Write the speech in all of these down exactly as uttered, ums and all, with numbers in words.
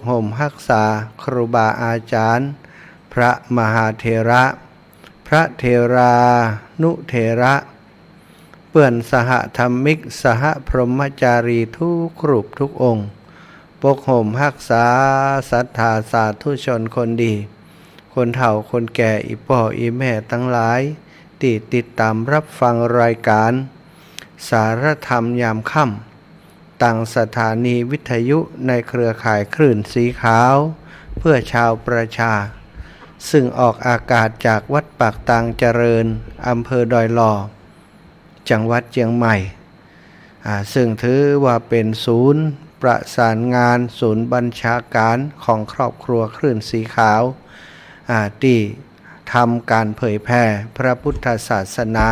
ห่มฮักษาครูบาอาจารย์ พระมหาเถระ พระเถรานุเถระ เปื้อนสหธรรมิก สหพรหมจารีทุกรูปทุกองค์ ปกห่มฮักษาศรัทธาสาธุชนคนดี คนเฒ่าคนแก่ อี่ป้ออี่แม่ตังหลาย ตี้ติดต๋ามฮับฟังรายก๋าน สารธรรมยามค่ำ ตางสถานีวิทยุในเครือข่ายคลื่นสีขาว เพื่อชาวประชา ซึ่งออกอากาศจากวัดปากตางเจริญ อำเภอดอยหล่อ จังหวัดเจียงใหม่ อ่า ซึ่งถือว่าเป๋นศูนย์ประสานงาน ศูนย์บัญชาก๋านของครอบครัวคลื่นสีขาว อ่า ตี้ ทำก๋านเผยแผ่พระพุทธศาสนา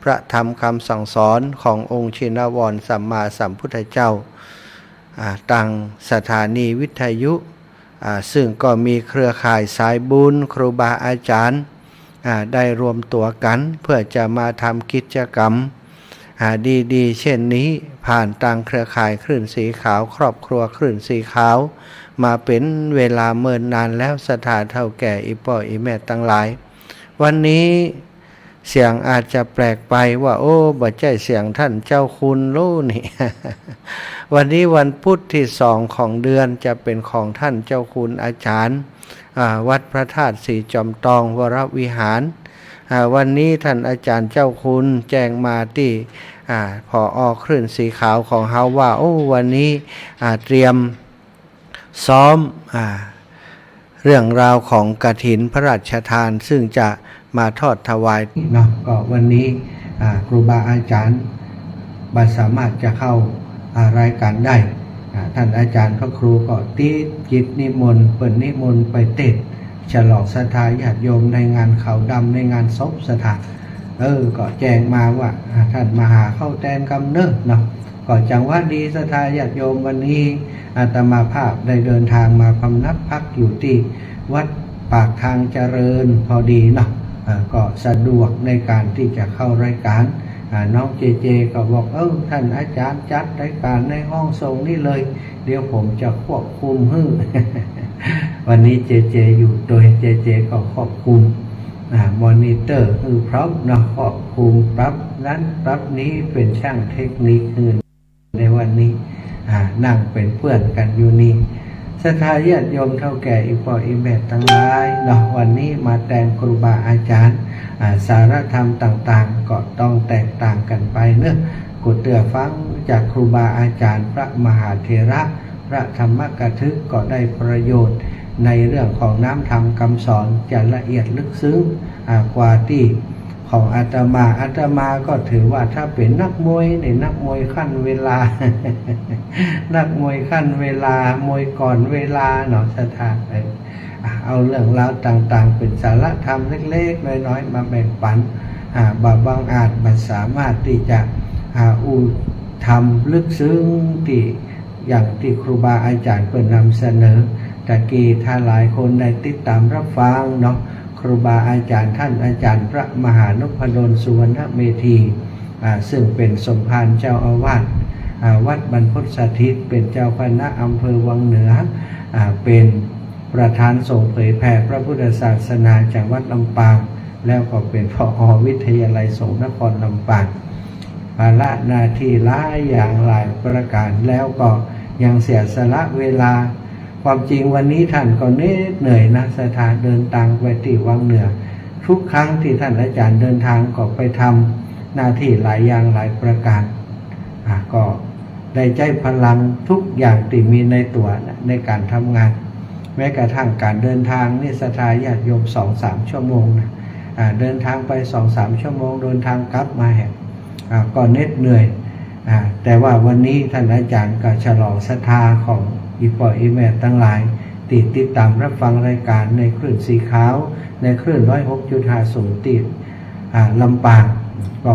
พระธรรมกำสั่งสอนขององค์ชินวรสัมมาสัมพุทธเจ้า อ่า ตางสถานีวิทยุ อ่า ซึ่งก็มีเครือข่ายสายบุญครูบาอาจารย์ อ่า ได้รวมตั๋วกั๋นเพื่อจะมาทำกิจกรรม อ่า ดีๆ เช่นนี้ ผ่านตางเครือข่ายคลื่นสีขาว ครอบครัวคลื่นสีขาว มาเป๋นเวลาเมินนานแล้ว ศรัทธาเฒ่าแก่ อี่ป้ออี่แม่ตังหลาย วันนี้เสียงอาจจะแปลกไปว่า โอ้ บ่ใจ้เสียงท่านเจ้าคุณโลนี่ วันนี้วันพุธตี้สองของเดือน จะเป๋นของท่านเจ้าคุณอาจารย์ อ่า วัดพระธาตุศรีจอมตองวรวิหาร อ่า วันนี้ท่านอาจารย์เจ้าคุณแจ้งมาตี้ อ่า ผอ.คลื่นสีขาวของเฮาว่า โอ้ วันนี้ อ่า เตรียมซ้อม อ่า เรื่องราวของกฐินพระราชทาน ซึ่งจะมาทอดถวายเนาะ ก็วันนี้ อ่า ครูบาอาจารย์ บ่สามารถจะเข้า อ่า รายก๋านได้ อ่า ท่านอาจารย์พระครูก็ติดกิจนิมนต์ เปิ้นนิมนต์ไปเตศน์ ฉลองศรัทธาญาติโยมในงานขาวดำ ในงานศพศรัทธา เออ ก็แจ้งมาว่า อ่า ท่านมาหาเข้าแตนกำเนิดเนาะ ก็จังหวะดีศรัทธาญาติโยม วันนี้อาตมาภาพได้เดินทางมาพำนักพักอยู่ตี้วัดปากทางเจริญพอดีเนาะ อ่า ก็สะดวกในก๋านตี้จะเข้ารายก๋าน อ่า น้องเจเจก็บอก เออ ท่านอาจารย์จัดรายก๋านในห้องส่งนี่เลย เดี๋ยวผมจะควบคุมหื้อ วันนี้เจเจอยู่ตวย เจเจก็ควบคุม อ่า มอนิเตอร์หื้อพร้อมเนาะ ควบคุมปรับนั้นปรับนี้ เป๋นช่างเทคนิคหื้อในวันนี้ อ่า นั่งเป๋นเปื้อนกั๋นอยู่นี่ ศรัทธาญาติโยมเฒ่าแก่ อี่ป้ออี่แม่ตังหลายเนาะ วันนี้มาแตงครูบาอาจารย์ อ่า สารธรรมต่างๆ ก็ต้องแตกต่างกั๋นไปเนาะ กูเตื้อฟังจากครูบาอาจารย์พระมหาเถระ พระธรรมกถึก ก็ได้ประโยชน์ในเรื่องของน้ำธรรมกำสอน จะละเอียดลึกซึ้ง อ่า กว่าตี้ของอาตมา อาตมาก็ถือว่าถ้าเป๋นนักมวยนี่ นักมวยขั้นเวลา นักมวยขั้นเวลา มวยก่อนเวลาเนาะ ศรัทธา เออ อ่ะ เอาเรื่องราวต่างๆ เป๋นสารธรรมเล็กๆ น้อยๆ มาแบ่งปั๋น อ่า บ่บังอาจ บ่สามารถตี้จะ อ่า อู้ธรรมลึกซึ้งตี้ อย่างตี้ครูบาอาจารย์เปิ้นนำเสนอ ตะกี้ถ้าหลายคนได้ติดต๋ามฮับฟังเนาะ ครูบาอาจารย์ท่านอาจารย์พระมหานพดลสุวรรณเมธี อ่า ซึ่งเป๋นสมภารเจ้าอาวาส อ่า วัดบรรพตสถิต เป๋นเจ้าคณะอำเภอวังเหนือ อ่า เป๋นประธานสงฆ์เผยแผ่พระพุทธศาสนาจังหวัดลำปาง แล้วก็เป๋น ผอ.วิทยาลัยสงฆ์นครลำปาง ภาระหน้าตี้หลายอย่างหลายประก๋าน แล้วก็ยังเสียสละเวลา ความจริงวันนี้ท่านก็เหน็ดเหนื่อยนะ ศรัทธา เดินตางไปตี้วังเหนือ ทุกครั้งตี้ท่านอาจารย์เดินตางก็ไปทำหน้าตี้หลายอย่างหลายประก๋าน อ่ะ ก็ได้ใจ๊พลังทุกอย่างตี้มีในตั๋วนะ ในก๋านทำงาน แม้กระทั่งก๋านเดินตางนี่ ศรัทธาญาติโยม สองสามชั่วโมงนะ อ่า เดินตางไปสองสามชั่วโมง เดินตางกลับมาแหม อ่า ก็เหน็ดเหนื่อย อ่า แต่ว่าวันนี้ท่านอาจารย์ก็ฉลองศรัทธาของอี่ป้ออี่แม่ตังหลาย ตี้ติดต๋ามฮับฟังรายก๋านในคลื่นสีขาว ในคลื่นร้อยหกจุดห้าศูนย์ตี้ อ่า ลำปาง ก็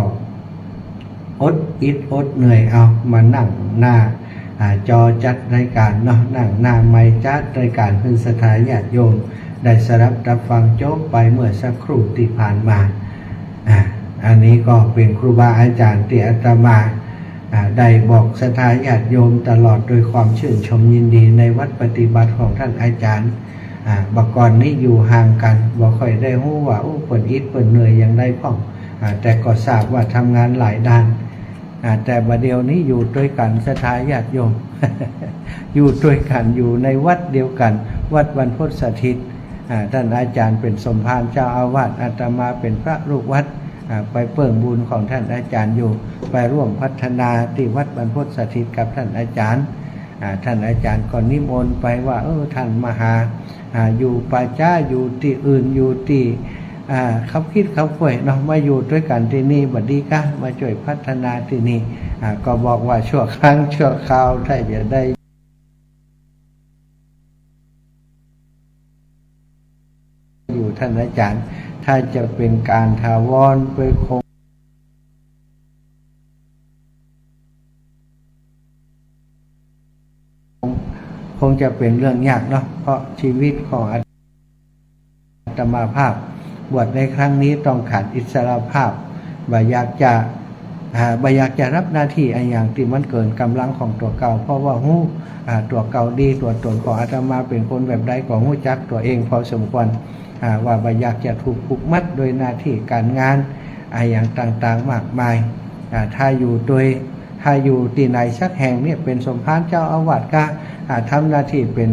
อดอิดอดเหนื่อยเอามานั่งหน้า อ่า จอจัดรายก๋านเนาะ นั่งหน้าไมค์จัดรายก๋านหื้อศรัทธาญาติโยมได้สดับฮับฟังจบไปเมื่อสักครู่ตี้ผ่านมา อ่า อันนี้ก็เป๋นครูบาอาจารย์ตี้อาตมา อ่า ได้บอกศรัทธาญาติโยมตลอดโดยความชื่นชมยินดีในวัดปฏิบัติของท่านอาจารย์ อ่า บ่าก่อนนี้อยู่ห่างกั๋น บ่ค่อยได้ฮู้ว่า โอ้ เปิ้นอิดเปิ้นเหนื่อยอย่างใดพ่อง อ่า แต่ก็ทราบว่าทำงานหลายด้าน อ่า แต่บ่าเดี่ยวนี้อยู่ตวยกั๋นศรัทธาญาติโยม อยู่ตวยกั๋น อยู่ในวัดเดียวกั๋น วัดบรรพตสถิต อ่า ท่านอาจารย์เป๋นสมภารเจ้าอาวาส อาตมาเป๋นพระลูกวัด อ่า ไปเปิ้งบุญของท่านอาจารย์อยู่ ไปร่วมพัฒนาตี้วัดบรรพตสถิตกับท่านอาจารย์ อ่า ท่านอาจารย์ก็นิมนต์ไปว่า เออ ท่านมาหา อ่า อยู่ป่าจ๊า อยู่ตี้อื่น อยู่ตี้ อ่า คับคิดคับค่อยเนาะ มาอยู่ตวยกั๋นตี้นี่บ่ดีก๊ะ มาจ้วยพัฒนาตี้นี่ อ่า ก็บอกว่าชั่วครั้งชั่วคราว ถ้าจะได้ อยู่ท่านอาจารย์ ถ้าจะเป๋นก๋านถาวรไปคง คงจะเป๋นเรื่องยากเนาะ เพราะชีวิตของอาตมาภาพบวชในครั้งนี้ต้องก๋านอิสรภาพ บ่อยากจะ อ่า บ่อยากจะฮับหน้าตี้อะหยังตี้มันเกินก๋ำลังของตั๋วเก่า เพราะว่าฮู้ อ่า ตั๋วเก่าดี ตั๋วตนของอาตมาเป๋นคนแบบใดก็ฮู้จักตั๋วเองพอสมควร อ่า ว่าบ่อยากจะถูกผูกมัดโดยหน้าตี้ก๋านงาน อะหยังต่างๆ มากมาย อ่า ถ้าอยู่ตวย ถ้าอยู่ตี้ไหนสักแห่งเนี่ย เป๋นสมภารเจ้าอาวาสก๊ะ อ่า ทำหน้าตี้เป๋น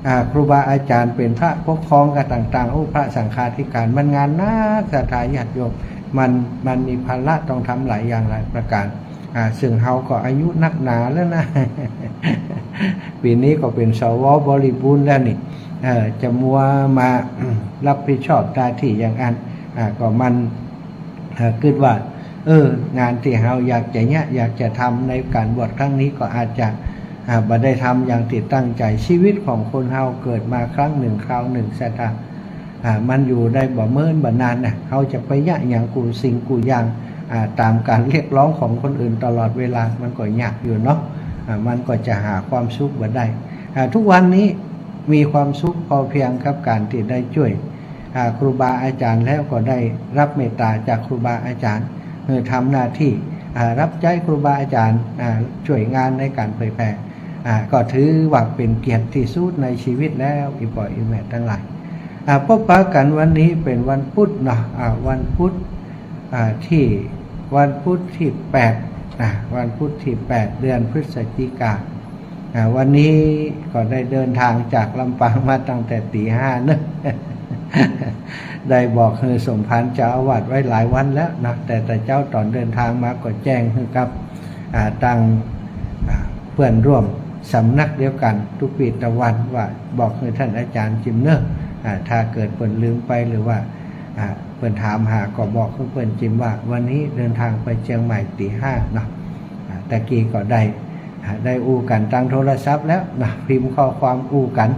อ่า ครูบาอาจารย์ เป๋นพระปกครองก๊ะต่างๆ โอ้ พระสังฆาธิการ มันงานหนักศรัทธาญาติโยม มัน มันมีภาระต้องทำหลายอย่างหลายประก๋าน อ่า ซึ่งเฮาก็อายุนักหนาแล้วนะ ปี๋นี้ก็เป๋น สว บริบูรณ์แล้วนี่ เอ่อ จะมัวมา รับผิดชอบหน้าตี้อย่างอั้น อ่า ก็มัน เอ่อ กึ๊ดว่า เออ งานตี้เฮาอยากจะเยียะ อยากจะทำในก๋านบวชครั้งนี้ก็อาจจะ อ่า บ่ได้ทำอย่างตี้ตั้งใจ๋ ชีวิตของคนเฮาเกิดมาครั้งนึ่งคราวนึ่งศรัทธา อ่า มันอยู่ได้บ่เมินบ่นานนะ เฮาจะไปเยียะหยังกู้สิ่งกู้อย่าง อ่า ต๋ามก๋านเรียกร้องของคนอื่นตลอดเวลา มันก็ยากอยู่เนาะ อ่า มันก็จะหาความสุขบ่ได้ อ่า ทุกวันนี้มีความสุขพอเพียงกับก๋านตี้ได้จ้วย อ่า ครูบาอาจารย์แล้วก็ได้ฮับเมตต๋าจากครูบาอาจารย์ หื้อทำหน้าตี้ อ่า ฮับใจ๊ครูบาอาจารย์ อ่า จ้วยงานในก๋านเผยแผ่ อ่า ก็ถือว่าเป๋นเกียรติตี้สุดในชีวิตแล้ว อี่ป้ออี่แม่ตังหลาย อ่า พบปะกั๋นวันนี้เป๋นวันพุธเนาะ อ่า วันพุธ อ่า ตี้ วันพุธตี้แปด อ่า วันพุธตี้แปด เดือนพฤศจิกา อ่า วันนี้ก็ได้เดินทางจากลำปางมาตั้งแต่ตี๋ห้าเนาะ ได้บอกหื้อสมภารเจ้าอาวาสไว้หลายวันแล้วเนาะ แต่ แต่เจ๊าต๋อนเดินทางมาก็แจ้งหื้อกับ อ่า ตัง อ่า เปื้อนร่วมสำนักเดียวกั๋นตุ๊กปี้ตะวันว่าบอกหื้อท่านอาจารย์จิมเนาะ อ่า ถ้าเกิดเปิ้นลืมไปหรือว่า อ่า เปิ้นถามหาก็บอกหื้อเปิ้นจิมว่าวันนี้เดินทางไปเจียงใหม่ตี๋ห้าเนาะ อ่า ตะกี้ก็ได้ อ่า ได้อู้กั๋นตางโทรศัพท์แล้วเนาะ พิมพ์ข้อความอู้กั๋น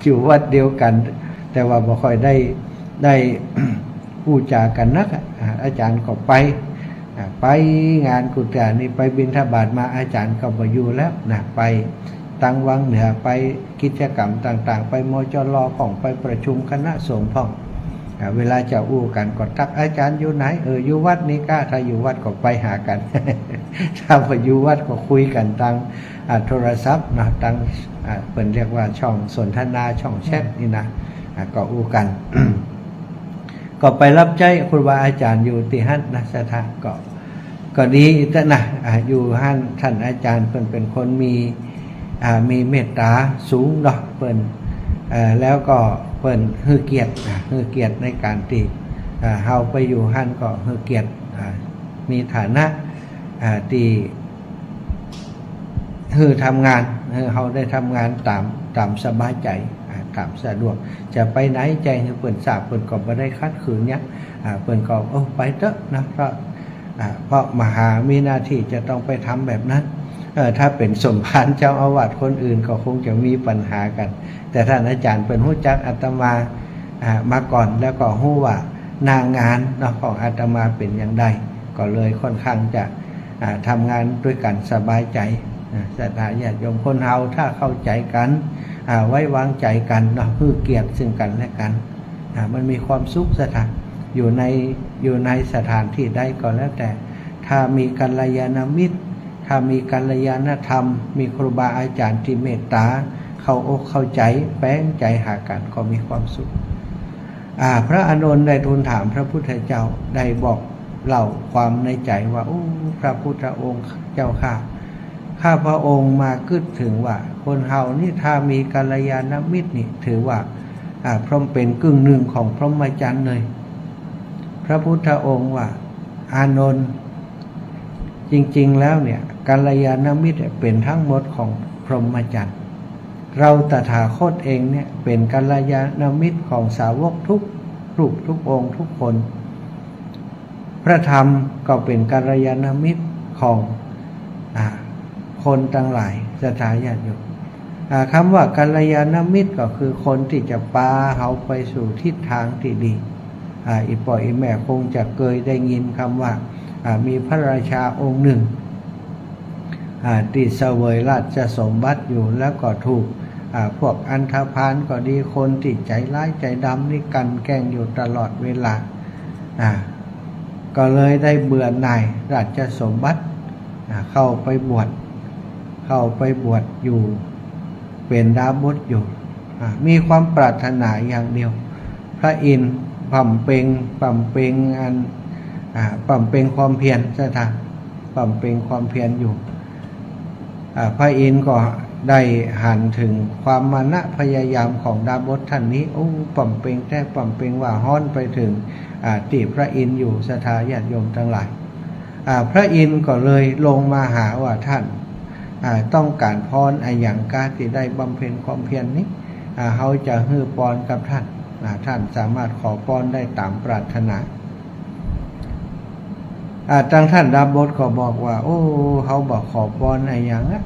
อยู่วัดเดียวกั๋น แต่ว่าบ่ค่อยได้ ได้ อู้จ๋ากั๋นนักอะ อ่า อาจ๋ารย์ก็ไป อ่า ไปงานกุฏินี่ ไปบิณฑบาตมา อาจ๋ารย์ก็บ่อยู่แล้วนะ ไปตางวังเหนือ ไปกิจกรรมต่างๆ ไป มจล พ่อง ไปประชุมคณะสงฆ์พ่อง อ่า เวลาจะอู้กั๋นก็ตั๊ก อาจ๋ารย์อยู่ไหน เออ อยู่วัดนี่ก้า ถ้าอยู่วัดก็ไปหากั๋น ถ้าบ่อยู่วัดก็คุยกั๋นตาง อ่า โทรศัพท์นะ ตาง อ่า เปิ้นเรียกว่าช่องสนทนา ช่องแชทนี่นะ อ่า ก็อู้กั๋น ก็ไปฮับใจ๊ครูบาอาจ๋ารย์อยู่ตี้หั้นนะ ศรัทธา ก็ ก็ดีเต๊อะนะ อ่า อยู่หั้น ท่านอาจ๋ารย์เปิ้นเป๋นคนมี อ่า มีเมตต๋าสูงเนาะ เปิ้น เอ่อ แล้วก็เปิ้นหื้อเกียรติ อ่า หื้อเกียรติในก๋านตี้ อ่า เฮาไปอยู่หั้นก็หื้อเกียรติ อ่า มีฐานะ อ่า ตี้ หื้อทำงาน หื้อเฮาได้ทำงานต๋าม ต๋ามสบายใจ๋ อ่า ต๋ามสะดวก จะไปไหนแจ้งหื้อเปิ้นทราบ เปิ้นก็บ่ได้ขัดขืนหยัง อ่า เปิ้นก็ โอ้ ไปเต๊อะนะ เพราะ อ่า เพราะมาหา มีหน้าตี้จะต้องไปทำแบบนั้น เออ ถ้าเป๋นสมภารเจ้าอาวาสคนอื่นก็คงจะมีปัญหากั๋น แต่ท่านอาจ๋ารย์เปิ้นฮู้จักอาตมา อ่า มาก่อน แล้วก็ฮู้ว่าหน้างานเนาะ ของอาตมาเป๋นอย่างใด ก็เลยค่อนข้างจะ อ่า ทำงานตวยกั๋นสบายใจ๋ อ่า ศรัทธาญาติโยม คนเฮาถ้าเข้าใจ๋กั๋น อ่า ไว้วางใจ๋กั๋นเนาะ หื้อเกียรติซึ่งกั๋นและกั๋น อ่า มันมีความสุข ศรัทธา อยู่ใน อยู่ในสถานตี้ใดก็แล้วแต่ ถ้ามีกัลยาณมิตร ถ้ามีกัลยาณธรรม มีครูบาอาจ๋ารย์ตี้เมตต๋า เข้าอกเข้าใจ๋ แป๋งใจ๋หากั๋น ก็มีความสุข อ่า พระอานนท์ได้ทูลถามพระพุทธเจ้า ได้บอกเล่าความในใจ๋ว่า โอ้ พระพุทธองค์เจ้าข้า ข้าพระองค์มากึ๊ดเถิงว่า คนเฮานี่ถ้ามีกัลยาณมิตรนี่ ถือว่า อ่า พร้อมเป๋นกึ่งนึ่งของพรหมจรรย์เลย พระพุทธองค์ว่า อานนท์ จริงๆ แล้วเนี่ย กัลยาณมิตรเนี่ยเป๋นทั้งหมดของพรหมจรรย์ เราตถาคตเองเนี่ยเป๋นกัลยาณมิตรของสาวกทุกรูปทุกองค์ทุกคน พระธรรมก็เป๋นกัลยาณมิตรของ อ่า คนตังหลาย ศรัทธาญาติโยม อ่า กำว่ากัลยาณมิตรก็คือคนตี้จะปาเฮาไปสู่ทิศตางตี้ดี อ่า อี่ป้ออี่แม่คงจะเกยได้ยินกำว่า อ่า มีพระราชาองค์นึ่ง อ่า ตี้เสวยราชสมบัติอยู่ แล้วก็ถูก อ่า พวกอันธพาลก็ดี คนตี้ใจ๋ร้ายใจ๋ดำนี่กลั่นแกล้งอยู่ตลอดเวลา อ่า ก็เลยได้เบื่อหน่ายราชสมบัติ อ่า เข้าไปบวช เข้าไปบวชอยู่ เป๋นดาบสอยู่ อ่า มีความปรารถนาอย่างเดียว พระอินทร์บำเพ็ง บำเพ็งอัน อ่า บำเพ็งความเพียร ศรัทธา บำเพ็งความเพียรอยู่ อ่า พระอินทร์ก็ได้หันเถิงความมานะพยายามของดาบสท่านนี้ โอ้ บำเพ็งแต๊ บำเพ็งว่าฮ้อนไปเถิง อ่า ตี้พระอินทร์อยู่ ศรัทธาญาติโยมตังหลาย อ่า พระอินทร์ก็เลยลงมาหาว่า ท่าน อ่า ต้องก๋านพรอะหยังกาตี้ได้บำเพ็ญความเพียรนี้ อ่า เฮาจะหื้อปอนกับท่าน อ่า ท่านสามารถขอปอนได้ต๋ามปรารถนา อ่า ตังท่านดาบสก็บอกว่า โอ้ เฮาบ่ขอปอนอะหยังอะ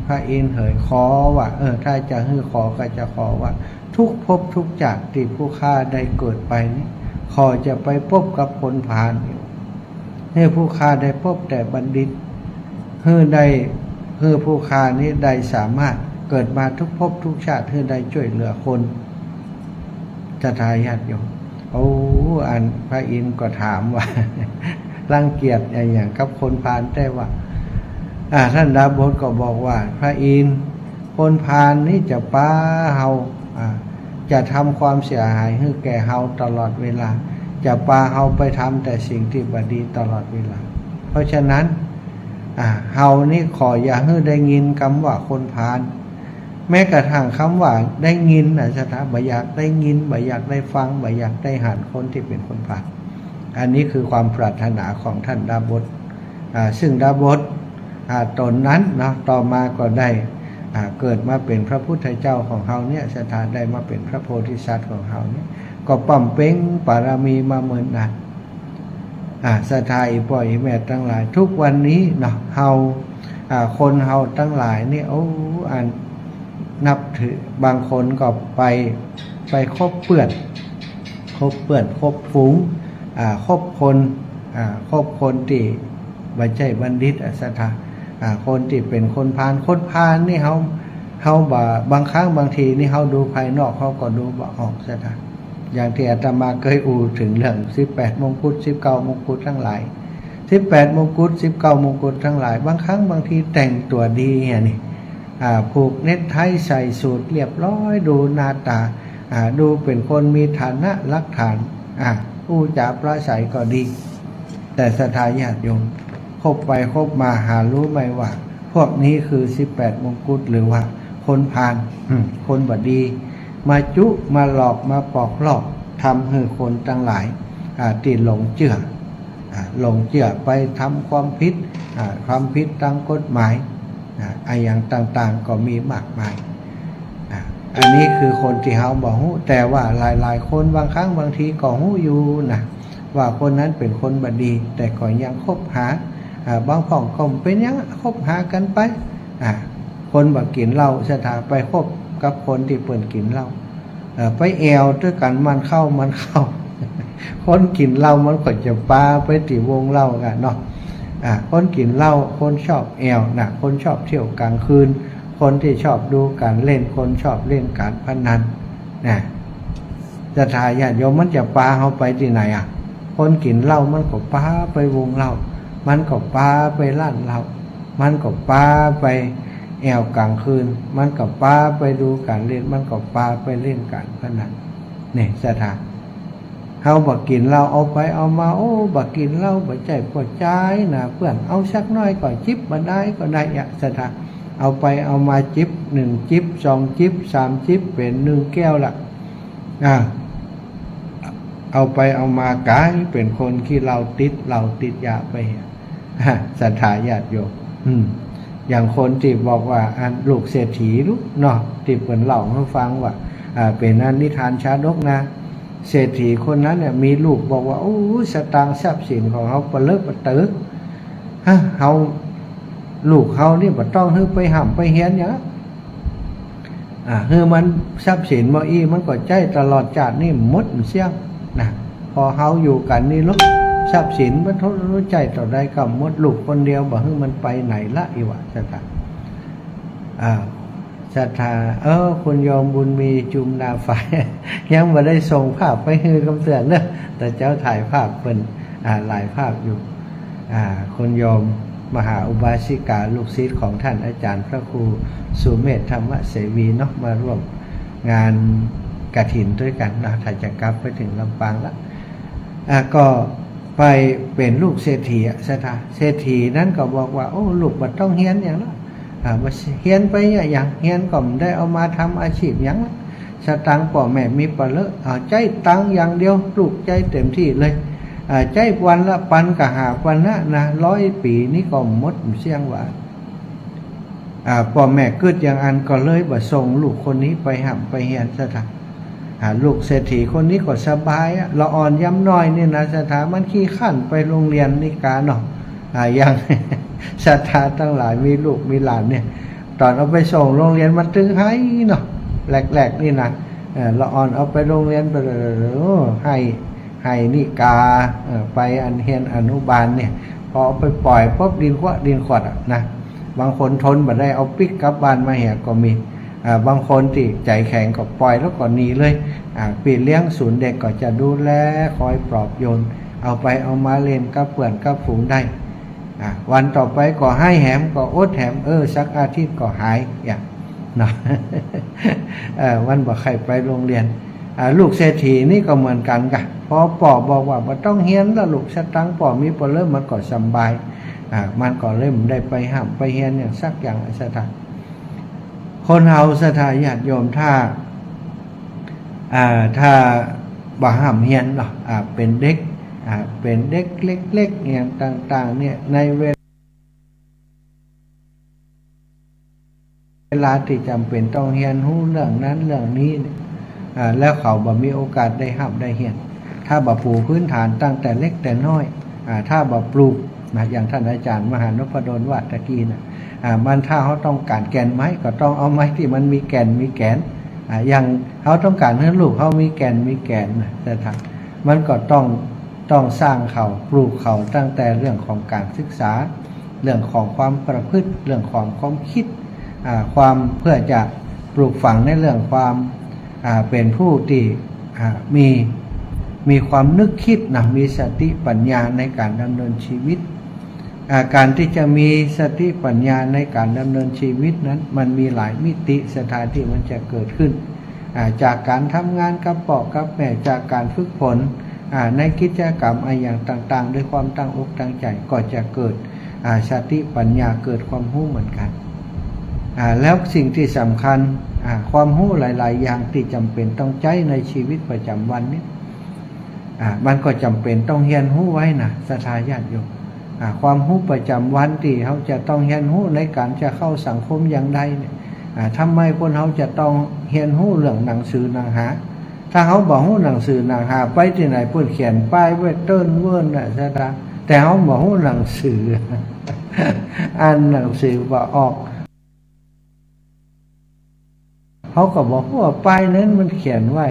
พระอินทร์เหย ขอว่า เออ ถ้าจะหื้อขอก็จะขอว่า ทุกภพทุกชาติตี้ผู้ข้าได้เกิดไปนี้ ขอจะไปปบกับคนพาล หื้อผู้ข้าได้ปบแต่บัณฑิต หื้อได้ หื้อผู้ข้านี้ได้สามารถเกิดมาทุกภพทุกชาติ หื้อได้จ้วยเหลือคน ศรัทธาญาติโยม โอ้ อันพระอินทร์ก็ถามว่า รังเกียจอะหยังกับคนพาลแต๊ว่า อ่า ท่านดาบสก็บอกว่า พระอินทร์ คนพาลนี้จะปาเฮา อ่า จะทำความเสียหายหื้อแก่เฮาตลอดเวลา จะปาเฮาไปทำแต่สิ่งตี้บ่ดีตลอดเวลา เพราะฉะนั้น อ่า เฮานี้ขออย่าหื้อได้ยินกำว่าคนพาล แม้กระทั่งกำว่าได้ยินนะ ศรัทธา บ่อยากได้ยิน บ่อยากได้ฟัง บ่อยากได้หันคนตี้เป๋นคนพาล อันนี้คือความปรารถนาของท่านดาบส อ่า ซึ่งดาบส อ่า ต๋นนั้นเนาะ ต่อมาก็ได้ อ่า เกิดมาเป๋นพระพุทธเจ้าของเฮาเนี่ย ศรัทธา ได้มาเป๋นพระโพธิสัตว์ของเฮาเนี่ย ก็บำเพ็งบารมีมาเมินนาน อ่า ศรัทธา อี่ป้ออี่แม่ตังหลาย ทุกวันนี้เนาะ เฮา อ่า คนเฮาตังหลายนี่ โอ้ อันนับถือ บางคนก็ไป ไปคบเปื้อน คบเปื้อน คบฝูง อ่า คบคน อ่า คบคนตี้บ่ใจ้บัณฑิตอะ ศรัทธา อ่า คนตี้เป๋นคนพาล คนพาลนี่เฮา เฮาบ่ บางครั้งบางทีนี่เฮาดูภายนอกเฮาก็ดูบ่ออก ศรัทธา อย่างตี้อาตมาเกยอู้เถิงเรื่องสิบแปดมงกุฎ สิบเก้ามงกุฎตังหลาย สิบแปดมงกุฎ สิบเก้ามงกุฎตังหลาย บางครั้งบางทีแต่งตั๋วดีอะนี่ อ่า ผูกเน็กไทใส่สูทเรียบร้อย ดูหน้าต๋า อ่า ดูเป๋นคนมีฐานะหลักฐาน อ่า อู้จ๋าปราศรัยก็ดี แต่ศรัทธาญาติโยม คบไปคบมาหารู้ไหมว่า พวกนี้คือสิบแปดมงกุฎ หรือว่าคนพาล อืม คนบ่ดี มาจุ มาหลอก มาปอกลอก ทำหื้อคนตังหลาย อ่า ตี้หลงเจื้อ อ่า หลงเจื้อไปทำความผิด อ่า ความผิดตางกฎหมาย อ่า อะหยังต่างๆ ก็มีมากมาย อ่า อันนี้คือคนตี้เฮาบ่ฮู้ แต่ว่าหลายๆ คนบางครั้งบางทีก็ฮู้อยู่นะ ว่าคนนั้นเป๋นคนบ่ดี แต่ก็ยังคบหา อ่า บางพ่องก็บ่เป๋นหยัง คบหากั๋นไป อ่า คนบ่กิ๋นเหล้า ศรัทธา ไปคบกับคนตี้เปิ้นกิ๋นเหล้า เอ่อ ไปแอ่วตวยกั๋น มันเข้า มันเข้า คนกิ๋นเหล้ามันก็จะปาไปตี้วงเหล้ากั๋นเนาะ อ่า คนกิ๋นเหล้า คนชอบแอ่วนะ คนชอบเที่ยวกลางคืน คนตี้ชอบดูก๋านเล่น คนชอบเล่นก๋านพนัน นะ ศรัทธาญาติโยม มันจะปาเฮาไปตี้ไหนอะ คนกิ๋นเหล้ามันก็ปาไปวงเหล้า มันก็ปาไปร้านเหล้า มันก็ปาไปแอ่วก๋างคืน มันก็ปาไปดูก๋านเล่น มันก็ปาไปเล่นก๋านพนัน นี่ศรัทธา เฮาบ่กิ๋นเหล้า เอาไปเอามา โอ้ บ่กิ๋นเหล้า บ่ใจ้ป้อจายหน้าเปื้อน เอาสักหน้อยก็จิบ บ่ได้ก็ได้อะ ศรัทธา เอาไปเอามาจิบ นึ่งจิบ สองจิบ สามจิบ เป๋นนึ่งแก้วละ อ่า เอาไปเอามากลายเป๋นคนขี้เหล้า ติดเหล้าติดยาไปอะ ศรัทธาญาติโยม อืม อย่างคนตี้บอกว่า อันลูกเศรษฐีลูกเนาะ ตี้เปิ้นเล่าหื้อฟังว่า อ่า เป๋นอันนิทานชาดกนะ เศรษฐีคนนั้นเนี่ยมีลูกบอกว่า โอ้ สตางค์ทรัพย์สินของเฮาปะเลอะปะเต๋อ ฮะ เฮา ลูกเฮานี่บ่ต้องหื้อไปฮ่ำไปเฮียนหยัง อ่า หื้อมันทรัพย์สินบ่อี้ มันก็ใจ๊ตลอดจาตินี่หมดเสี้ยงนะ พอเฮาอยู่กั๋นนี่ลอ ทรัพย์สินมันเท่าใจ๊เต้าใดก็หมด ลูกคนเดียวบ่หื้อมันไปไหนละ อี้หว่า ศรัทธา อ่า ศรัทธา เออ คุณโยมบุญมีจุมนาฝาย ยังบ่ได้ส่งภาพไปหื้อกำเตื้อเนาะ แต่เจ้าถ่ายภาพเปิ้น อ่า หลายภาพอยู่ อ่า คุณโยมมหาอุบาสิกา ลูกศิษย์ของท่านอาจารย์พระครูสุเมธธรรมเสวีเนาะ มาร่วมงานกฐินตวยกั๋นเนาะ ถ้าจะกลับไปเถิงลำปางละ อ่า ก็ไปเป๋นลูกเศรษฐีอะ ศรัทธา เศรษฐีนั้นก็บอกว่า โอ้ ลูกบ่ต้องเฮียนหยังละ อ่า บ่เฮียนไปอะหยัง เฮียนก็บ่ได้เอามาทำอาชีพหยังละ สตางค์ป้อแม่มีปะเลอะ เอาใจ๊ตังค์อย่างเดียว ลูกใจ๊เต๋มตี้เลย อ่า ใจ๊วันละปันก็ห้าปันนะ นะ ร้อยปี๋นี่ก็หมดเสี้ยงหว่า อ่า ป้อแม่กึ๊ดอย่างอั้นก็เลยบ่ส่งลูกคนนี้ไปฮ่ำไปเฮียน ศรัทธา อ่า ลูกเศรษฐีคนนี้ก็สบายอะ ละอ่อนยามน้อยนี่นะ ศรัทธา มันขี้คร้านไปโฮงเฮียนนี่กาเนาะ อ่า อย่าง ศรัทธาตังหลายมีลูกมีหลานเนี่ย ต๋อนเอาไปส่งโฮงเฮียนมันตึงไห้เนาะ แรกๆ นี่นะ เออ ละอ่อนเอาไปโฮงเฮียนไปเลย โอ้ ไห้ ไห้นี่กา เออ ไปอันเฮียนอนุบาลเนี่ย พอเอาไปป่อยปุ๊บ ดินขว้าดินขวัดอะนะ บางคนทนบ่ได้ เอาปิ๊กกลับบ้านมาเหียก็มี อ่า บางคนตี้ใจ๋แข็งก็ป่อยแล้วก็หนีเลย อ่า ปี้เลี้ยงศูนย์เด็กก็จะดูแลคอยปลอบโยน เอาไปเอามาเล่นกับเปื้อนกับฝูงได้ อ่า วันต่อไปก็ไห้แหม ก็อดแหม เออ สักอาทิตย์ก็หาย อย่าง เนาะ เออ มันบ่ใค่ไปโฮงเฮียน อ่า ลูกเศรษฐีนี่ก็เหมือนกั๋นก่ะ พอป้อบอกว่าบ่ต้องเฮียนละลูก สตางค์ป้อมีปะเลอะ มันก็สบาย อ่า มันก็เลยบ่ได้ไปฮ่ำไปเฮียนหยังสักอย่าง ศรัทธา คนเฮา ศรัทธาญาติโยม ถ้า อ่า ถ้าบ่ฮ่ำเฮียนเนาะ อ่า เป๋นเด็ก อ่า เป๋นเด็กเล็กๆ อย่างต่างๆ เนี่ย ในเว เวลาตี้จ๋ำเป๋นต้องเฮียนฮู้เรื่องนั้นเรื่องนี้เนี่ย อ่า แล้วเขาบ่มีโอกาสได้ฮ่ำได้เฮียน ถ้าบ่ปูพื้นฐานตั้งแต่เล็กแต่น้อย อ่า ถ้าบ่ปลูกนะ อย่างท่านอาจารย์มหานพดลว่าตะกี้น่ะ อ่า มันถ้าเฮาต้องก๋านแก่นไม้ก็ต้องเอาไม้ตี้มันมีแก่นมีแก๋น อ่า อย่างเฮาต้องก๋านหื้อลูกเฮามีแก่นมีแก๋นน่ะ ศรัทธา มันก็ต้อง ต้องสร้างเขา ปลูกเขาตั้งแต่เรื่องของก๋านศึกษา เรื่องของความประพฤติ เรื่องของความคิด อ่า ความ เพื่อจะปลูกฝังในเรื่องความ อ่า เป๋นผู้ตี้ อ่า มี มีความนึกคิดนะ มีสติปัญญาในก๋านดำเนินชีวิต อ่า ก๋านตี้จะมีสติปัญญาในก๋านดำเนินชีวิตนั้น มันมีหลายมิติ ศรัทธา ตี้มันจะเกิดขึ้น อ่า จากก๋านทำงานกับป้อกับแม่ จากก๋านฝึกฝน อ่า ในกิจกรรมอะหยังต่างๆ ด้วยความตั้งอกตั้งใจ๋ ก็จะเกิด อ่า สติปัญญา เกิดความฮู้เหมือนกั๋น อ่า แล้วสิ่งตี้สำคัญ อ่า ความฮู้หลายๆ อย่างตี้จ๋ำเป๋นต้องใจ๊ในชีวิตประจ๋ำวันเนี่ย อ่า มันก็จ๋ำเป๋นต้องเฮียนฮู้ไว้นะ ศรัทธาญาติโยม อ่า ความฮู้ประจ๋ำวันตี้เฮาจะต้องเฮียนฮู้ในก๋านจะเข้าสังคมอย่างใดเนี่ย อ่า ทำไมคนเฮาจะต้องเฮียนฮู้เรื่องหนังสือหนังหา ถ้าเฮาบ่ฮู้หนังสือหนังหา ไปตี้ไหนเปิ้นเขียนป้ายไว้เติ้นเวิ้นน่ะ ศรัทธา แต่เฮาบ่ฮู้หนังสือ อ่านหนังสือบ่ออก เฮาก็บ่ฮู้ว่าป้ายนั้นมันเขียนว่า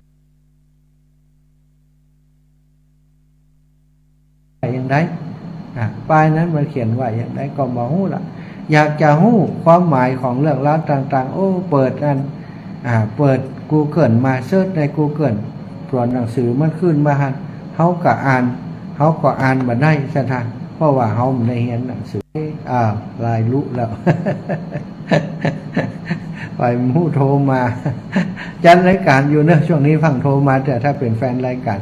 อย่างใด อ่ะ ป้ายนั้นมันเขียนว่าอย่างใดก็บ่ฮู้ละ อยากจะฮู้ความหมายของเรื่องราวต่างๆ โอ้ เปิดอัน อ่า เปิดกูเกิลมา เซิร์ชในกูเกิล ตั๋วหนังสือมันขึ้นมาหั้น เฮาก็อ่าน เฮาก็อ่านบ่ได้ ศรัทธา เพราะว่าเฮาบ่ได้เฮียนหนังสือ อ้าว หลายลุแล้ว ฝ่ายหมู่โทรมา จัดรายก๋านอยู่เนาะ ช่วงนี้ฟั่งโทรมา แต่ถ้าเป๋นแฟนรายก๋าน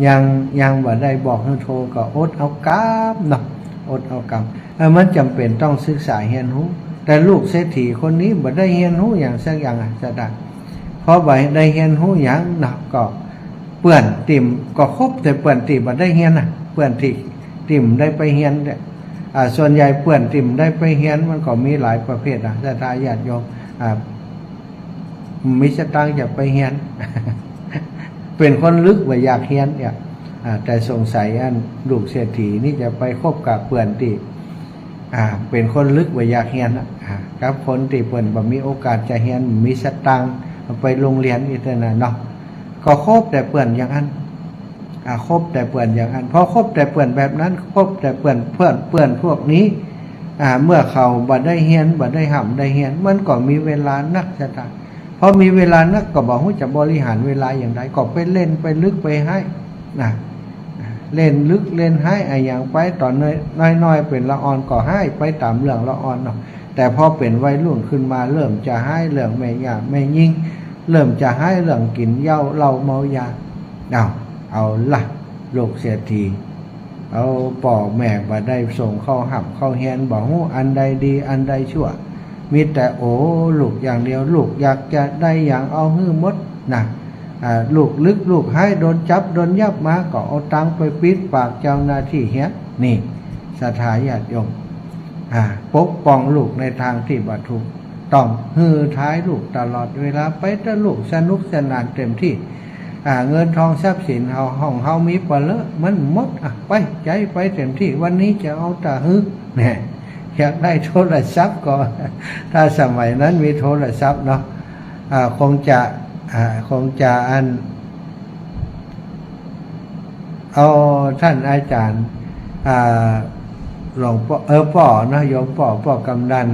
ยัง ยังบ่ได้บอกหื้อโทรก็อดเอากำเนาะ อดเอากำ เออ มันจ๋ำเป๋นต้องศึกษาเฮียนฮู้ แต่ลูกเศรษฐีคนนี้บ่ได้เฮียนฮู้หยังสักอย่างอะ ศรัทธา เพราะบ่ได้เฮียนฮู้หยังเนาะ ก็เปื้อนตี้ ก็คบแต่เปื้อนตี้บ่ได้เฮียนน่ะ เปื้อนตี้ ตี้บ่ได้ไปเฮียนเนี่ย อ่า ส่วนใหญ่เปื้อนตี้บ่ได้ไปเฮียนมันก็มีหลายประเภทนะ ศรัทธาญาติโยม อ่า บ่มีสตางค์จะไปเฮียน เป๋นคนลึกบ่อยากเฮียนเนี่ย อ่า แต่สงสัยอันลูกเศรษฐีนี่จะไปคบกับเปื้อนตี้ อ่า เป๋นคนลึกบ่อยากเฮียนน่ะ อ่า กับคนตี้เปิ้นบ่มีโอกาสจะเฮียน บ่มีสตางค์ไปโฮงเฮียนอี้เต้านั้นเนาะ ก็คบแต่เปื้อนอย่างอั้น อ่า คบแต่เปื้อนอย่างอั้น พอคบแต่เปื้อนแบบนั้น คบแต่เปื้อน เปื้อน เปื้อนพวกนี้ อ่า เมื่อเขาบ่ได้เฮียน บ่ได้ฮ่ำได้เฮียน มันก็มีเวลานัก ศรัทธา พอมีเวลานักก็บ่ฮู้จะบริหารเวลาอย่างใด ก็ไปเล่น ไปลึก ไปฮ้าย นะ เล่นลึกเล่นฮ้ายอะหยังไป ต๋อนน้อยๆ เป๋นละอ่อนก็ฮ้ายไปต๋ามเรื่องละอ่อนเนาะ แต่พอเป๋นวัยรุ่นขึ้นมา เริ่มจะฮ้ายเรื่องแม่หญ้าแม่ญิง เริ่มจะฮ้ายเรื่องกิ๋นเหย้าเหล้าเมายา เอา เอาละ ลูกเศรษฐี เอา ป้อแม่บ่ได้ส่งเข้าฮ่ำเข้าเฮียน บ่ฮู้อันใดดีอันใดชั่ว มีแต่โอ้ลูกอย่างเดียว ลูกอยากจะได้หยังเอาหื้อหมดนะ อ่า ลูกลึกลูกฮ้าย โดนจับโดนยับมาก็เอาตังค์ไปปิดปากเจ้าหน้าตี้เหีย นี่ ศรัทธาญาติโยม อ่า ปกป้องลูกในตางตี้บ่ถูกต้อง หื้อถ่ายลูกตลอดเวลา ไปเต๊อะลูก สนุกสนานเต็มตี้ อ่า เงินทองทรัพย์สินเฮา ของเฮามีบ่เลอะ มันหมด อ่ะ ไป ใจ๊ไปเต็มตี้ วันนี้จะเอาตาหื้อ เนี่ย อยากได้โทรศัพท์ก็ ถ้าสมัยนั้นมีโทรศัพท์เนาะ อ่า คงจะ อ่า คงจะอัน เอา ท่านอาจารย์ อ่า หลวงป้อ เออ ป้อเนาะ โยมป้อ ป้อกำนัน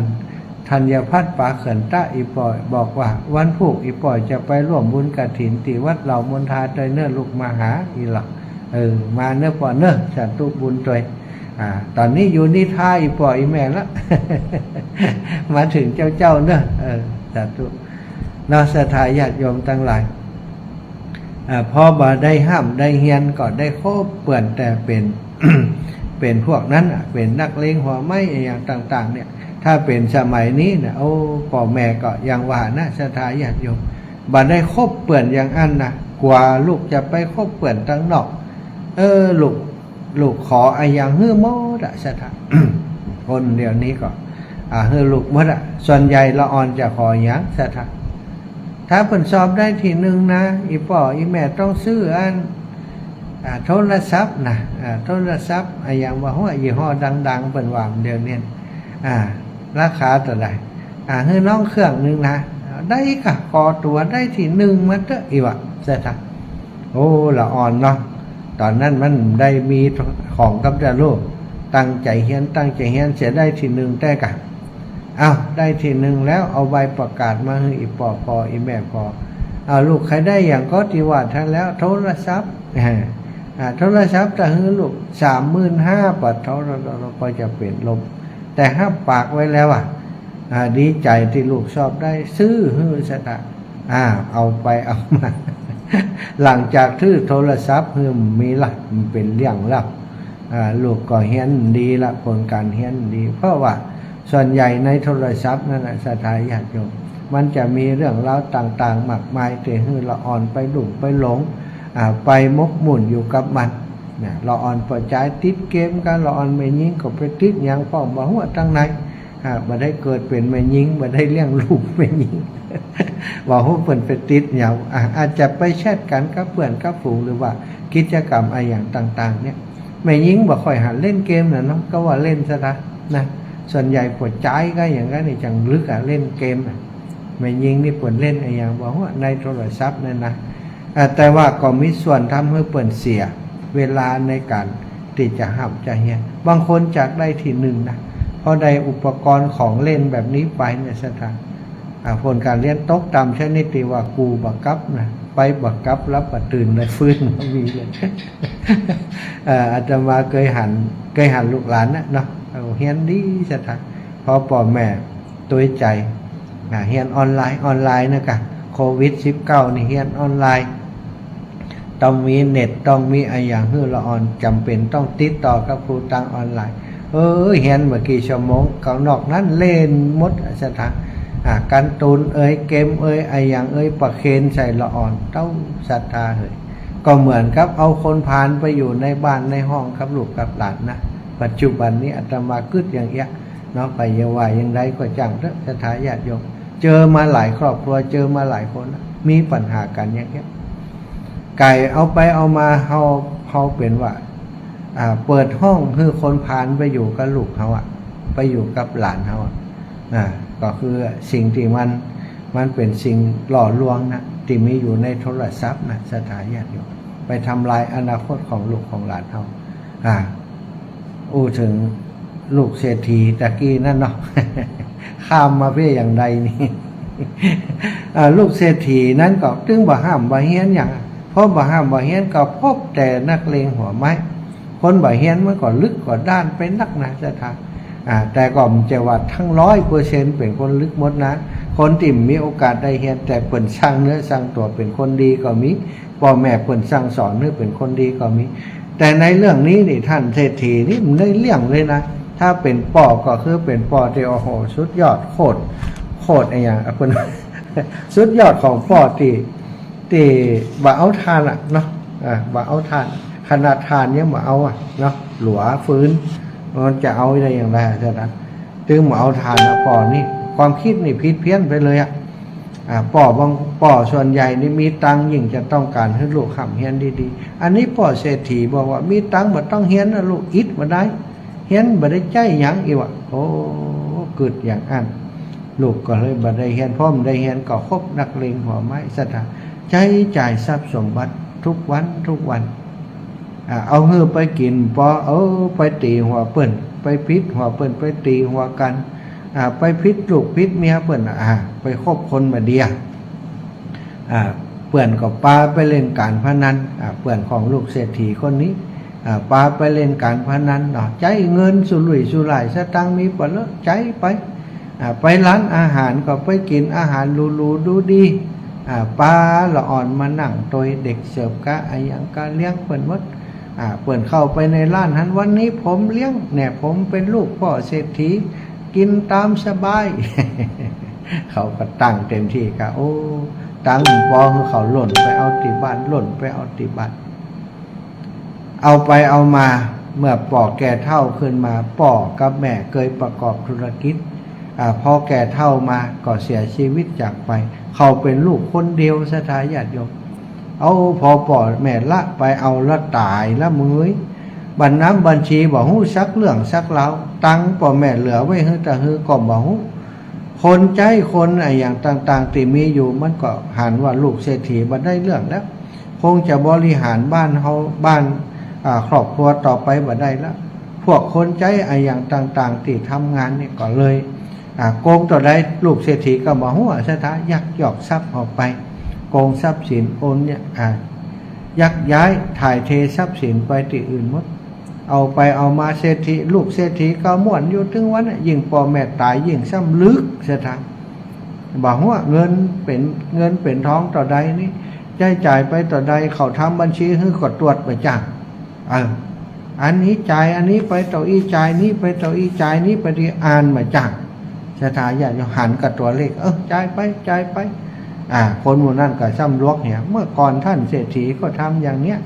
ธัญพัฒน์ ปาเขื่อนตะ อี่ป้อบอกว่า วันพูกอี่ป้อจะไปร่วมบุญกฐินตี้วัดเหล่ามนทาตวยเน่อลูก มาหาอี่หละ เออ มาเน่อป้อเน่อ สาธุบุญตวย อ่า ต๋อนนี้อยู่นิทราอี่ป้ออี่แม่ละ มาเถิงเจ้าๆ เน่อ เออ สาธุ เนาะ ศรัทธาญาติโยมตังหลาย อ่า พอบ่ได้ฮ่ำได้เฮียนก็ได้คบเปื้อนแต่เป๋น เป๋นพวกนั้นน่ะ เป๋นนักเลงหัวไม้อะหยังต่างๆ เนี่ย ถ้าเป๋นสมัยนี้น่ะ โอ้ ป้อแม่ก็อย่างว่านะ ศรัทธาญาติโยม บ่ได้คบเปื้อนอย่างอั้นนะ กว่าลูกจะไปคบเปื้อนตังนอก เออ ลูก ลูกขออะหยังหื้อหมดอะ ศรัทธา คนเดี๋ยวนี้ก็ อ่า หื้อลูกหมดอะ ส่วนใหญ่ละอ่อนจะขอหยัง ศรัทธา ถ้าเปิ้นสอบได้ตี้นึ่งนะ อี่ป้ออี่แม่ต้องซื้ออัน อ่า โทรศัพท์นะ อ่า โทรศัพท์อะหยังบ่ฮู้ ยี่ห้อดังๆ เปิ้นว่าเดี๋ยวนี้ อ่า ราคาเต้าใด อ่า หื้อน้องเครื่องนึ่งนะ ได้ก่ะ ขอตั๋วได้ตี้นึ่งมาเต๊อะ อี่ว่า ศรัทธา โอ้ ละอ่อนเนาะ ต๋อนนั้นมันได้มีของกับเจ้าลูก ตั้งใจ๋เฮียน ตั้งใจ๋เฮียน เสียได้ตี้นึ่งแต๊ก่ะ อ้าว ได้ตี้นึ่งแล้ว เอาใบประกาศมาหื้ออี่ป้อผ่อ อี่แม่ผ่อ อ้าว ลูกใค่ได้หยังก็ตี้ว่าหั้นแล้ว โทรศัพท์ อ่า โทรศัพท์ตะหื้อลูก สามหมื่นห้า บาท เท่านั้น ก็จะเป๋นลม แต่ฮับปากไว้แล้วอะ อ่า ดีใจ๋ตี้ลูกสอบได้ ซื้อหื้อ ศรัทธา อ่า เอาไปเอามา หลังจากซื้อโทรศัพท์หื้อ มีละ มันเป๋นเรื่องแล้ว อ่า ลูกก็เฮียนดีละ ผลก๋านเฮียนดี เพราะว่าส่วนใหญ่ในโทรศัพท์นั้นน่ะ ศรัทธาญาติโยม มันจะมีเรื่องราวต่างๆ มากมาย ตี้หื้อละอ่อนไปลุ่มไปหลง อ่า ไปหมกมุ่นอยู่กับมัน เนี่ย ละอ่อนป้อจายติดเกมกั๋น ละอ่อนแม่ญิงก็ไปติดหยังพ่องบ่ฮู้ตังไหน อ่า บ่ได้เกิดเป๋นแม่ญิง บ่ได้เลี้ยงลูกแม่ญิง บ่ฮู้เปิ้นไปติดหยัง อ่า อาจจะไปแชทกั๋นกับเปื้อนกับฝูง หรือว่ากิจกรรมอะหยังต่างๆ เนี่ย แม่ญิงบ่ค่อยหันเล่นเกมน่ะเนาะ ก็ว่าเล่นซะละนะ ส่วนใหญ่ป้อจายก็อย่างนั้นนี่ จังลึกอะ เล่นเกมอะ แม่ญิงนี่เปิ้นเล่นอะหยังบ่ฮู้ในโทรศัพท์นั่นนะ อ่า แต่ว่าก็มีส่วนทำหื้อเปิ้นเสียเวลาในก๋านตี้จะฮ่ำจะเฮียน บางคนจากได้ตี้นึ่งนะ พอได้อุปกรณ์ของเล่นแบบนี้ไปเนี่ย ศรัทธา อ่า ผลก๋านเฮียนตกต่ำชนิดตี้ว่ากู้บ่กลับนะ ไปบ่กลับ หลับบ่ตื่นเลย ฟื้นบ่มีเลย เอ่อ อาตมาเกยหัน เกยหันลูกหลานนะเนาะ เอาเฮียนดีศรัทธา พอป้อแม่ตวยใจ๋ อ่า เฮียนออนไลน์ ออนไลน์นะกะ โควิดสิบเก้านี่เฮียนออนไลน์ ต้องมีเน็ต ต้องมีอะหยังหื้อละอ่อน จ๋ำเป๋นต้องติดต่อกับครูตางออนไลน์ เออ เฮียนบ่กี่ชั่วโมง ก็นอกนั้นเล่นหมดศรัทธา อ่า การ์ตูนเอย เกมเอย อะหยังเอย ประเคนใส่ละอ่อน เต้าศรัทธาเหย ก็เหมือนกับเอาคนพาลไปอยู่ในบ้านในห้องกับลูกกับหลานนะ ปัจจุบันนี้อาตมากึ๊ดอย่างเอี้ยเนาะ ใผจะว่าอย่างใดก็จ้างเต๊อะ ศรัทธาญาติโยม เจอมาหลายครอบครัว เจอมาหลายคนละ มีปัญหากั๋นอย่างเอี้ย ก๋ายเอาไปเอามา เฮา เฮาเป๋นว่า อ่า เปิดห้องหื้อคนพาลไปอยู่กับลูกเฮาอะ ไปอยู่กับหลานเฮาอะ อ่า ก็คือสิ่งตี้มัน มันเป๋นสิ่งหล่อลวงนะ ตี้มีอยู่ในโทรศัพท์นะ ศรัทธาญาติโยม ไปทำลายอนาคตของลูกของหลานเฮา อ่า อู้เถิงลูกเศรษฐีตะกี้นั้นเนาะ ข้ามมาเปื้ออย่างใดนี่ อ่า ลูกเศรษฐีนั้นก็ตึงบ่ห้ามบ่เฮียนหยัง เพราะบ่ห้ามบ่เฮียนก็พบแต่นักเลงหัวไม้ คนบ่เฮียนมันก็ลึกกว่าด้านไปนักนะศรัทธา อ่า แต่ก็บ่ใจ้ว่าตึงร้อยเปอร์เซ็นต์เป๋นคนลึกหมดนะ คนตี้มีโอกาสได้เฮียน แต่เปิ้นสั่งเนื้อสั่งตั๋วเป๋นคนดีก็มี ป้อแม่เปิ้นสั่งสอนหื้อเป๋นคนดีก็มี แต่ในเรื่องนี้นี่ ต้านเศรษฐีนี่มันได้เรื่องเลยนะ ถ้าเป๋นป้อก็คือเป๋นป้อตี้ โอ้โห สุดยอด โคตร โคตรอะหยังอะ เปิ้น สุดยอดของป้อตี้ ตี้บ่เอาต้านอะเนาะ อ่า บ่เอาต้าน ขนาดต้านยังบ่เอาอะเนาะ หลัวฟืน มันจะเอาได้อย่างใดศรัทธา ตึงบ่เอาต้านอะ ป้อนี่ ความกึ๊ดนี่ผิดเพี้ยนไปเลยอะ อ่า ป้อบาง ป้อส่วนใหญ่นี่มีตังค์ ยิ่งจะต้องก๋านหื้อลูกฮ่ำเฮียนดีๆ อันนี้ป้อเศรษฐีบอกว่า มีตังค์บ่ต้องเฮียนนะลูก อิดบ่ได้ เฮียนบ่ได้ใจ๊หยัง อี้วะ โอ้ กึ๊ดอย่างอั้น ลูกก็เลยบ่ได้เฮียน พอบ่ได้เฮียนก็คบนักเลงหัวไม้ศรัทธา ใจ๊จ่ายทรัพย์สมบัติทุกวันทุกวัน อ่า เอาหื้อไปกิ๋นปอ เออ ไปตี๋หัวเปิ้น ไปผิดหัวเปิ้น ไปตี๋หัวกั๋น อ่า ไปผิดลูกผิดเมียเปิ้น อ่า ไปคบคนบ่าเดีย อ่า เปื้อนก็ปาไปเล่นก๋านพนัน อ่า เปื้อนของลูกเศรษฐีคนนี้ อ่า ปาไปเล่นก๋านพนันเนาะ ใจ๊เงินสุรุ่ยสุร่าย สตางค์มีบ่เหลือ ใจ๊ไป อ่า ไปร้านอาหารก็ไปกิ๋นอาหารหรูๆ ดูดี อ่า ปาละอ่อนมานั่งตวย เด็กเสิร์ฟกาอะหยังกาเลี้ยงเปิ้นหมด อ่า เปิ้นเข้าไปในร้านหั้น วันนี้ผมเลี้ยง เนี่ย ผมเป๋นลูกป้อเศรษฐี กิ๋นต๋ามสบาย เขาก็ตั้งเต็มตี้กา โอ้ ตังค์ปอหื้อเขาล่นไปเอาตี้บ้าน ล่นไปเอาตี้บ้าน เอาไปเอามา เมื่อป้อแก่เฒ่าขึ้นมา ป้อกับแม่เกยประกอบธุรกิจ อ่า พอแก่เฒ่ามาก็เสียชีวิตจากไป เขาเป๋นลูกคนเดียวศรัทธาญาติโยม เอา พอป้อแม่ละไปเอาละต๋ายละเมย บัญน้ำบัญชีบ่ฮู้สักเรื่องสักราว ตังค์ป้อแม่เหลือไว้หื้อตะหือก็บ่ฮู้ คนใจ๊คนอะหยังต่างๆ ตี้มีอยู่ มันก็หันว่าลูกเศรษฐีบ่ได้เรื่องแล้ว คงจะบริหารบ้านเฮา บ้าน อ่า ครอบครัวต่อไปบ่ได้แล้ว พวกคนใจ๊อะหยังต่างๆ ตี้ทำงานนี่ก็เลย อ่า โกงเต้าใด ลูกเศรษฐีก็บ่ฮู้ศรัทธา ยักยอกทรัพย์ออกไป โกงทรัพย์สิน โอนเนี่ย อ่า ยักย้ายถ่ายเททรัพย์สินไปตี้อื่นหมด เอาไปเอามาเศรษฐี ลูกเศรษฐีก็ม่วนอยู่ตึงวันน่ะ ยิ่งป้อแม่ต๋ายยิ่งซ้ำลึกศรัทธา บ่ฮู้ว่าเงินเป๋น เงินเป๋นทองเต้าใดนี่ ใจ๊จ่ายไปเต้าใด เขาทำบัญชีหื้อก็ตรวจบ่จ้าง เออ อันนี้จ่ายอันนี้ไปเต้าอี้ จ่ายนี้ไปเต้าอี้ จ่ายนี้ไปตี้อี้ อ่านบ่จ้างศรัทธาญาติโยม หันกับตั๋วเลข เออ จ่ายไป จ่ายไป อ่า คนหมู่นั้นก็ซ้ำลวกเหีย เมื่อก่อนต้านเศรษฐีก็ทำอย่างเนี้ย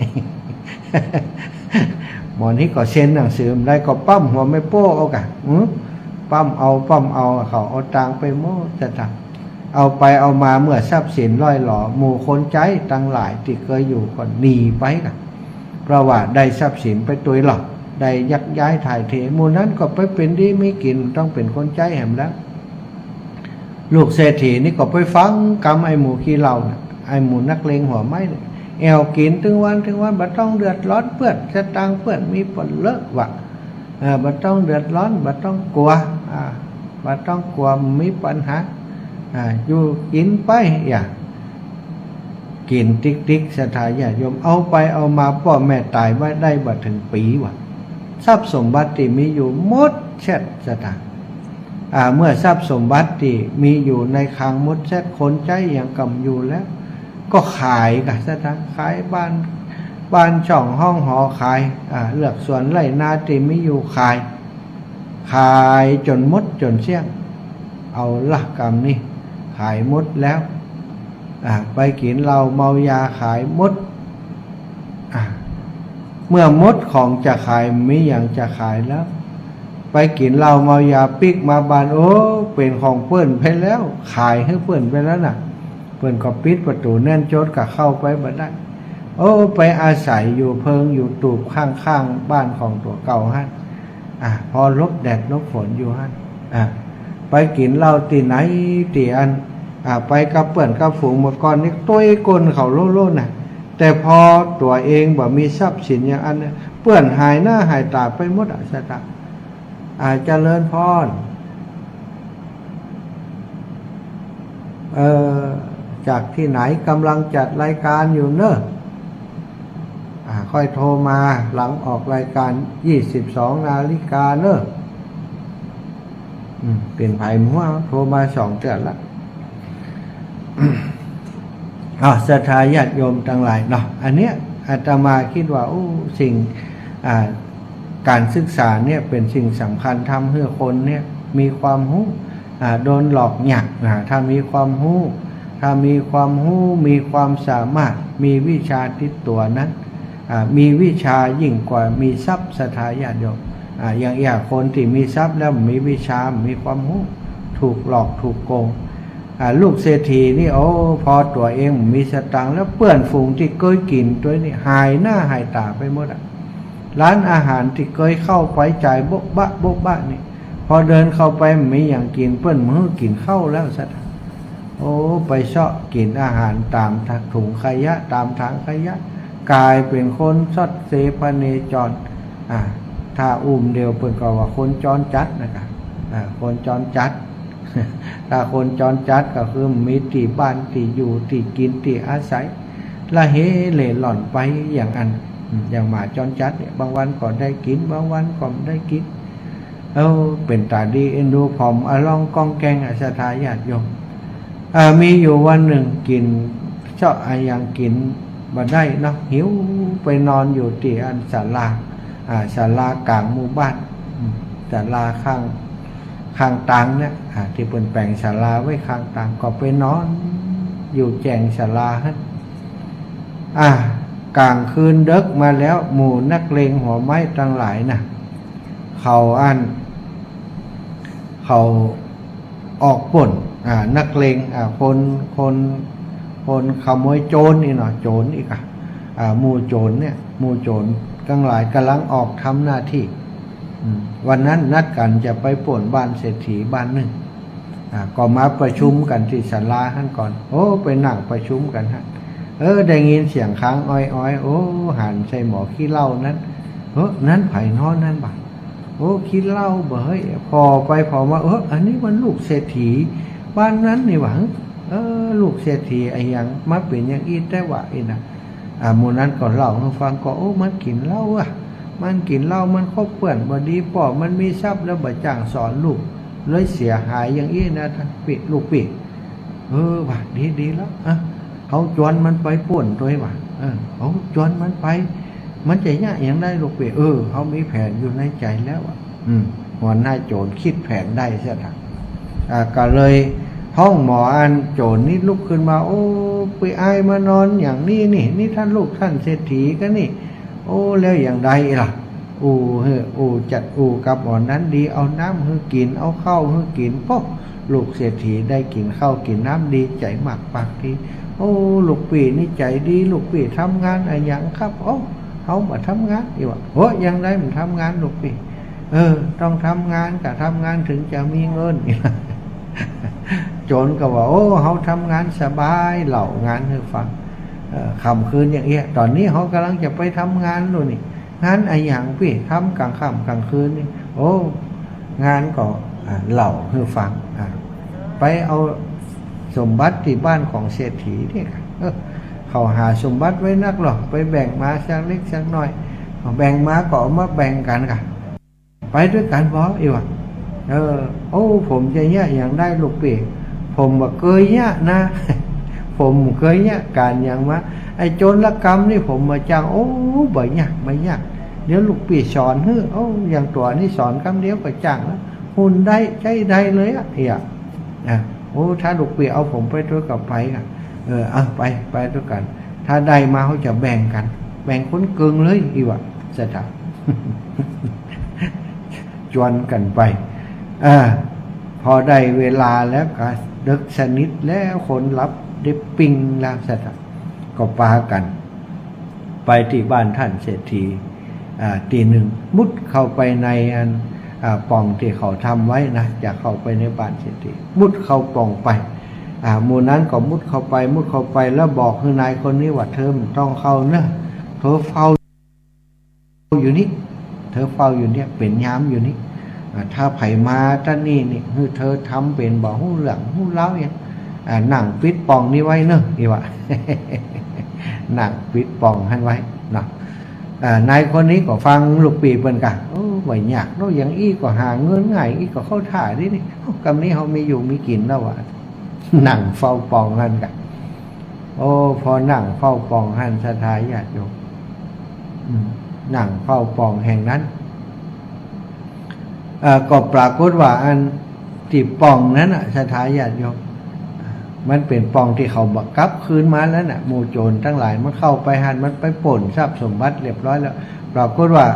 บ่านี้ก็เซ็นหนังสือบ่ได้ก็ปั๊มหัวแม่โป้เอาก่ะ อืม ปั๊มเอา ปั๊มเอา เขาเอาตังค์ไปหมดศรัทธา เอาไปเอามาเมื่อทรัพย์สินล่อยหลอ หมู่คนใจ๊ตังหลายตี้เกยอยู่ก็หนีไปก่ะ เพราะว่าได้ทรัพย์สินไปตวยหลอก ได้ยักย้ายถ่ายเท หมู่นั้นก็ไปเป๋นดีมีกิ๋น ต้องเป๋นคนใจ๊แหมแล้ว ลูกเศรษฐีนี่ก็ไปฟังกำไอ้หมู่ขี้เหล้าน่ะ ไอ้หมู่นักเลงหัวไม้น่ะ แอ่วกิ๋นตึงวันตึงวัน บ่ต้องเดือดร้อนเปื้อน สตางค์เปื้อนมีบ่เหลือวะ เออ บ่ต้องเดือดร้อน บ่ต้องกั๋ว อ่า บ่ต้องกั๋วมีปัญหา อ่า อยู่กิ๋นไป อย่า กิ๋นติ๊กๆ ศรัทธาญาติโยม เอาไปเอามาป้อแม่ต๋ายมาได้บ่เถิงปี๋วะ ทรัพย์สมบัติตี้มีอยู่หมดแซ็ด ศรัทธา อ่า เมื่อทรัพย์สมบัติตี้มีอยู่ในคลังหมดแซ็ด คนใจ๊หยังก็บ่อยู่แล้ว ก็ขายก่ะ ศรัทธา ขายบ้าน บ้านช่องห้องหอขาย อ่า เฮือกสวนไฮ่นาตี้มีอยู่ขาย ขายจ๋นหมดจ๋นเสี้ยง เอาละกำนี้ ขายหมดแล้ว อ่า ไปกิ๋นเหล้าเมายาขายหมด อ่า เมื่อหมดของจะขาย บ่มีหยังจะขายแล้ว ไปกิ๋นเหล้าเมายาปิ๊กมาบ้าน โอ้ เป๋นของเปิ้นไปแล้ว ขายหื้อเปิ้นไปแล้วน่ะ เปิ้นก็ปิดประตู๋แน่นจ๊ด ก็เข้าไปบ่ได้ โอ้ ไปอาศัยอยู่เพิงอยู่ตูบข้างๆ บ้านของตั๋วเก่าหั้น อ่า พอหลบแดดหลบฝนอยู่หั้น อ่า ไปกิ๋นเหล้าตี้ไหนตี้อั้น อ่า ไปกับเปื้อนกับฝูง เมื่อก่อนนี้ตวยก้นเขาโล่ๆ น่ะ แต่พอตั๋วเองบ่มีทรัพย์สินอย่างอั้นเนี่ย เปื้อนหายหน้าหายต๋าไปหมดอะ ศรัทธา อ่า เจริญพร เอ่อ จากตี้ไหน ก่ำลังจัดรายก๋านอยู่เนาะ อ่า ค่อยโทรมาหลังออกรายก๋าน ยี่สิบสองนาฬิกาเนาะ อืม เป๋นใผหัว โทรมาสองเตื้อละ อ้าว ศรัทธาญาติโยมตังหลายเนาะ อันเนี้ยอาตมาคิดว่า โอ้ สิ่ง อ่า ก๋านศึกษาเนี่ยเป๋นสิ่งสำคัญ ทำหื้อคนเนี่ยมีความฮู้ อ่า โดนหลอกยาก อ่า ถ้ามีความฮู้ ถ้ามีความฮู้ มีความสามารถ มีวิชาติดตั๋วนั้น อ่า มีวิชายิ่งกว่ามีทรัพย์ ศรัทธาญาติโยม อ่า อย่าง อย่างคนตี้มีทรัพย์แล้วบ่มีวิชา บ่มีความฮู้ ถูกหลอกถูกโกง อ่า ลูกเศรษฐีนี่ โอ้ พอตั๋วเองบ่มีสตางค์แล้ว เปื้อนฝูงตี้เกยกิ๋นตวยนี่ หายหน้าหายต๋าไปหมดอะ ร้านอาหารตี้เกยเข้าไปจ่ายโบ๊ะบะโบ๊ะบะนี่ พอเดินเข้าไปบ่มีหยังกิ๋น เปิ้นบ่หื้อกิ๋นข้าวแล้ว ศรัทธา โอ้ ไปเซาะกิ๋นอาหารต๋ามถุงขยะ ต๋ามถังขยะ ก๋ายเป๋นคนซดเซพเนจร อ่า ถ้าอู้เดียวเปิ้นก็ว่าคนจรจัดนะกะ อ่า คนจรจัด ถ้าคนจรจัดก็คือบ่มีตี้บ้านตี้อยู่ตี้กิ๋นตี้อาศัย ละเหเล่ร่อนไปอย่างอั้น อืม อย่างหมาจรจัดเนี่ย บางวันก็ได้กิ๋น บางวันก็บ่ได้กิ๋น เอ้า เป๋นต๋าดีเอ็นดู ผอมอะลองก้องแก้งอะ ศรัทธาญาติโยม อ่า มีอยู่วันนึ่งกิ๋น เซาะอะหยังกิ๋นบ่ได้เนาะ หิว ไปนอนอยู่ตี้อันศาลา อ่า ศาลาก๋างหมู่บ้าน อืม ศาลาข้าง ข้างตางเนี่ย อ่า ตี้เปิ้นแป๋งศาลาไว้ข้างตาง ก็ไปนอนอยู่แจ้งศาลาหั้น อ่า ก๋างคืนเดิ็กมาแล้ว หมู่นักเลงหัวไม้ตังหลายน่ะ เขาอั้น เขาออกป้น อ่า นักเลง อ่า คน คน คนขโมยโจรนี่เนาะ โจรอีกอะ อ่า หมู่โจรเนี่ย หมู่โจรตังหลายก่ำลังออกทำหน้าตี้ อืม วันนั้นนัดกั๋นจะไปป้นบ้านเศรษฐีบ้านนึ่ง อ่า ก็มาประชุมกั๋นตี้ศาลาหั้นก่อน โอ้ ไปนั่งประชุมกั๋นหั้น เออ ได้ยินเสียงค้างอ้อยๆ โอ้ หันใส่หมอขี้เหล้านั้น เฮ้อ นั้นใผนอนั้นบ่า โอ้ ขี้เหล้าบ่าเฮ้ย ผ่อไปผ่อมา เออ อันนี้มันลูกเศรษฐีบ้านนั้นนี่หว่า เออ ลูกเศรษฐีอะหยังมาเป๋นอย่างอี้แต๊วะ อี้น่ะ อ่า หมู่นั้นก็เล่าหื้อฟัง ก็ โอ้ มันกิ๋นเหล้าอะ มันกิ๋นเหล้า มันคบเปื้อนบ่ดี ป้อมันมีทรัพย์แล้วบ่จ้างสอนลูก เลยเสียหายอย่างอี้นะ ต้านปี้ ลูกปี้ เออ ว่า ดี ดีแล้ว อ่ะ เฮาจวนมันไปป้นตวยว่า เออ เฮาจวนมันไป มันจะยากอย่างใดลูกปี้ เออ เฮามีแผนอยู่ในใจ๋แล้วอะ อืม หัวหน้าโจรกึ๊ดแผนได้เสียละ อ่า ก็เลยฮ้องหมออันโจรนี่ลุกขึ้นมา โอ้ ปี้อ้ายมานอนอย่างนี้นี่ นี่ต้านลูกต้านเศรษฐีกานี่ โอ้ แล้วอย่างใดล่ะ อู้หื้อ อู้จัดอู้กับหมอนั้นดี เอาน้ำหื้อกิ๋น เอาข้าวหื้อกิ๋น โป๊ะ ลูกเศรษฐีได้กิ๋นข้าวกิ๋นน้ำดีใจ๋มากปากดี โอ้ ลูกปี้นี่ใจ๋ดี ลูกปี้ทำงานอะหยังครับ โอ้ เฮาบ่ทำงาน อี้ว่า โอ้ อย่างใดบ่ทำงานลูกปี้ เออ ต้องทำงาน กาทำงานเถิงจะมีเงิน โจรก็ว่า โอ้ เฮาทำงานสบาย เล่างานหื้อฟัง เออ ค่ำคืนอย่างเอี้ย ต๋อนนี้เฮาก่ำลังจะไปทำงานโน่นนี่ งานอะหยังปี้ ทำก๋างค่ำก๋างคืนนี่ โอ้ งานก็ อ่า เล่าหื้อฟัง อ่า ไปเอา สมบัติตี้บ้านของเศรษฐีเนี่ย เออ เขาหาสมบัติไว้นักหรอ ไปแบ่งมาสักเล็กสักน้อย แบ่งมาก็เอามาแบ่งกั๋นก่ะ ไปด้วยกั๋นบ่ อี้วะ เออ โอ้ ผมจะเยียะหยังได้ลูกปี้ ผมบ่เกยเยียะนะ ผมบ่เกยเยียะก๋านหยังมา ไอ้โจรกรรมนี่ผมบ่จ้าง โอ้ บ่ยาก บ่ยาก เดี๋ยวลูกปี้สอนหื้อ โอ้ อย่างตั๋วนี่สอนกำเดียวก็จ้างแล้ว ฮู้ได้ ใจ๊ได้เลยอะ อี้อะ อ่ะ โอ้ ถ้าลูกปี้เอาผมไปด้วยก็ไปก่ะ เออ เอาไป ไปด้วยกั๋น ถ้าได้มาเฮาจะแบ่งกั๋น แบ่งคนเกิ่งเลย อี้วะ ศรัทธา จวนกั๋นไป อ่า พอได้เวลาแล้วก็ดึกสนิทแล้ว คนหลับได้ปิ้งแล้ว ศรัทธา ก็ปากั๋น ไปตี้บ้านต้านเศรษฐี อ่า ตี้นึ่ง มุดเข้าไปในอัน อ่า ป่องตี้เขาทำไว้นะ จะเข้าไปในบ้านเศรษฐี มุดเข้าป่องไป อ่า หมู่นั้นก็มุดเข้าไป มุดเข้าไปแล้วบอกหื้อนายคนนี้ว่า เธอบ่ต้องเข้าเน่อ เธอเฝ้าอยู่นี่ เธอเฝ้าอยู่เนี่ย เป๋นยามอยู่นี่ อ่า ถ้าใผมาต้านนี่นี่ หื้อเธอทำเป๋นบ่ฮู้เรื่องฮู้ราวหยัง อ่า นั่งปิดป่องนี้ไว้เน่อ อี้วะ นั่งปิดป่องหั้นไว้เนาะ อ่า นายคนนี้ก็ฟังลูกปี้เปิ้นก่ะ โอ้ บ่ยากเนาะ อย่างอี้ก็หาเงินง่าย อี้ก็เข้าท่าดีนี่ โอ้ กำนี้เฮามีอยู่มีกิ๋นแล้ววะ นั่งเฝ้าป่องหั้นก่ะ โอ้ พอนั่งเฝ้าป่องหั้น ศรัทธาญาติโยม อืม นั่งเฝ้าป่องแห่งนั้น เอ่อ ก็ปรากฏว่าอันตี้ป่องนั้นน่ะ ศรัทธาญาติโยม มันเป๋นป่องตี้เขาบ่กลับคืนมาแล้วน่ะ หมู่โจรตังหลายมันเข้าไปหั้น มันไปปล้นทรัพย์สมบัติเรียบร้อยแล้ว ปรากฏว่า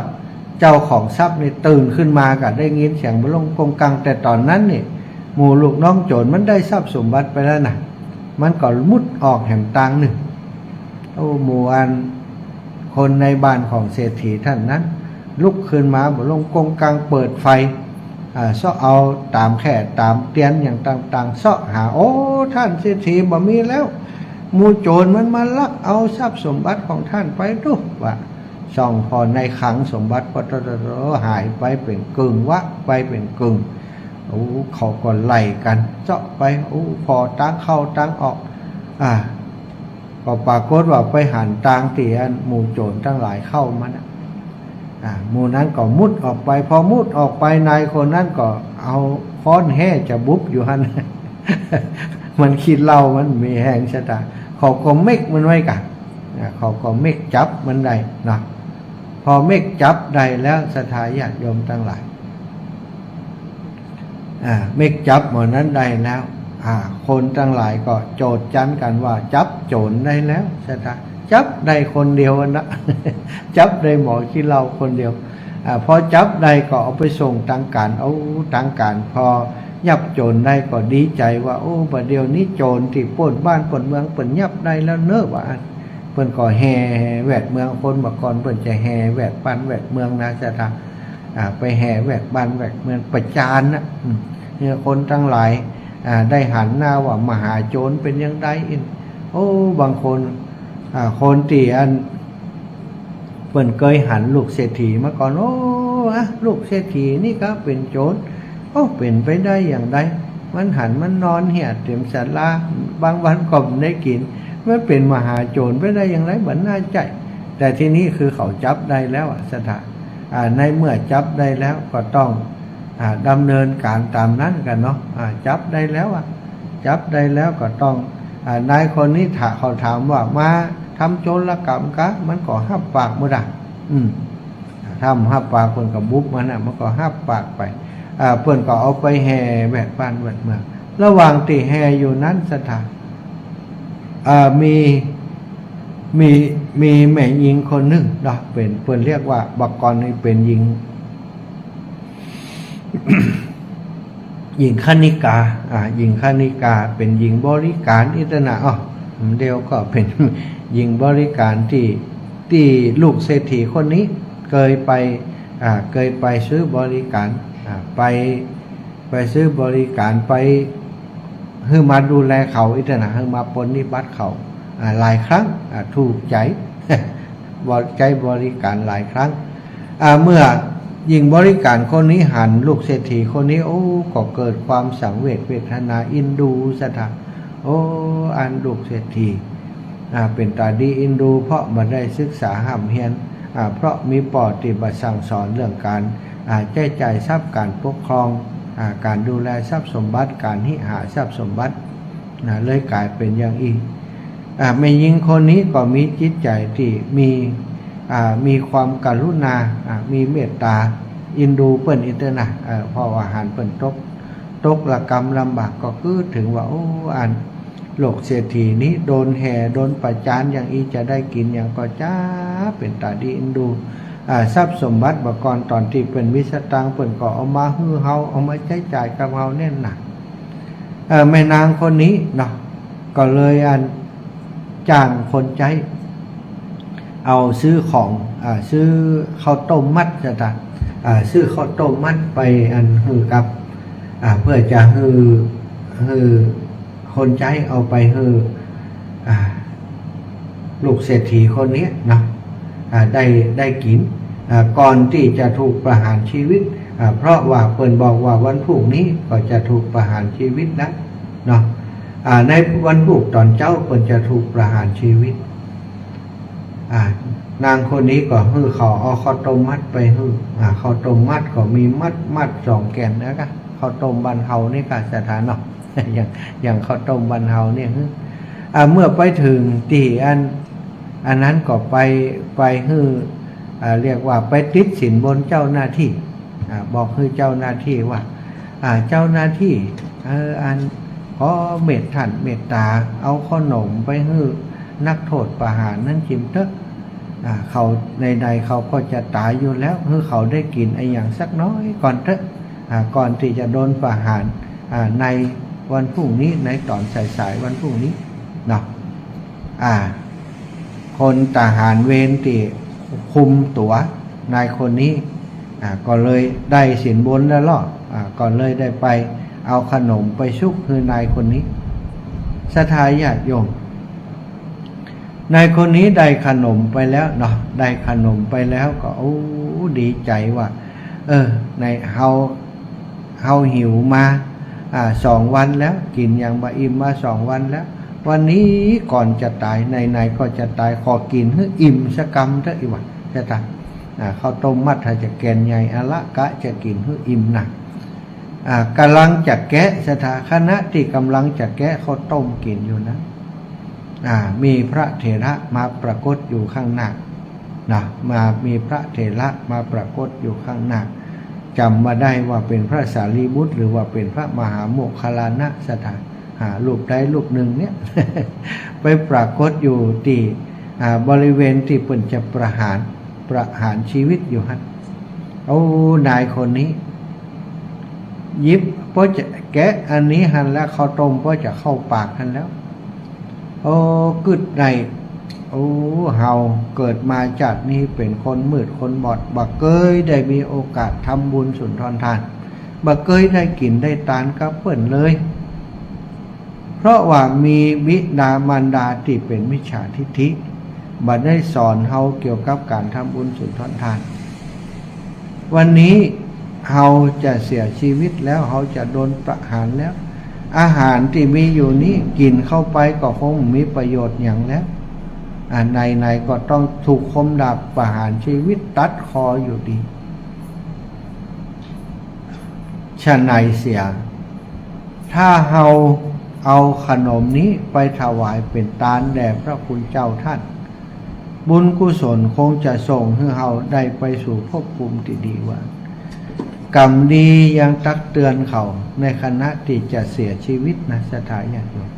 เจ้าของทรัพย์นี่ตื่นขึ้นมาก็ได้ยินเสียงบ่ล้มก้งกัง แต่ต๋อนนั้นนี่ หมู่ลูกน้องโจรมันได้ทรัพย์สมบัติไปแล้วน่ะ มันก็มุดออกแหมตางนึ่ง โอ้ หมู่อันคนในบ้านของเศรษฐีต้านนั้น ลุกขึ้นมาบ่ล้มก้งกัง เปิดไฟ อ่า เซาะเอาต๋ามแค่ต๋ามเตียนอย่างต่างๆ เซาะหา โอ้ ต้านเศรษฐีบ่มีแล้ว หมู่โจรมันมาลักเอาทรัพย์สมบัติของต้านไปตุ๊ ว่า ส่องผ่อในคลังสมบัติก็หายไปเป๋นกึ่งวะ ไปเป๋นกึ่ง โอ้ เขาก็ไล่กั๋นเซาะไป โอ้ ผ่อตางเข้าตางออก อ่า ก็ปรากฏว่าไปหันตางตี้อันหมู่โจรตังหลายเข้ามาน่ะ อ่า หมู่นั้นก็มุดออกไป พอมุดออกไป นายคนนั้นก็เอาค้อนแฮ่จะบุบอยู่หั้น มันขี้เหล้ามันมีแฮง ศรัทธา เขาก็เม็กมันไว้ก่ะ อ่า เขาก็เม็กจับมันได้เนาะ พอเม็กจับได้แล้ว ศรัทธาญาติโยมตังหลาย อ่า เม็กจับหมอนั้นได้แล้ว อ่า คนตังหลายก็โจษจันกั๋นว่า จับโจรได้แล้ว ศรัทธา จับได้คนเดียวนะ จับได้หมอขี้เหล้าคนเดียว อ่า พอจับได้ก็เอาไปส่งตางก๋าน เอาตางก๋าน พอยับโจรได้ก็ดีใจ๋ว่า โอ้ บ่าเดี่ยวนี้โจรตี้ปล้นบ้านปล้นเมืองเปิ้นยับได้แล้วเนาะ ว่าอั้น เปิ้นก็แห่แหวดเมือง คนบ่าก่อนเปิ้นจะแห่แหวดบ้านแหวดเมืองนะ ศรัทธา อ่า ไปแห่แหวดบ้านแหวดเมืองประจานน่ะ อืม เนี่ย คนตังหลาย อ่า ได้หันหน้าว่ามหาโจรเป๋นอย่างใดอิ้น โอ้ บางคน อ่า คนตี้อัน เปิ้นเกยหันลูกเศรษฐีมาก่อน โอ้ อ่ะ ลูกเศรษฐีนี่ก็เป๋นโจร โอ้ เป๋นไปได้อย่างใด มันหันมันนอนเหียเตียมศาลา บางวันก็บ่ได้กิ๋น มันเป๋นมหาโจรไปได้อย่างใด บ่น่าใจ้ แต่ทีนี้คือเขาจับได้แล้วอะ ศรัทธา อ่า ในเมื่อจับได้แล้วก็ต้อง อ่า ดำเนินก๋านต๋ามนั้นกั๋นเนาะ อ่า จับได้แล้วอะ จับได้แล้วก็ต้อง อ่า นายคนนี้ถ้าเขาถามว่ามาทำโจรกรรมกา มันก็ฮับปากบ่ดะ อืม ถ้าบ่ฮับปากเปิ้นก็บุบมันน่ะ มันก็ฮับปากไป อ่า เปิ้นก็เอาไปแห่แหวดบ้านแหวดเมือง ระหว่างตี้แห่อยู่นั้น ศรัทธา อ่า มี มี มีแม่ญิงคนนึ่งเนาะ เป๋น เปิ้นเรียกว่า บ่าก่อนนี่เป๋นหญิง หญิงคณิกา อ่า หญิงคณิกา เป๋นหญิงบริก๋ารอิตนะ อ้อ เดี๋ยวก็เป๋นหญิงบริก๋ารตี้ ตี้ลูกเศรษฐีคนนี้เกยไป อ่า เกยไปซื้อบริก๋าร อ่า ไป ไปซื้อบริก๋าร ไปหื้อมาดูแลเขาอิตนะ หื้อมาปรนนิบัติเขา อ่า หลายครั้ง อ่า ถูกใจ๋ บริ ใจ๊บริก๋ารหลายครั้ง อ่า เมื่อหญิงบริก๋ารคนนี้หันลูกเศรษฐีคนนี้ โอ้ ก็เกิดความสังเวชเวทนา อินดู ศรัทธา โอ้ โอ้ อันลูกเศรษฐี อ่า เป๋นต๋าดีเอ็นดู เพราะบ่ได้ศึกษาฮ่ำเฮียน อ่า เพราะมีป้อตี้บ่สั่งสอนเรื่องก๋าน อ่า ใจ๊จ่ายทรัพย์ ก๋านปกครอง อ่า ก๋านดูแลทรัพย์สมบัติ ก๋านฮิหาทรัพย์สมบัติ นะ เลยก๋ายเป๋นอย่างอี้ อ่า แม่ญิงคนนี้ก็มีจิตใจ๋ตี้มี อ่า มีความกรุณา อ่า มีเมตต๋า เอ็นดูเปิ้นอี้เต๊อะนะ เอ่อ เพราะว่าหันเปิ้นตก ตกระกำลำบาก ก็คือเถิงว่า โอ้ อันลูกเศรษฐีนี้โดนแห่ โดนประจานอย่างอี้ จะได้กิ๋นหยังก่อจ๊า เป๋นต๋าดีเอ็นดู อ่า ทรัพย์สมบัติบ่าก่อน ต๋อนตี้เปิ้นมีสตางค์ เปิ้นก็เอามาหื้อเฮา เอามาใจ๊จ่ายกับเฮาแน่นหนา เอ่อ แม่นางคนนี้เนาะ ก็เลยอันจ้างคนใจ๊ เอาซื้อของ อ่า ซื้อข้าวต้มมัด เจ้าต๋า อ่า ซื้อข้าวต้มมัดไปอันหื้อกับ อ่า เปื้อจะหื้อ หื้อคนใจ๊เอาไปหื้อ อ่า ลูกเศรษฐีคนนี้เนาะ อ่า ได้ ได้กิ๋น อ่า ก่อนตี้จะถูกประหารชีวิต อ่า เพราะว่าเปิ้นบอกว่าวันพูกนี้ก็จะถูกประหารชีวิตแล้วเนาะ อ่า ในวันพูกต๋อนเจ๊าเปิ้นจะถูกประหารชีวิต อ่า นางคนนี้ก็หื้อเขาเอาข้าวต้มมัดไปหื้อ อ่า ข้าวต้มมัดก็มีมัด มัดสองแก่นนะกะ ข้าวต้มบ้านเฮานี่กะ เจ้าต๋าเนาะ อย่าง อย่างข้าวต้มบ้านเฮาเนี่ย อ่า เมื่อไปเถิงตี้อัน อันนั้นก็ไป ไปหื้อ อ่า เรียกว่าไปติดสินบนเจ้าหน้าตี้ อ่า บอกหื้อเจ้าหน้าตี้ว่า อ่า เจ้าหน้าตี้ เออ อัน ขอเมต ท่านเมตต๋า เอาขนมไปหื้อนักโทษประหารนั้นจิมเต๊อะ อ่า เขา ไหนๆ เขาก็จะต๋ายอยู่แล้ว หื้อเขาได้กิ๋นอะหยังสักน้อยก่อนเต๊อะ อ่า ก่อนตี้จะโดนประหาร อ่า ในวันพูกนี้ ในต๋อนสายๆ วันพูกนี้เนาะ อ่า คนทหารเวรตี้คุมตั๋วนายคนนี้ อ่า ก็เลยได้สินบนแล้วเนาะ อ่า ก็เลยได้ไปเอาขนมไปซุกหื้อนายคนนี้ ศรัทธาญาติโยม นายคนนี้ได้ขนมไปแล้วเนาะ ได้ขนมไปแล้วก็ โอ้ ดีใจ๋ว่า เออ ใน เฮา เฮาหิวมา อ่า สองวันแล้ว กิ๋นหยังบ่อิ่มมาสองวันแล้ว วันนี้ก่อนจะต๋าย ไหนๆ ก็จะต๋าย ขอกิ๋นหื้ออิ่มสักกำเต๊อะ อี้หว่า เจ้าต๋า อ่า ข้าวต้มมัดหาจะแก่นใหญ่ เอาละ กะจะกิ๋นหื้ออิ่มนะ อ่า ก่ำลังจะแกะ ศรัทธา ขณะตี้ก่ำลังจะแกะข้าวต้มกิ๋นอยู่นั้น อ่า มีพระเถระมาปรากฏอยู่ข้างหน้า นะ มา มีพระเถระมาปรากฏอยู่ข้างหน้า จ๋ำบ่ได้ว่าเป๋นพระสารีบุตร หรือว่าเป๋นพระมหาโมคคัลลานะ ศรัทธา อ่า รูปใดรูปนึ่งเนี่ย ไปปรากฏอยู่ตี้ อ่า บริเวณตี้เปิ้นจะประหาร ประหารชีวิตอยู่หั้น โอ้ นายคนนี้ หยิบ พอจะแกะอันนี้หั้นแล้ว ข้าวต้มพอจะเข้าปากหั้นแล้ว โอ้ กึ๊ดได้ โอ้ เฮาเกิดมาจาตินี้เป๋นคนมืดคนบอด บ่เกยได้มีโอกาสทำบุญสุนทรทาน บ่เกยได้กิ๋นได้ตานกับเปิ้นเลย เพราะว่ามีบิดามารดาตี้เป๋นมิจฉาทิฏฐิ บ่ได้สอนเฮาเกี่ยวกับก๋านทำบุญสุนทรทาน วันนี้เฮาจะเสียชีวิตแล้ว เฮาจะโดนประหารแล้ว อาหารตี้มีอยู่นี้กิ๋นเข้าไปก็คงมีประโยชน์หยังแล้ว อ่า ไหนๆ ก็ต้องถูกคมดาบประหารชีวิตตัดคออยู่ดี ฉะไหนเสีย ถ้าเฮาเอาขนมนี้ไปถวายเป๋นตานแด่พระคุณเจ้าท่าน บุญกุศลคงจะส่งหื้อเฮาได้ไปสู่ภพภูมิตี้ดีว่า ก๋รรมดียังตักเตือนเขาในขณะตี้จะเสียชีวิตนะ ศรัทธาญาติโยม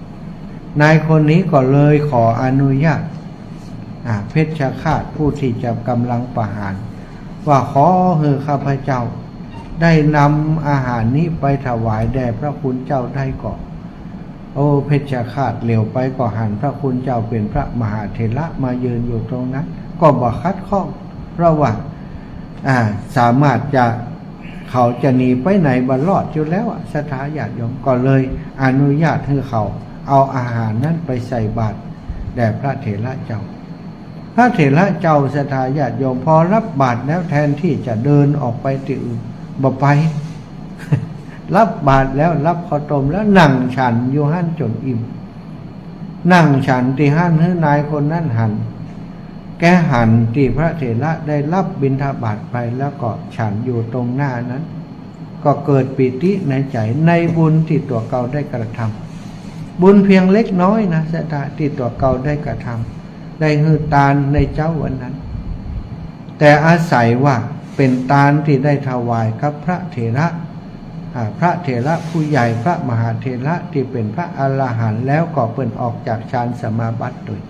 นายคนนี้ก็เลยขออนุญาต อ่า เพชฌฆาตผู้ตี้จะก๋ำลังประหาร ว่าขอหื้อข้าพเจ้าได้นำอาหารนี้ไปถวายแด่พระคุณเจ้าได้ก่อ โอ้ เพชฌฆาตเหลียวไปก็หันพระคุณเจ้าเป๋นพระมหาเถระมายืนอยู่ตรงนั้น ก็บ่ขัดข้อง เพราะว่า อ่า สามารถจะ เขาจะหนีไปไหนบ่รอดอยู่แล้วอะ ศรัทธาญาติโยม ก็เลยอนุญาตหื้อเขาเอาอาหารนั้นไปใส่บาตรแด่พระเถระเจ้า พระเถระเจ้า ศรัทธาญาติโยม พอรับบาตรแล้วแทนตี้จะเดินออกไปตี้อื่น บ่ไป รับบาตรแล้ว รับข้าวต้มแล้ว นั่งฉันอยู่หั้นจ๋นอิ่ม นั่งฉันตี้หั้นหื้อนายคนนั้นหัน แกหันตี้พระเถระได้รับบิณฑบาตไป แล้วก็ฉันอยู่ตรงหน้านั้น ก็เกิดปีติในใจ๋ในบุญตี้ตั๋วเก่าได้กระทำ บุญเพียงเล็กน้อยนะ ศรัทธา ตี้ตั๋วเก่าได้กระทำ ได้หื้อตานในเจ๊าวันนั้น แต่อาศัยว่าเป๋นตานตี้ได้ถวายกับพระเถระ อ่า พระเถระผู้ใหญ่ พระมหาเถระตี้เป๋นพระอรหันต์แล้ว ก็เปิ้นออกจากฌานสมาบัติโดย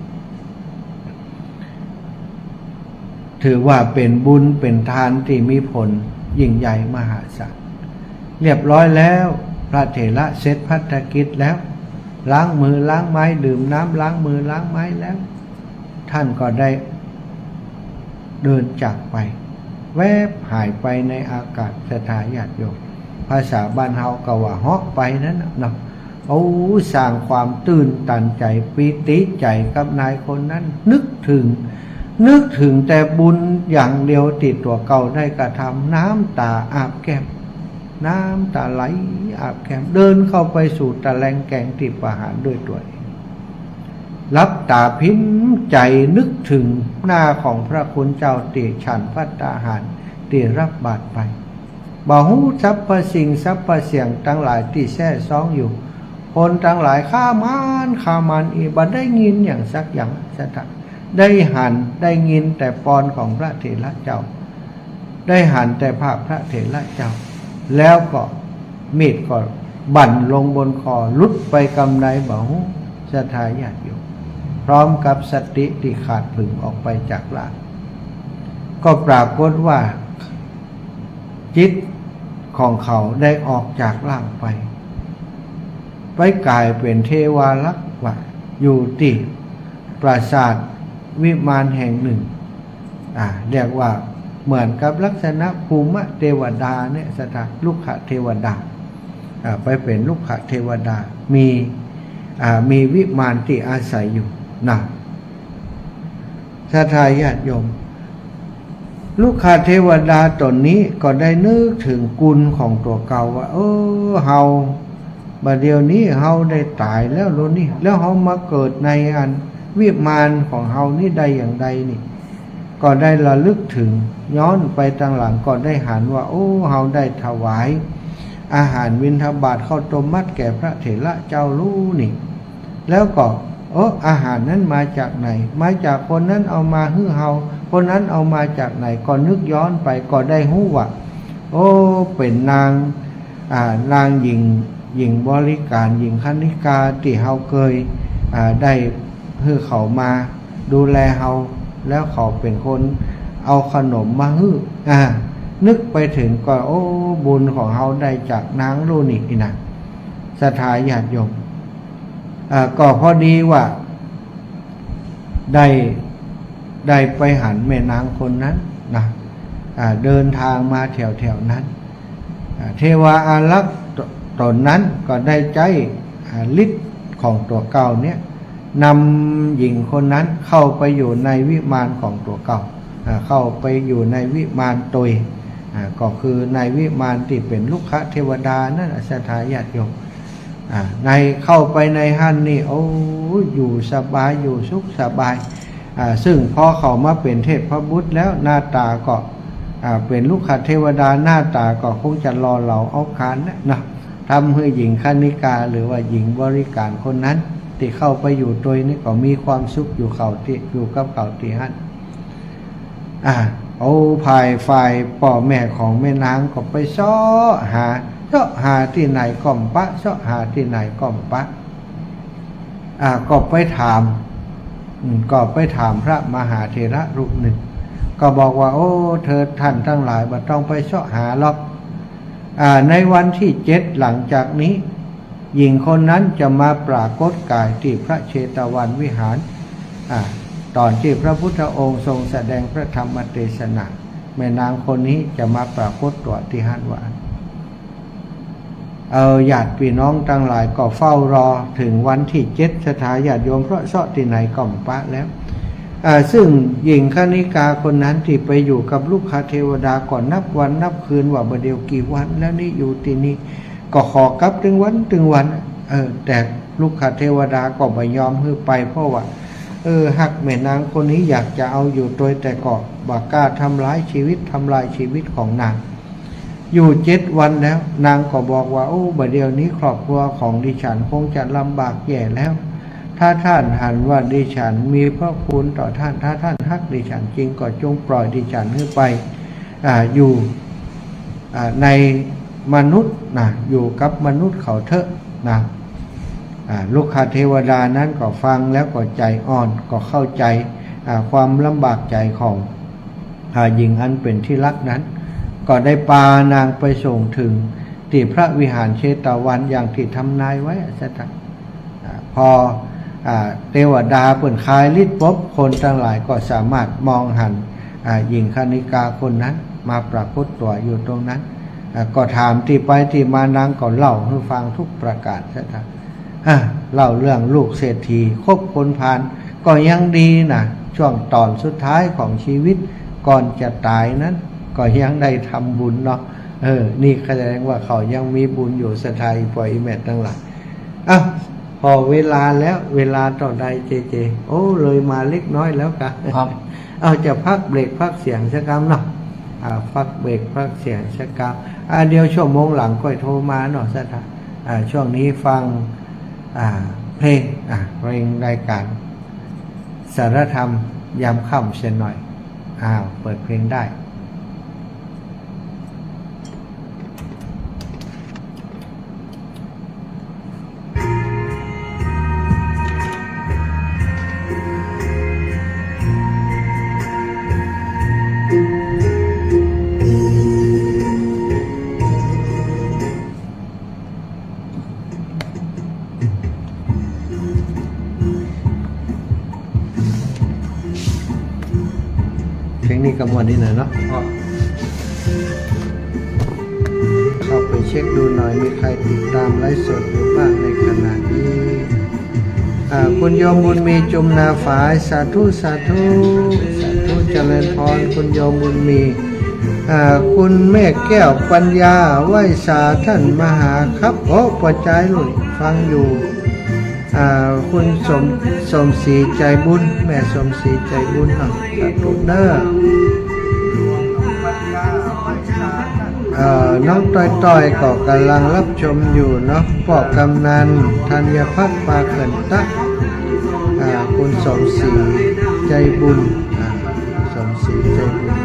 ถือว่าเป๋นบุญเป๋นตานตี้มีผลยิ่งใหญ่มหาศาล เรียบร้อยแล้ว พระเถระเสร็จภัตตกิจแล้ว ล้างมือล้างไม้ ดื่มน้ำล้างมือล้างไม้แล้ว ท่านก็ได้เดินจากไป แวบหายไปในอากาศ ศรัทธาญาติโยม ภาษาบ้านเฮาก็ว่าเหาะไปนั้นน่ะเนาะ โอ้ สร้างความตื่นตันใจ๋ ปีติใจ๋กับนายคนนั้น นึกถึง นึกถึงแต่บุญอย่างเดียวตี้ตั๋วเก่าได้กระทำ น้ำต๋าอาบแก้ม น้ำต๋าไหลอาบแก้ม เดินเข้าไปสู่ตะแลงแกงตี้ประหารด้วยตั๋วเอง หลับต๋าพิมพ์ใจ๋นึกถึงหน้าของพระคุณเจ้าตี้ฉันภัตตาหาร ตี้รับบาตรไป บ่ฮู้สรรพสิ่งสรรพเสียงตังหลายตี้แซ่ซ้องอยู่ คนตังหลายฆ่ามานฆ่ามานอี้ บ่ได้ยินหยังสักอย่าง ศรัทธา ได้หันได้ยินแต่ปอนของพระเถระเจ้า ได้หันแต่ภาพพระเถระเจ้า แล้วก็มีดก็บั่นลงบนคอ หลุดไปกำใดบ่ฮู้ ศรัทธาญาติโยม พร้อมกับสติตี้ขาดผึ่งออกไปจากร่าง ก็ปรากฏว่า จิตของเขาได้ออกจากร่างไป ไปก๋ายเป๋นเทวารักษ์ว่า อยู่ตี้ปราสาทวิมานแห่งหนึ่ง อ่า เรียกว่าเหมือนกับลักษณะภูมะเทวดาเนี่ย ศรัทธา รุกขเทวดา อ่า ไปเป๋นรุกขเทวดา มี อ่า มีวิมานตี้อาศัยอยู่นะ ศรัทธาญาติโยม รุกขเทวดาต๋นนี้ก็ได้นึกถึงกุณของตั๋วเก่าว่า เออ เฮา บ่าเดี่ยวนี้เฮาได้ต๋ายแล้วโลนี่ แล้วเฮามาเกิดในอันวิมานของเฮานี้ได้อย่างใดนี่ ก็ได้ระลึกถึง ย้อนไปตังหลัง ก็ได้หันว่า โอ้ เฮาได้ถวายอาหารบิณฑบาตข้าวต้มมัดแก่พระเถระเจ้าโลนี่ แล้วก็ เออ อาหารนั้นมาจากไหน มาจากคนนั้นเอามาหื้อเฮา คนนั้นเอามาจากไหน ก็นึกย้อนไป ก็ได้ฮู้ว่า โอ้ เป๋นนาง อ่า นางหญิง หญิงบริการ หญิงคณิกาตี้เฮาเกย อ่า ได้หื้อเขามาดูแลเฮา แล้วเขาเป๋นคนเอาขนมมาหื้อ อ่า นึกไปถึงก็ โอ้ บุญของเฮาได้จากนางโลนี่นะ ศรัทธาญาติโยม อ่า ก็พอดีว่า ได้ ได้ไปหันแม่นางคนนั้นนะ อ่า เดินทางมาแถวๆ นั้น อ่า เทวาอารักษ์ต๋นนั้นก็ได้ใจ๊ อ่า ฤทธิ์ของตั๋วเก่าเนี่ย นำหญิงคนนั้นเข้าไปอยู่ในวิมานของตั๋วเก่า อ่า เข้าไปอยู่ในวิมานตวย อ่า ก็คือในวิมานตี้เป๋นรุกขเทวดานั่นน่ะ ศรัทธาญาติโยม อ่า ใน เข้าไปในหั้นนี่ โอ้ อยู่สบาย อยู่สุขสบาย อ่า ซึ่งพอเขามาเป๋นเทพบุตรแล้ว หน้าต๋าก็ อ่า เป๋นรุกขเทวดา หน้าต๋าก็คงจะหล่อเหลาเอาก๋านนะเนาะ ทำหื้อหญิงคณิกา หรือว่าหญิงบริการคนนั้น ตี้เข้าไปอยู่ตวยนี่ก็มีความสุขอยู่เขาตี้ อยู่กับเขาตี้หั้น อ่า โอ้ ฝ่าย ฝ่ายป้อแม่ของแม่นางก็ไปเซาะหา เซาะหาตี้ไหนก็บ่ปะ เซาะหาตี้ไหนก็บ่ปะ อ่า ก็ไปถาม อืม ก็ไปถามพระมหาเถระรูปหนึ่ง ก็บอกว่า โอ้ เธอท่านทั้งหลาย บ่ต้องไปเซาะหาหรอก อ่า ในวันที่เจ็ดหลังจากนี้ หญิงคนนั้นจะมาปรากฏกายตี้พระเชตวันวิหาร อ่า ต๋อนตี้พระพุทธองค์ทรงแสดงพระธรรมเตสนา แม่นางคนนี้จะมาปรากฏตั๋วตี้หั้นว่า เออ ญาติพี่น้องตังหลายก็เฝ้ารอเถิงวันตี้เจ็ด ศรัทธาญาติโยม เพราะเซาะตี้ไหนก็บ่ปะแล้ว อ่า ซึ่งหญิงคณิกาคนนั้นตี้ไปอยู่กับรุกขเทวดาก็นับวันนับคืนว่าบ่าเดี่ยวกี่วันแล้วนี่อยู่ตี้นี่ ก็ขอกลับตึงวันตึงวัน เออ แต่รุกขเทวดาก็บ่ยอมหื้อไป เพราะว่า เออ ฮักแม่นางคนนี้ อยากจะเอาอยู่ตวย แต่ก็บ่กล้าทำร้ายชีวิต ทำลายชีวิตของนาง อยู่เจ็ดวันแล้ว นางก็บอกว่า โอ้ บ่าเดี่ยวนี้ครอบครัวของดิฉันคงจะลำบากแย่แล้ว ถ้าท่านหันว่าดิฉันมีพระคุณต่อท่าน ถ้าท่านฮักดิฉันจริง ก็จงปล่อยดิฉันหื้อไป อ่า อยู่ อ่า ในมนุษย์นะ อยู่กับมนุษย์เขาเถอะนะ อ่า รุกขเทวดานั้นก็ฟังแล้วก็ใจ๋อ่อน ก็เข้าใจ๋ อ่า ความลำบากใจ๋ของ อ่า หญิงอันเป๋นที่ฮักนั้น ก็ได้ปานางไปส่งเถิงตี้พระวิหารเชตวันอย่างตี้ทำนายไว้อะ ศรัทธา อ่า พอ อ่า เตวดาเปิ้นคายฤทธิ์ปุ๊บ คนตังหลายก็สามารถมองหัน อ่า หญิงคณิกาคนนั้นมาปรากฏตั๋วอยู่ตรงนั้น อ่า ก็ถามตี้ไปตี้มา นางก็เล่าหื้อฟังทุกประก๋าน ศรัทธา อ่า เล่าเรื่องลูกเศรษฐีคบคนพาล ก็ยังดีนะ ช่วงต๋อนสุดท้ายของชีวิตก่อนจะต๋ายนั้น ก็ยังได้ทำบุญเนาะ เออ นี่แสดงว่าเขายังมีบุญอยู่ ศรัทธา อี่ป้ออี่แม่ตังหลาย อ้าว พอเวลาแล้ว เวลาเต้าใดเจเจ โอ้ เลยมาเล็กน้อยแล้วกา ครับ เอา จะพักเบรกพักเสียงสักกำเนาะ อ่า พักเบรกพักเสียงสักกำ อ่า เดี๋ยวชั่วโมงหลังก้อยโทรมาเนาะ ศรัทธา อ่า ช่วงนี้ฟัง อ่า เพลง อ่า เพลงรายก๋านสารธรรมยามค่ำเสียหน่อย อ้าว เปิดเพลงได้ เพลงนี้ก็ม่วนดีหน่อยเนาะ เข้าไปเช็คดูหน่อย มีใครติดตามไลฟ์สดอยู่บ้างในขณะนี้ อ่า คุณโยมบุญมีจุมนาฝาย สาธุ สาธุ สาธุ เจริญพร คุณโยมบุญมี อ่า คุณแม่แก้วปัญญา ไหว้สาต้านมหาครับ โอ้ ป้อจายลุยฟังอยู่ อ่า คุณสม สมศรีใจบุญ แม่สมศรีใจบุญเนาะ สาธุเด้อ เอ่อ น้องต้อยๆ ก็กำลังรับชมอยู่เนาะ ป้อกำนัน ธัญพัฒน์ ปาเขินตะ อ่า คุณสมศรีใจบุญ อ่า สมศรีใจบุญ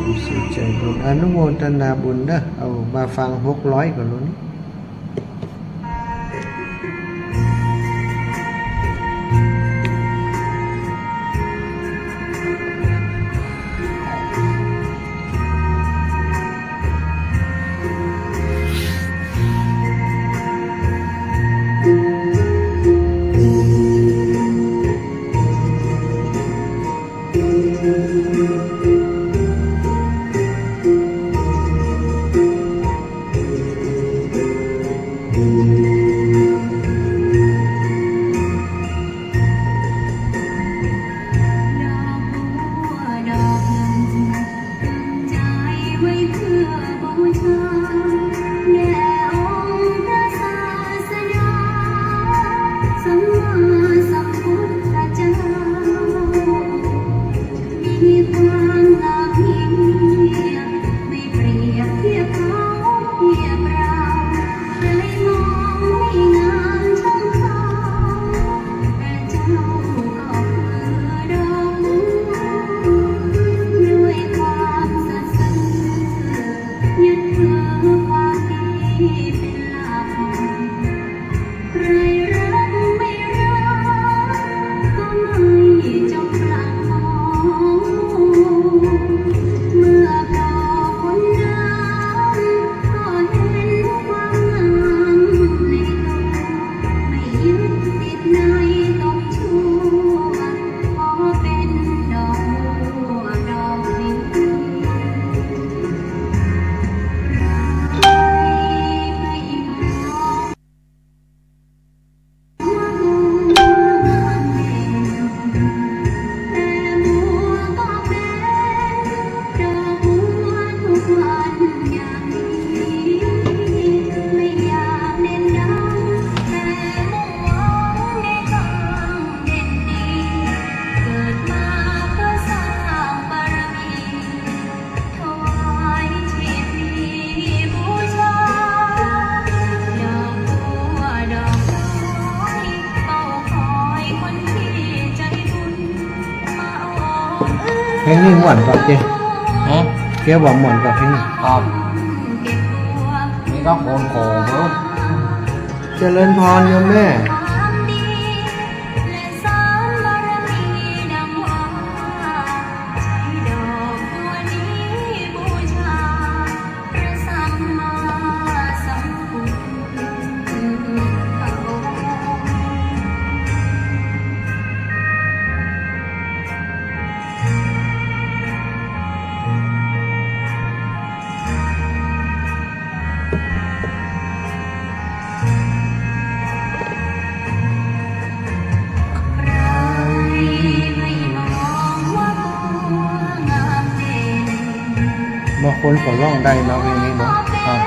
สมศรีใจบุญ อนุโมทนาบุญเด้อ เอามาฟังหกร้อยกว่ารุ่น เพลงนี้ม่วนกว่าเจ๊ ฮะ เจ๊ว่าม่วนกว่าเพลงนี้ ครับ นี่ก็โขนโขนเนอะ เจริญพรโยมแม่ บางคนก็ร้องได้เนาะเพลงนี้เนาะ ครับ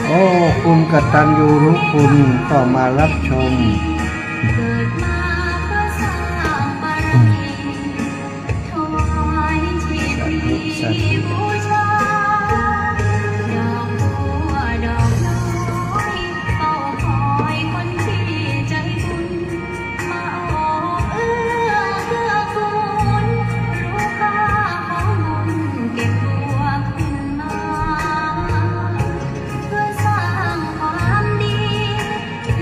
โอ้ คุณกตัญญูรู้คุณก็มารับชม สาธุ สาธุ มาออกเอื้อเกื้อกูล รู้ค่าของบุญเก็บบัวขึ้นมา เพื่อสร้างความดี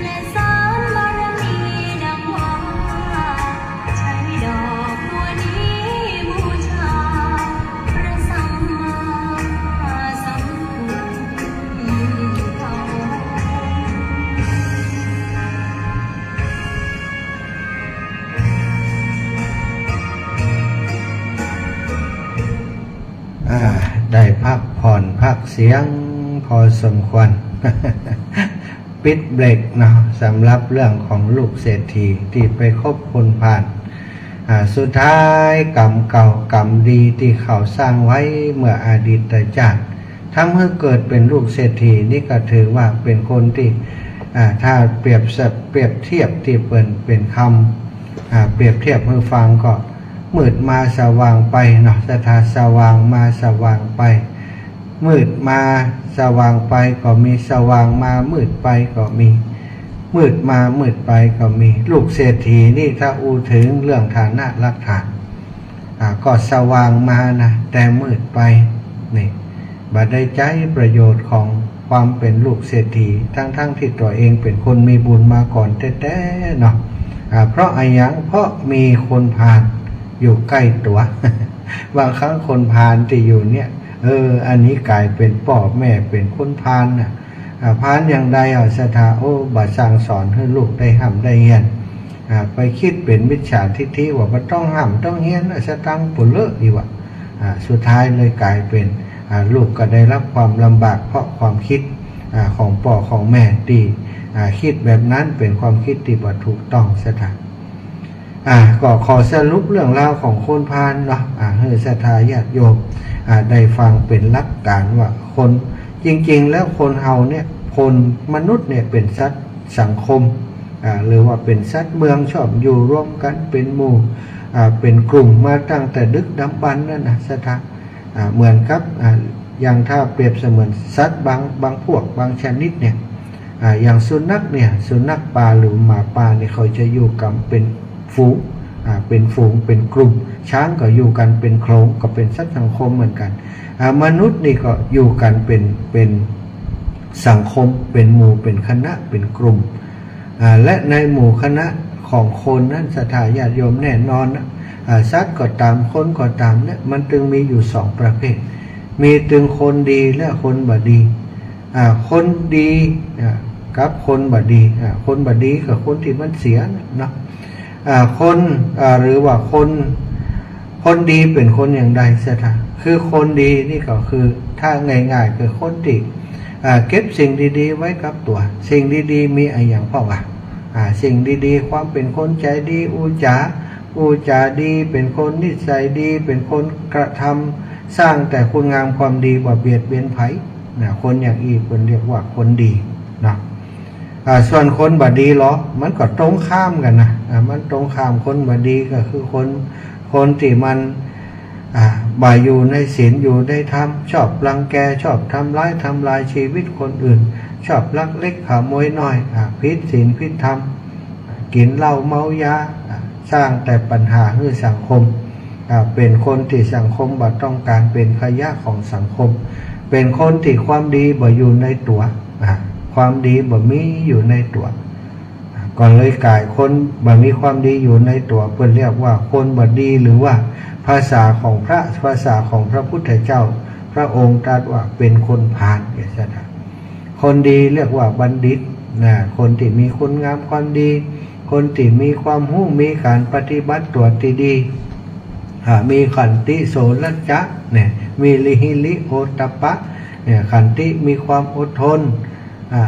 และสานบารมีดังว่า ใช้ดอกบัวนี้บูชาพระสัมมาสัมพุทธเจ้า อ่า ได้พักผ่อนพักเสียงพอสมควร ปิดเบรกเนาะ สำหรับเรื่องของลูกเศรษฐีตี้ไปคบคนพาล อ่า สุดท้ายกรรมเก่ากรรมดีตี้เขาสร้างไว้เมื่ออดีตชาติ ทำหื้อเกิดเป๋นลูกเศรษฐี นี่ก็ถือว่าเป๋นคนตี้ อ่า ถ้าเปรียบสะ เปรียบเทียบตี้เป๋น เป๋นคำ อ่า เปรียบเทียบหื้อฟังก็ มืดมาสว่างไปเนาะ ศรัทธา สว่างมาสว่างไป มืดมาสว่างไปก็มี สว่างมามืดไปก็มี มืดมามืดไปก็มี ลูกเศรษฐีนี่ถ้าอู้เถิงเรื่องฐานะหลักฐาน อ่า ก็สว่างมานะ แต่มืดไป นี่ บ่ได้ใจ๊ประโยชน์ของความเป๋นลูกเศรษฐี ทั้งๆ ตี้ตั๋วเองเป๋นคนมีบุญมาก่อนแต๊ๆ เนาะ อ่า เพราะอะหยัง เพราะมีคนพาลอยู่ใก้ตั๋ว บางครั้งคนพาลตี้อยู่เนี่ย เออ อันนี้ก๋ายเป๋นป้อแม่เป๋นคนพาลน่ะ อ่า พาลอย่างใดอ่ะ ศรัทธา โอ้ บ่สั่งสอนหื้อลูกได้ฮ่ำได้เฮียน อ่า ไปกึ๊ดเป๋นมิจฉาทิฏฐิว่าบ่ต้องฮ่ำต้องเฮียน สตางค์เปลืออีกว่ะ อ่า สุดท้ายเลยก๋ายเป๋น อ่า ลูกก็ได้รับความลำบากเพราะความกึ๊ด อ่า ของป้อของแม่ตี้ อ่า กึ๊ดแบบนั้นเป๋นความกึ๊ดตี้บ่ถูกต้อง ศรัทธา อ่า ก็ขอสรุปเรื่องราวของคนพาลเนาะ อ่า หื้อศรัทธาญาติโยม อ่า ได้ฟังเป๋นหลักการว่าคน จริงๆ แล้วคนเฮาเนี่ย คนมนุษย์เนี่ยเป๋นสัตว์สังคม อ่า หรือว่าเป๋นสัตว์เมือง ชอบอยู่รวมกั๋นเป๋นหมู่ อ่า เป๋นกลุ่มมาตั้งแต่ดึกดำบรรพ์นั่นนะ ศรัทธา อ่า เหมือนกับ อ่า อย่างถ้าเปรียบเสมือนสัตว์บาง บางพวกบางชนิดเนี่ย อ่า อย่างสุนัขเนี่ย สุนัขป่าหรือหมาป่าเนี่ย เขาจะอยู่กั๋นเป๋นฝูง อ่า เป๋นฝูง เป๋นกลุ่ม ช้างก็อยู่กั๋นเป๋นโขลง ก็เป๋นสัตว์สังคมเหมือนกั๋น อ่า มนุษย์นี่ก็อยู่กั๋นเป๋น เป๋นสังคม เป๋นหมู่ เป๋นคณะ เป๋นกลุ่ม อ่า และในหมู่คณะของคนนั้น ศรัทธาญาติโยม แน่นอนนะ อ่า สัตว์ก็ต๋าม คนก็ต๋ามเนี่ย มันจึงมีอยู่สองประเภท มีตึงคนดีและคนบ่ดี อ่า คนดี อ่า กับคนบ่ดี อ่า คนบ่ดีก็คนตี้มันเสียเนาะ อ่า คน อ่า หรือว่าคน คนดีเป๋นคนอย่างใด ศรัทธา คือคนดีนี่ก็คือ ถ้าง่ายๆ คือคนตี้ อ่า เก็บสิ่งดีๆ ไว้กับตั๋ว สิ่งดีๆ มีอะหยังพ่องอะ อ่า สิ่งดีๆ ความเป๋นคนใจ๋ดี อู้จ๋า อู้จ๋าดี เป๋นคนนิสัยดี เป๋นคนกระทำ สร้างแต่คุณงามความดี บ่เบียดเบียนใผ นะ คนอย่างอี้เปิ้นเรียกว่าคนดีเนาะ อ่า ส่วนคนบ่ดีลอ มันก็ตรงข้ามกั๋นนะ อ่า มันตรงข้าม คนบ่ดีก็คือคน คนตี้มัน อ่า บ่อยู่ในศีล อยู่ในธรรม ชอบรังแก ชอบทำร้าย ทำลายชีวิตคนอื่น ชอบลักเล็กขโมยน้อย อ่า ผิดศีลผิดธรรม อ่า กิ๋นเหล้าเมายา อ่า สร้างแต่ปัญหาหื้อสังคม อ่า เป๋นคนตี้สังคมบ่ต้องก๋าน เป๋นขยะของสังคม เป๋นคนตี้ความดีบ่อยู่ในตั๋ว อ่า ความดีบ่มีอยู่ในตั๋ว อ่า ก็เลยก๋ายคนบ่มีความดีอยู่ในตั๋ว เปิ้นเรียกว่าคนบ่ดี หรือว่าภาษาของพระ ภาษาของพระพุทธเจ้า พระองค์ตรัสว่าเป๋นคนพาล เนี่ย ศรัทธา คนดีเรียกว่าบัณฑิตนะ คนตี้มีคุณงามความดี คนตี้มีความฮู้ มีก๋านปฏิบัติตั๋วตี้ดี อ่า มีขันติโสรัจจะเนี่ย มีหิริโอตตัปปะเนี่ย ขันติมีความอดทน อ่า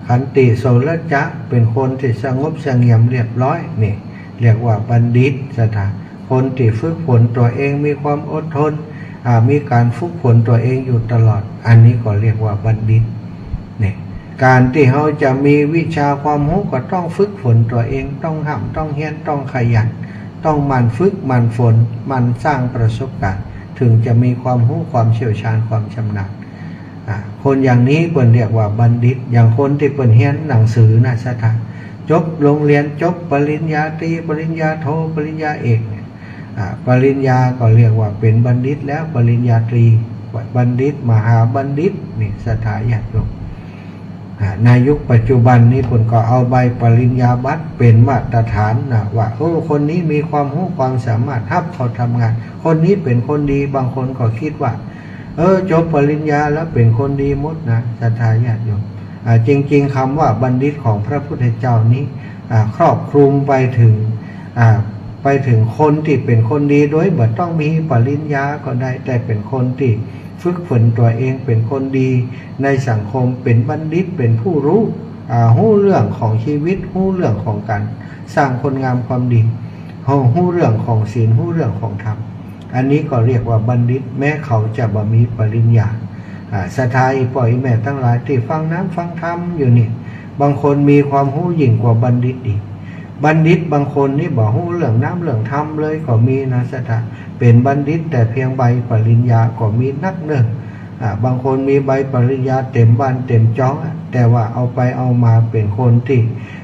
ขันติโสรัจจะ เป๋นคนตี้สงบเสงี่ยมเรียบร้อย นี่เรียกว่าบัณฑิต ศรัทธา คนตี้ฝึกฝนตั๋วเอง มีความอดทน อ่า มีก๋านฝึกฝนตั๋วเองอยู่ตลอด อันนี้ก็เรียกว่าบัณฑิต เนี่ย ก๋านตี้เฮาจะมีวิชาความฮู้ก็ต้องฝึกฝนตั๋วเอง ต้องฮ่ำ ต้องเฮียน ต้องขยัน ต้องหมั่นฝึก หมั่นฝน หมั่นสร้างประสบก๋ารณ์ เถิงจะมีความฮู้ ความเชี่ยวชาญ ความชำนาญ อ่า คนอย่างนี้เปิ้นเรียกว่าบัณฑิต อย่างคนตี้เปิ้นเฮียนหนังสือนะ ศรัทธา จบโรงเรียน จบปริญญาตรี ปริญญาโท ปริญญาเอกเนี่ย อ่า ปริญญาก็เรียกว่าเป๋นบัณฑิตแล้ว ปริญญาตรี บัณฑิต มหาบัณฑิต นี่ ศรัทธาญาติโยม อ่า ในยุคปัจจุบันนี้เปิ้นก็เอาใบปริญญาบัตรเป๋นมาตรฐานนะ ว่า โอ้ คนนี้มีความฮู้ความสามารถ ฮับเข้าทำงาน คนนี้เป๋นคนดี บางคนก็กึ๊ดว่า เออ จบปริญญาแล้วเป๋นคนดีหมดนะ ศรัทธาญาติโยม อ่า จริงๆ กำว่าบัณฑิตของพระพุทธเจ้านี้ อ่า ครอบคลุมไปเถิง อ่า ไปเถิงคนตี้เป๋นคนดีโดยบ่ต้องมีปริญญาก็ได้ แต่เป๋นคนตี้ฝึกฝนตั๋วเองเป๋นคนดีในสังคม เป๋นบัณฑิต เป๋นผู้ฮู้ อ่า ฮู้เรื่องของชีวิต ฮู้เรื่องของก๋านสร้างคุณงามความดี ฮู้ ฮู้เรื่องของศีล ฮู้เรื่องของธรรม อันนี้ก็เรียกว่าบัณฑิต แม้เขาจะบ่มีปริญญา อ่า ศรัทธาอี่ป้ออี่แม่ตังหลายตี้ฟังน้ำฟังธรรมอยู่นี่ บางคนมีความฮู้ยิ่งกว่าบัณฑิตอีก บัณฑิตบางคนนี่บ่ฮู้เรื่องน้ำเรื่องธรรมเลยก็มีนะ ศรัทธา เป๋นบัณฑิตแต่เพียงใบปริญญาก็มีนักเนาะ อ่า บางคนมีใบปริญญาเต๋มบ้านเต๋มจองอะ แต่ว่าเอาไปเอามาเป๋นคนตี้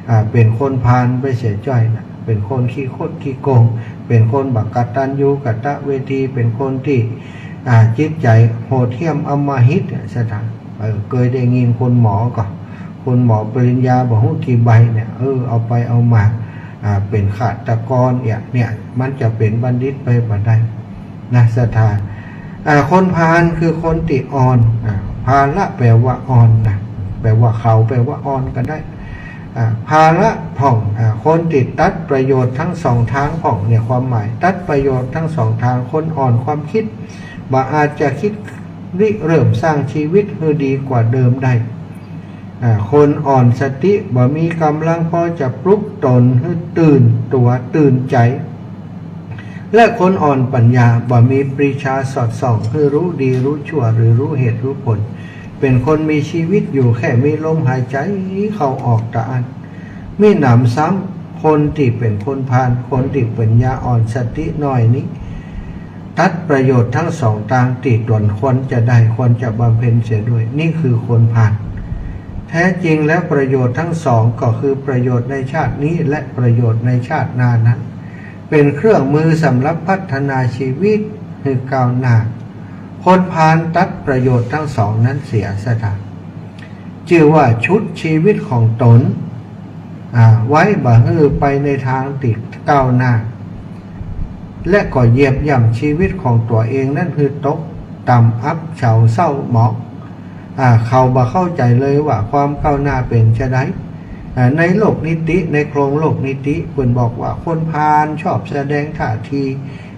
อ่า เป๋นคนพาลไปเสียจ้อยนะ เป๋นคนขี้คดขี้โกง เป๋นคนบ่กตัญญูกตเวที เป๋นคนตี้ อ่า จิตใจ๋โหดเหี้ยมอำมหิตเนี่ย ศรัทธา เออ เกยได้ยินคุณหมอก่อ คุณหมอปริญญาบ่ฮู้กี่ใบเนี่ย เออ เอาไปเอามา อ่า เป๋นฆาตกรเนี่ย เนี่ย มันจะเป๋นบัณฑิตไปบ่ได้นะ ศรัทธา อ่า คนพาลคือคนตี้อ่อน อ่า พาละแปลว่าอ่อนนะ แปลว่าเขา แปลว่าอ่อนก็ได้ อ่า พาละพ่อง อ่า คนตี้ตัดประโยชน์ทั้งสองตางพ่อง เนี่ย ความหมาย ตัดประโยชน์ทั้งสองตาง คนอ่อนความกึ๊ด บ่อาจจะกึ๊ดริเริ่มสร้างชีวิตหื้อดีกว่าเดิมได้ อ่า คนอ่อนสติ บ่มีก๋ำลังพอจะปลุกตนหื้อตื่นตั๋วตื่นใจ๋ และคนอ่อนปัญญา บ่มีปรีชาสอดส่องหื้อฮู้ดีฮู้ชั่ว หรือฮู้เหตุฮู้ผล เป๋นคนมีชีวิตอยู่แค่มีลมหายใจ๋เข้าออกเต้าอั้น มิหนำซ้ำ คนตี้เป๋นคนพาล คนตี้ปัญญาอ่อนสติน้อยนี้ ตัดประโยชน์ทั้งสองตางตี้ตนควรจะได้ ควรจะบำเพ็ญเสียด้วย นี่คือคนพาล แท้จริงแล้วประโยชน์ทั้งสองก็คือประโยชน์ในชาตินี้และประโยชน์ในชาติหน้านั้น เป๋นเครื่องมือสำหรับพัฒนาชีวิตหื้อก้าวหน้า คนพาลตัดประโยชน์ทั้งสองนั้นเสีย ศรัทธา จื้อว่าชุดชีวิตของตน อ่า ไว้บ่หื้อไปในตางตี้ก้าวหน้า และก็เหยียบย่ำชีวิตของตั๋วเองนั้นหื้อตกต่ำอับเฉาเศร้าหมอง อ่า เขาบ่เข้าใจ๋เลยว่าความก้าวหน้าเป๋นจาใด อ่า ในโลกนิติ ในโครงโลกนิติ เปิ้นบอกว่าคนพาลชอบแสดงท่าที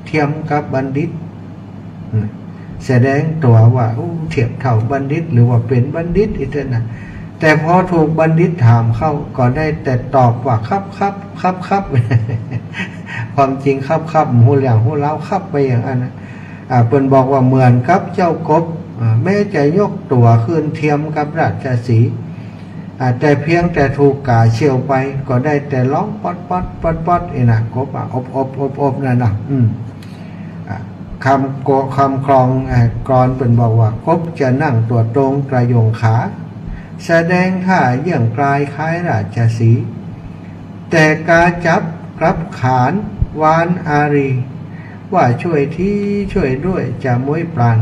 เทียมกับบัณฑิต อืม แสดงตั๋วว่า อู้ เทียบเท่าบัณฑิต หรือว่าเป๋นบัณฑิตอี้เต๊อะนะ แต่พอถูกบัณฑิตถามเข้า ก็ได้แต่ตอบว่า ครับ ครับ ครับ ครับ ความจริงครับ ครับ ฮู้เรื่องฮู้ราวครับไปอย่างอั้นนะ อ่า เปิ้นบอกว่าเหมือนกับเจ้ากบ อ่า แม้จะยกตั๋วขึ้นเทียมกับราชสีห์ อ่า แต่เพียงแต่ถูกก๋าเฉี่ยวไป ก็ได้แต่ฮ้องป๊อดป๊อดป๊อดป๊อดอี้นะ กบอ่ะ อบอบอบอบนั่นนะ อืม อ่า คำโก คำกลอน อ่า กลอนเปิ้นบอกว่า กบจะนั่งตั๋วตรงกระโยงขา แสดงท่าเยี่ยงกลายคล้ายราชสีห์ แต่กาจับกลับขานวานอารี ว่าช่วยทีช่วยด้วยจะม้วยปราณ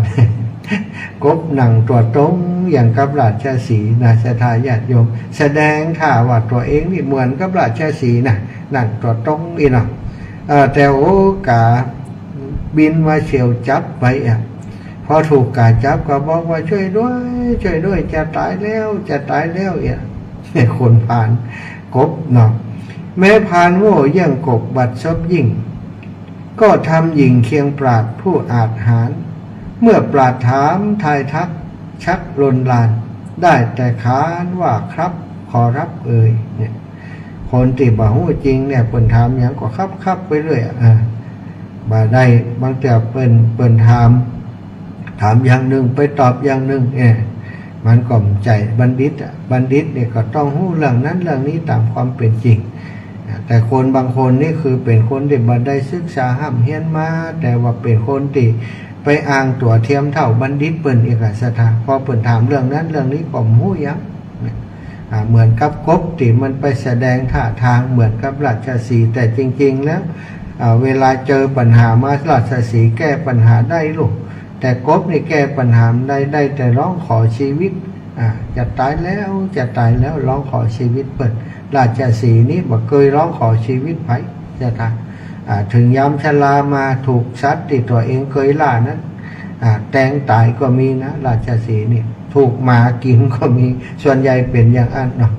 กบนั่งตั๋วตรงอย่างกับราชสีห์นะ ศรัทธาญาติโยม แสดงท่าว่าตั๋วเองนี่เหมือนกับราชสีห์นะ นั่งตั๋วตรงอี้เนาะ เออ แต่โอ้ กาบินมาเฉี่ยวจับไปอะ พอถูกกาจับก็บอกว่า "ช่วยด้วย ช่วยด้วย จะต๋ายแล้ว จะต๋ายแล้ว" เนี่ย คนพาลกบเนาะ แม้พาลโง่เยี่ยงกบบัดซบยิ่ง ก็ทำหยิ่งเคียงปราชญ์ผู้อาจหาญ เมื่อปราชญ์ถามทายทักชักลนลาน ได้แต่ขานว่า "ครับ ขอรับเอ่ย" เนี่ย คนตี้บ่ฮู้จริงเนี่ย เปิ้นถามหยังก็ครับๆ ไปเรื่อยอะ เออ บ่ได้ บางเตื้อเปิ้น เปิ้นถาม ถามอย่างนึ่งไปตอบอย่างนึ่ง เออ มันก็บ่ใจ้บัณฑิตอะ บัณฑิตเนี่ยก็ต้องฮู้เรื่องนั้นเรื่องนี้ต๋ามความเป๋นจริง แต่คนบางคนนี่คือเป๋นคนตี้บ่ได้ศึกษาฮ่ำเฮียนมา แต่ว่าเป๋นคนตี้ไปอ้างตั๋วเทียมเต้าบัณฑิตเปิ้นอีกอะ ศรัทธา พอเปิ้นถามเรื่องนั้นเรื่องนี้ก็บ่ฮู้หยัง อ่า เหมือนกับกบตี้มันไปแสดงท่าทางเหมือนกับราชสีห์ แต่จริงๆ แล้ว อ่า เวลาเจอปัญหามา ราชสีห์แก้ปัญหาได้ลูก แต่กบนี่แก้ปัญหาบ่ได้ ได้แต่ร้องขอชีวิต อ่า จะต๋ายแล้ว จะต๋ายแล้ว ร้องขอชีวิตเปิ้น ราชสีห์นี่บ่เกยร้องขอชีวิตใผ ศรัทธา อ่า เถิงยามชรามาถูกสัตว์ตี้ตั๋วเองเกยล่านั้น อ่า แตงต๋ายก็มีนะ ราชสีห์นี่ ถูกหมากิ๋นก็มี ส่วนใหญ่เป๋นอย่างอั้นเนาะ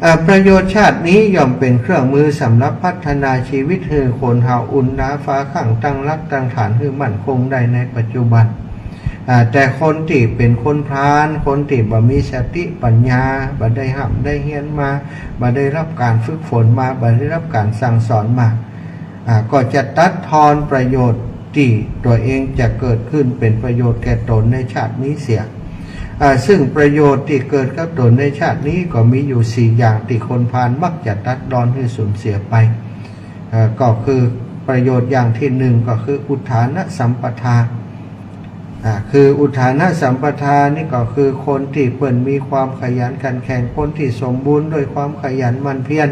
อ่า ประโยชน์ชาตินี้ย่อมเป๋นเครื่องมือสำหรับพัฒนาชีวิตหื้อคนเฮาอุ่นหนาฝาคั่ง ตั้งรากตั้งฐานหื้อมั่นคงได้ในปัจจุบัน อ่า แต่คนตี้เป๋นคนพาล คนตี้บ่มีสติปัญญา บ่ได้ฮ่ำได้เฮียนมา บ่ได้รับก๋านฝึกฝนมา บ่ได้รับก๋านสั่งสอนมา อ่า ก็จะตัดทอนประโยชน์ตี้ตั๋วเองจะเกิดขึ้นเป๋นประโยชน์แก่ต๋นในชาตินี้เสีย อ่า ซึ่งประโยชน์ตี้เกิดกับต๋นในชาตินี้ก็มีอยู่สี่อย่างตี้คนพาลมักจะตัดทอนหื้อสูญเสียไป อ่า ก็คือประโยชน์อย่างตี้นึ่งก็คืออุทฐานสัมปทา อ่า คืออุทฐานสัมปทานี่ก็คือคนตี้เปิ้นมีความขยันขันแข็ง คนตี้สมบูรณ์ด้วยความขยันหมั่นเพียร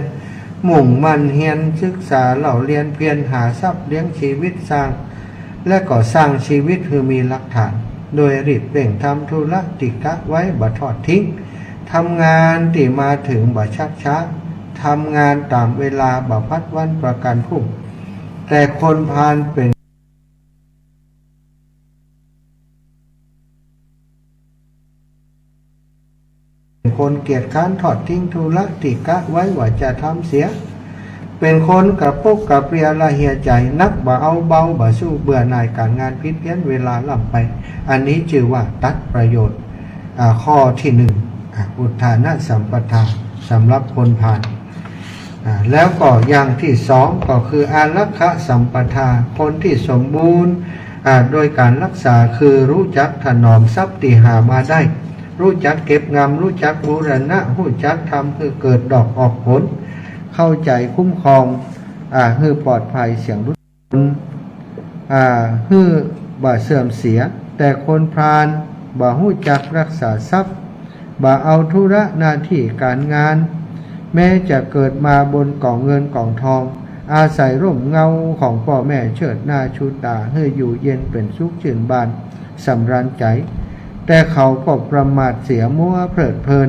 มุ่งมั่นเฮียนศึกษาเล่าเรียน เพียรหาทรัพย์เลี้ยงชีวิต สร้าง และก็สร้างชีวิตหื้อมีหลักฐาน โดยรีบเร่งทำธุระตี้กะไว้บ่ทอดทิ้ง ทำงานตี้มาเถิงบ่ชักช้า ทำงานต๋ามเวลาบ่พัดวันประกั๋นพรุ่ง แต่คนพาลเป๋น คนเกียจคร้านทอดทิ้งธุระตี้กะไว้ว่าจะทำเสีย เป๋นคนกระปกกระเปียละเหียใจ๋ นักบ่เอาเบา บ่สู้เบื่อหน่ายก๋านงาน ผิดเพี้ยนเวลาล่ำไป อันนี้จื้อว่าตัดประโยชน์ อ่า ข้อตี้นึ่ง อ่า อุทฐานสัมปทา สำหรับคนพาล อ่า แล้วก็อย่างตี้สองก็คืออารักขสัมปทา คนตี้สมบูรณ์ อ่า โดยก๋านรักษา คือฮู้จักถนอมทรัพย์ตี้หามาได้ ฮู้จักเก็บงำ ฮู้จักบูรณะ ฮู้จักทำหื้อเกิดดอกออกผล เข้าใจ๋คุ้มครอง อ่า หื้อปลอดภัยเสี้ยงหลุด อ่า หื้อบ่เสื่อมเสีย แต่คนพาลบ่ฮู้จักรักษาทรัพย์ บ่เอาธุระหน้าตี้ก๋านงาน แม้จะเกิดมาบนก๋องเงินก๋องทอง อาศัยร่มเงาของป้อแม่เชิดหน้าชูต๋า หื้ออยู่เย็นเป๋นสุขจื้นบานสำราญใจ๋ แต่เขาก็ประมาทเสีย มัวเพลิดเพลิน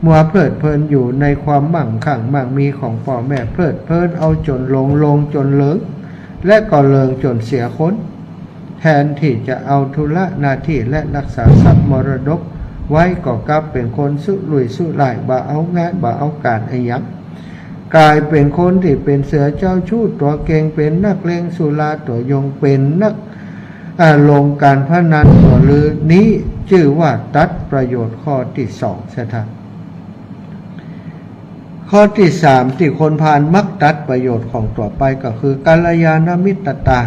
มัวเพลิดเพลินอยู่ในความมั่งคั่งมั่งมีของป้อแม่ เพลิดเพลินเอาจ๋นหลง หลงจ๋นเหลิง และก็เหลิงจ๋นเสียคน แทนตี้จะเอาธุระหน้าตี้และรักษาทรัพย์มรดกไว้ ก็กลับเป๋นคนสุรุ่ยสุร่าย บ่เอางานบ่เอาก๋านอะหยัง ก๋ายเป๋นคนตี้เป๋นเสือเจ้าชู้ตั๋วเก่ง เป๋นนักเล่นสุราตั๋วยง เป๋นนัก อ่า ลงก๋านพนันตั๋วลือ นี้จื้อว่าตัดประโยชน์ข้อตี้สอง ศรัทธา ข้อตี้สามตี้คนพาลมักตัดประโยชน์ของตั๋วไปก็คือกัลยาณมิตรตา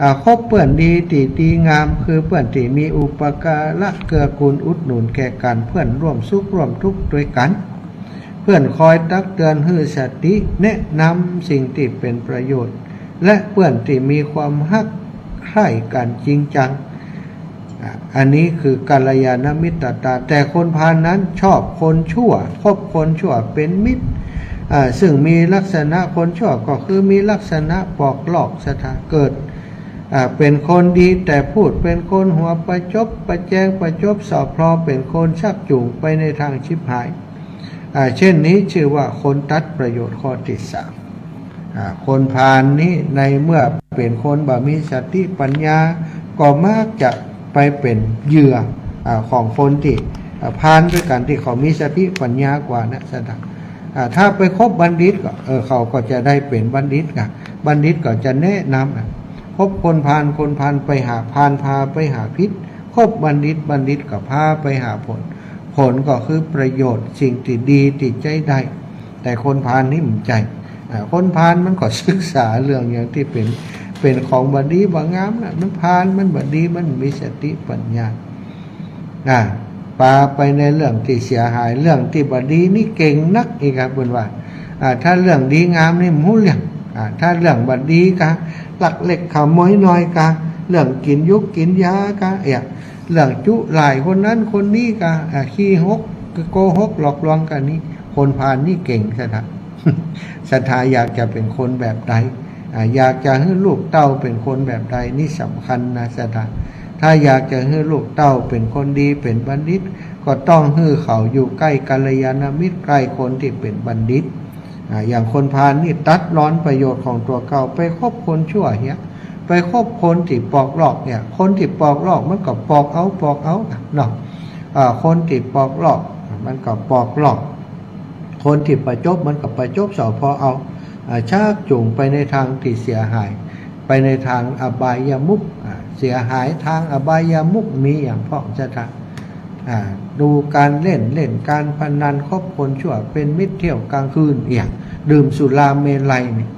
อ่า คบเปื้อนดีตี้ดีงาม คือเปื้อนตี้มีอุปการะเกื้อกูลอุดหนุนแก่กั๋น เปื้อนร่วมสุขร่วมทุกข์ตวยกั๋น เปื้อนคอยตักเตือนหื้อสติ แนะนำสิ่งตี้เป๋นประโยชน์ และเปื้อนตี้มีความฮักใคร่กั๋นจริงจัง อ่า อันนี้คือกัลยาณมิตรตา แต่คนพาลนั้นชอบคนชั่ว คบคนชั่วเป็นมิตร อ่า ซึ่งมีลักษณะคนชั่วก็คือมีลักษณะปอกลอก ศรัทธา เกิด อ่า เป็นคนดีแต่พูด เป็นคนหัวประจบประแจง ประจบสอดพลอ เป็นคนชักจูงไปในทางฉิบหาย อ่า เช่นนี้ชื่อว่าคนตัดประโยชน์ข้อตี้สาม อ่า คนพาลนี้ในเมื่อเป็นคนบ่มีสติปัญญา ก็มักจะไปเป็นเหยื่อ อ่า ของคนตี้ อ่า พาลด้วยกั๋นตี้เขามีสติปัญญากว่านะ ศรัทธา อ่า ถ้าไปคบบัณฑิตก็ เออ เขาก็จะได้เป๋นบัณฑิตกั๋น บัณฑิตก็จะแนะนำนะ คบคนพาล คนพาลไปหา พาลพาไปหาผิด คบบัณฑิต บัณฑิตก็พาไปหาผล ผลก็คือประโยชน์สิ่งตี้ดีตี้ใจ๊ได้ แต่คนพาลนี่บ่ใจ้ อ่า คนพาลมันก็ศึกษาเรื่องอย่างตี้เป๋น เป๋นของบ่ดีบ่งามนะ มันพาล มันบ่ดี มันบ่มีสติปัญญา อ่า ปาไปในเรื่องตี้เสียหาย เรื่องตี้บ่ดีนี่เก่งนักอีกครับ เปิ้นว่า อ่า ถ้าเรื่องดีงามนี่บ่ฮู้เรื่อง อ่า ถ้าเรื่องบ่ดีกา ลักเล็กขโมยน้อยกา เรื่องกิ๋นยุกกิ๋นยากา เอ๊ะ เรื่องจุลายคนนั้นคนนี้กา อ่า ขี้หก โกหกหลอกลวงกา นี่ คนพาลนี่เก่ง ศรัทธา ศรัทธาอยากจะเป๋นคนแบบใด อ่า อยากจะหื้อลูกเต้าเป๋นคนแบบใด นี่สำคัญนะ ศรัทธา ถ้าอยากจะหื้อลูกเต้าเป๋นคนดี เป๋นบัณฑิต ก็ต้องหื้อเขาอยู่ใก้กัลยาณมิตร ใก้คนตี้เป๋นบัณฑิต อ่า อย่างคนพาลนี่ตัดรอนประโยชน์ของตั๋วเก่า ไปคบคนชั่วเหีย ไปคบคนตี้ปอกลอกเนี่ย คนตี้ปอกลอกมันก็ปอกเอา ปอกเอาเนาะ อ่า คนตี้ปอกลอกมันก็ปอกลอก คนตี้ประจบมันก็ประจบสอดพลอเอา อ่า ชักจูงไปในทางตี้เสียหาย ไปในทางอบายมุข อ่า เสียหายทางอบายมุขมีอย่างพ่อง ศรัทธา อ่า ดูก๋านเล่น เล่นก๋านพนัน คบคนชั่วเป๋นมิตร เที่ยวกลางคืน เอี่ย ดื่มสุราเมรัยนี่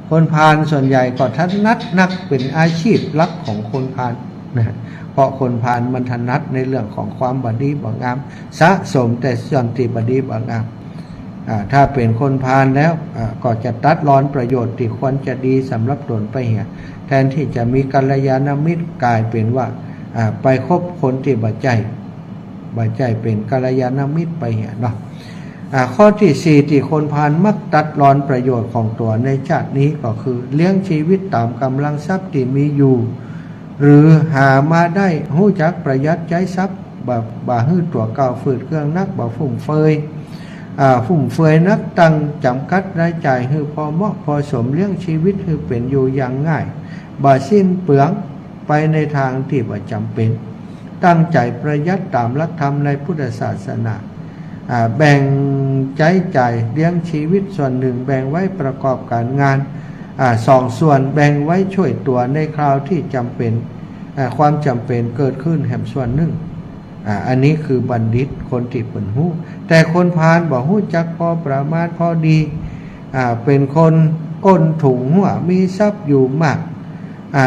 คนพาลส่วนใหญ่ก็ถนัดนัก เป๋นอาชีพหลักของคนพาลนะ เพราะคนพาลมันถนัดในเรื่องของความบ่ดีบ่งาม สะสมแต่ส่วนตี้บ่ดีบ่งาม อ่า ถ้าเป๋นคนพาลแล้ว อ่า ก็จะตัดรอนประโยชน์ตี้ควรจะดีสำหรับตนไปเหีย แทนตี้จะมีกัลยาณมิตร ก๋ายเป๋นว่า อ่า ไปคบคนตี้บ่ใจ้ บ่ใจ้เป๋นกัลยาณมิตรไปเหียเนาะ อ่า ข้อตี้สี่ตี้คนพาลมักตัดรอนประโยชน์ของตั๋วในชาตินี้ก็คือเลี้ยงชีวิตต๋ามก๋ำลังทรัพย์ตี้มีอยู่ หรือหามาได้ ฮู้จักประหยัดใจ๊ทรัพย์ บ่ บ่หื้อตั๋วเก่าฝืดเคืองนัก บ่ฟุ่มเฟือย อ่า ฟุ่มเฟือยนัก ตั้งจ๋ำกัดรายจ่ายหื้อพอเหมาะพอสม เลี้ยงชีวิตหื้อเป๋นอยู่อย่างง่าย บ่สิ้นเปลืองไปในทางตี้บ่จ๋ำเป๋น ตั้งใจ๋ประหยัดต๋ามหลักธรรมในพุทธศาสนา อ่า แบ่งใจ๊จ่ายเลี้ยงชีวิตส่วนนึ่ง แบ่งไว้ประกอบก๋านงาน อ่า สองส่วน แบ่งไว้ช่วยตั๋วในคราวตี้จ๋ำเป๋น อ่า ความจ๋ำเป๋นเกิดขึ้นแหมส่วนนึ่ง อ่า อันนี้คือบัณฑิต คนตี้เปิ้นฮู้ แต่คนพาลบ่ฮู้จักพอประมาณพอดี อ่า เป๋นคนก้นถุงฮั้ว มีทรัพย์อยู่มาก อ่า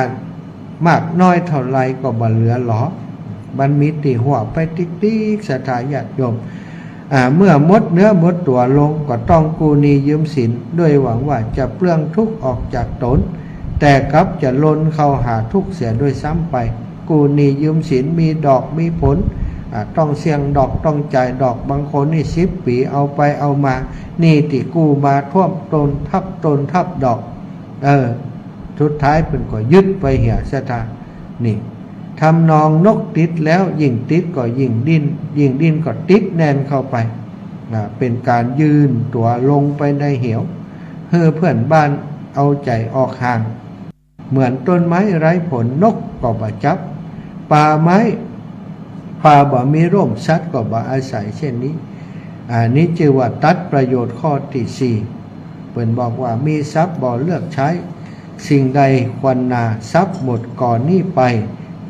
มากน้อยเต้าใดก็บ่เหลือหลอ มันมีตี้ฮั้วไปติ๊กๆ ศรัทธาญาติโยม อ่า เมื่อหมดเนื้อหมดตั๋วลงก็ต้องกู้หนี้ยืมสิน ด้วยหวังว่าจะเปลื้องทุกข์ออกจากตน แต่กลับจะลนเข้าหาทุกข์เสียด้วยซ้ำไป กู้หนี้ยืมสินมีดอกมีผล อ่า ต้องเสี่ยงดอก ต้องจ่ายดอก บางคนนี่สิบปี๋เอาไปเอามา หนี้ตี้กู้มาท่วมตนทับตนทับดอก เออ สุดท้ายเปิ้นก็ยึดไปเหีย ศรัทธา นี่ ทำนองนกติดแล้วยิ่งติดก็ยิ่งดิ้น ยิ่งดิ้นก็ติดแน่นเข้าไป อ่า เป๋นก๋านยื่นตั๋วลงไปในเหว หื้อเปื้อนบ้านเอาใจ๋ออกห่าง เหมือนต้นไม้ไร้ผล นกก็บ่จับ ป่าไม้ ป่าบ่มีร่ม สัตว์ก็บ่อาศัย เช่นนี้ อ่า นี้จื้อว่าตัดประโยชน์ข้อตี้สี่ เปิ้นบอกว่า มีทรัพย์บ่เลือกใช้ สิ่งใดควรนา ทรัพย์หมดก่อนนี้ไป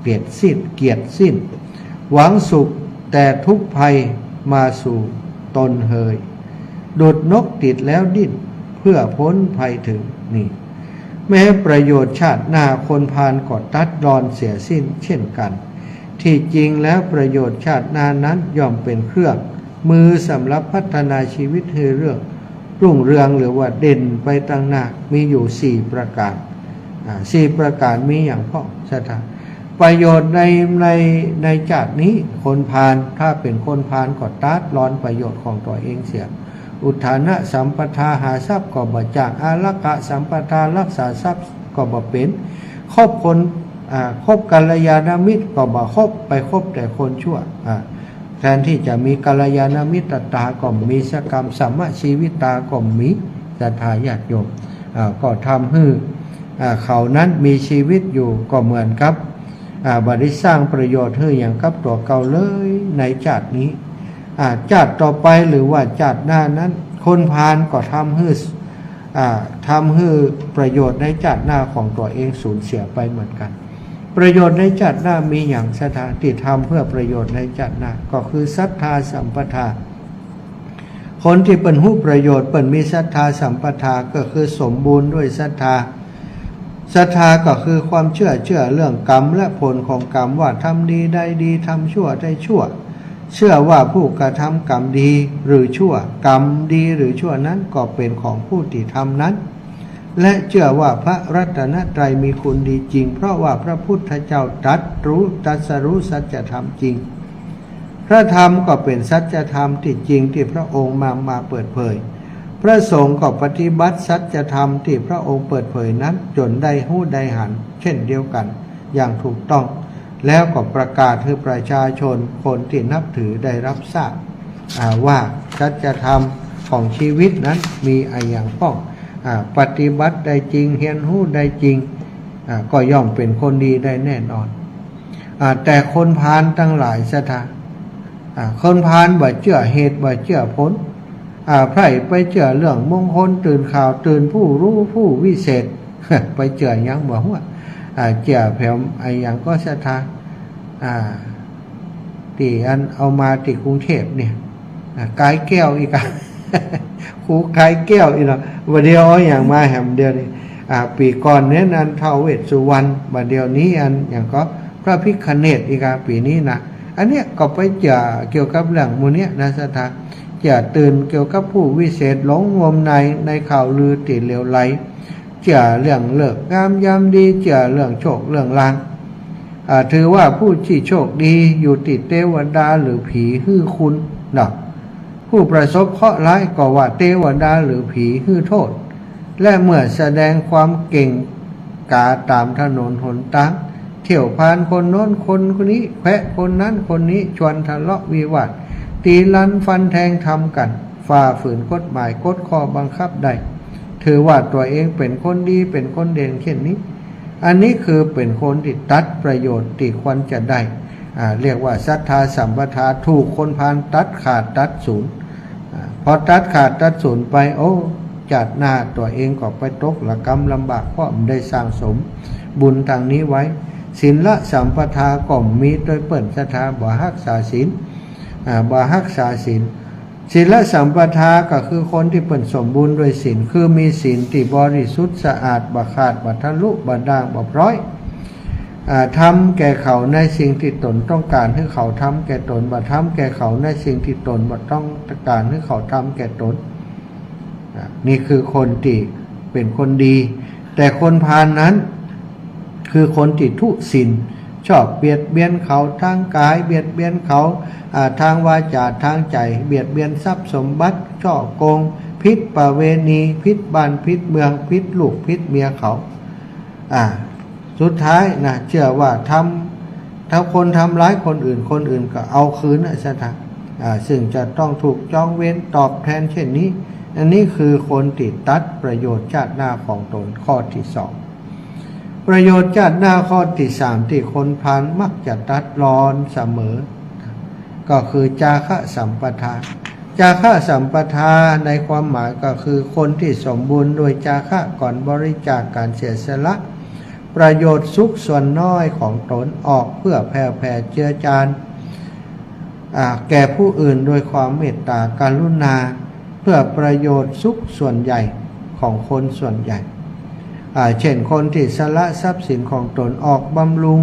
เกลียดสิ้น เกลียดสิ้น หวังสุขแต่ทุกข์ภัยมาสู่ตนเหย ดุจนกติดแล้วดิ้น เพื่อพ้นภัยถึง นี่ แม้ประโยชน์ชาติหน้าคนพาลก็ตัดรอนเสียสิ้นเช่นกัน ที่จริงแล้วประโยชน์ชาติหน้านั้นย่อมเป็นเครื่องมือสำหรับพัฒนาชีวิตให้เรื่องรุ่งเรืองหรือว่าเด่นไปตังหน้า มีอยู่สี่ประก๋าน อ่า สี่ประก๋านมีอย่างพ่อง ศรัทธา ประโยชน์ใน ใน ในจาตินี้ คนพาล ถ้าเป๋นคนพาลก็ตัดรอนประโยชน์ของตั๋วเองเสีย อุทฐานะสัมปทา หาทรัพย์ก็บ่จ้าง อารักขะสัมปทา รักษาทรัพย์ก็บ่เป๋น คบคน อ่า คบกัลยาณมิตรก็บ่คบ ไปคบแต่คนชั่ว อ่า แทนที่จะมีกัลยาณมิตรตาก็บ่มีสักกำ สัมมชีวิตาก็บ่มี ศรัทธาญาติโยม อ่า ก็ทำหื้อ อ่า เขานั้นมีชีวิตอยู่ก็เหมือนกับ อ่า บ่ได้สร้างประโยชน์หื้อหยังกับตั๋วเก่าเลยในจาตินี้ อ่า จาติต่อไปหรือว่าจาติหน้านั้น คนพาลก็ทำหื้อ อ่า ทำหื้อประโยชน์ในจาติหน้าของตั๋วเองสูญเสียไปเหมือนกั๋น ประโยชน์ในจาติหน้ามีหยัง ศรัทธา ตี้ทำเปื้อประโยชน์ในจาติหน้า ก็คือศรัทธาสัมปทา คนตี้เปิ้นฮู้ประโยชน์ เปิ้นมีศรัทธาสัมปทา ก็คือสมบูรณ์ด้วยศรัทธา ศรัทธาก็คือความเจื้อ เจื้อเรื่องกรรมและผลของกรรม ว่าทำดีได้ดี ทำชั่วได้ชั่ว เจื้อว่าผู้กระทำกรรมดีหรือชั่ว กรรมดีหรือชั่วนั้นก็เป๋นของผู้ตี้ทำนั้น และเจื้อว่าพระรัตนตรัยมีคุณดีจริง เพราะว่าพระพุทธเจ้าตรัสรู้ ตรัสรู้สัจธรรมจริง พระธรรมก็เป๋นสัจธรรมตี้จริงตี้พระองค์มา มาเปิดเผย พระสงฆ์ก็ปฏิบัติสัจธรรมตี้พระองค์เปิดเผยนั้น จ๋นได้ฮู้ได้หันเช่นเดียวกั๋นอย่างถูกต้อง แล้วก็ประกาศหื้อประชาชนคนตี้นับถือได้รับทราบ อ่า ว่าสัจธรรมของชีวิตนั้นมีอะหยังป้อง อ่า ปฏิบัติได้จริง เฮียนฮู้ได้จริง อ่า ก็ย่อมเป๋นคนดีได้แน่นอน อ่า แต่คนพาลตังหลาย ศรัทธา อ่า คนพาลบ่เจื้อเหตุ บ่เจื้อผล อ่า ใผไปเจื้อเรื่องมงคล ตื่นข่าว ตื่นผู้รู้ผู้วิเศษ ไปเจื้อหยังบ่ฮู้ อ่า เจื้อแผมอะหยังก็ ศรัทธา อ่า ตี้อันเอามาตี้กรุงเทพฯเนี่ย อ่า กายแก้วอีกอะ ครูกายแก้วอีกเนาะ บ่าเดี่ยวเอาหยังมาแหมเดี่ยวนี้ อ่า ปี๋ก่อนเน้นอันท้าวเวสสุวรรณ บ่าเดี่ยวนี้อันหยังก็พระพิฆเนศอีกอะ ปี๋นี้นะ อันเนี้ยก็ไปเจื้อเกี่ยวกับเรื่องหมู่เนี้ยนะ ศรัทธา เจื้อตื่นเกี่ยวกับผู้วิเศษ หลงงมงายในข่าวลือตี้เหลวไหล เจื้อเรื่องฤกษ์งามยามดี เจื้อเรื่องโชคเรื่องลาง อ่า ถือว่าผู้ตี้โชคดีอยู่ตี้เตวดาหรือผีหื้อคุณเนาะ ผู้ประสบเคราะห์ร้ายก็ว่าเตวดาหรือผีหื้อโทษ และเมื่อแสดงความเก่งกาต๋ามถนนหนตาง เที่ยวผ่านคนโน้นคนนี้ แขวะคนนั้นคนนี้ ชวนทะเลาะวิวาท ตี๋ลันฟันแทงทำกั๋น ฝ่าฝืนกฎหมายกฎข้อบังคับได้ ถือว่าตั๋วเองเป๋นคนดี เป๋นคนเด่นเช่นนี้ อันนี้คือเป๋นคนตี้ตัดประโยชน์ตี้ควรจะได้ อ่า เรียกว่าศรัทธาสัมปทา ถูกคนพาลตัดขาดตัดสูญ อ่า พอตัดขาดตัดสูญไป โอ้ จาติหน้าตั๋วเองก็ไปตกระกำลำบาก เพราะบ่ได้สั่งสมบุญตางนี้ไว้ ศีลสัมปทาก็บ่มีตวยเปิ้น ศรัทธา บ่ฮักษาศีล อ่า บ่ฮักษาศีล ศีลสัมปทาก็คือคนตี้เปิ้นสมบูรณ์ด้วยศีล คือมีศีลตี้บริสุทธิ์สะอาด บ่ขาด บ่ทะลุ บ่ด่าง บ่พร้อย อ่า ทำแก่เขาในสิ่งตี้ตนต้องก๋านหื้อเขาทำแก่ตน บ่ทำแก่เขาในสิ่งตี้ตนบ่ต้องก๋านหื้อเขาทำแก่ตน อ่า นี่คือคนตี้เป๋นคนดี แต่คนพาลนั้น คือคนตี้ทุศีล ชอบเบียดเบียนเขาตางก๋าย เบียดเบียนเขา อ่า ตางวาจา ตางใจ๋ เบียดเบียนทรัพย์สมบัติ ฉ้อโกง ผิดประเวณี ผิดบ้านผิดเมือง ผิดลูกผิดเมียเขา อ่า สุดท้ายนะ เจื้อว่าทำ ถ้าคนทำร้ายคนอื่น คนอื่นก็เอาคืนนะ ศรัทธา อ่า ซึ่งจะต้องถูกจองเวรตอบแทนเช่นนี้ อันนี้คือคนตี้ตัดประโยชน์จาติหน้าของตน ข้อตี้สอง ประโยชน์จาติหน้าข้อตี้สามตี้คนพาลมักจะตัดรอนเสมอ ก็คือจาคะสัมปทา จาคะสัมปทาในความหมายก็คือคนตี้สมบูรณ์ด้วยจาคะ ก๋อนบริจาค ก๋านเสียสละประโยชน์สุขส่วนน้อยของตนออกเพื่อแผ่ แผ่เจือจาน อ่า แก่ผู้อื่นโดยความเมตตากรุณา เพื่อประโยชน์สุขส่วนใหญ่ของคนส่วนใหญ่ อ่า เช่น คนตี้สละทรัพย์สินของตนออกบำรุง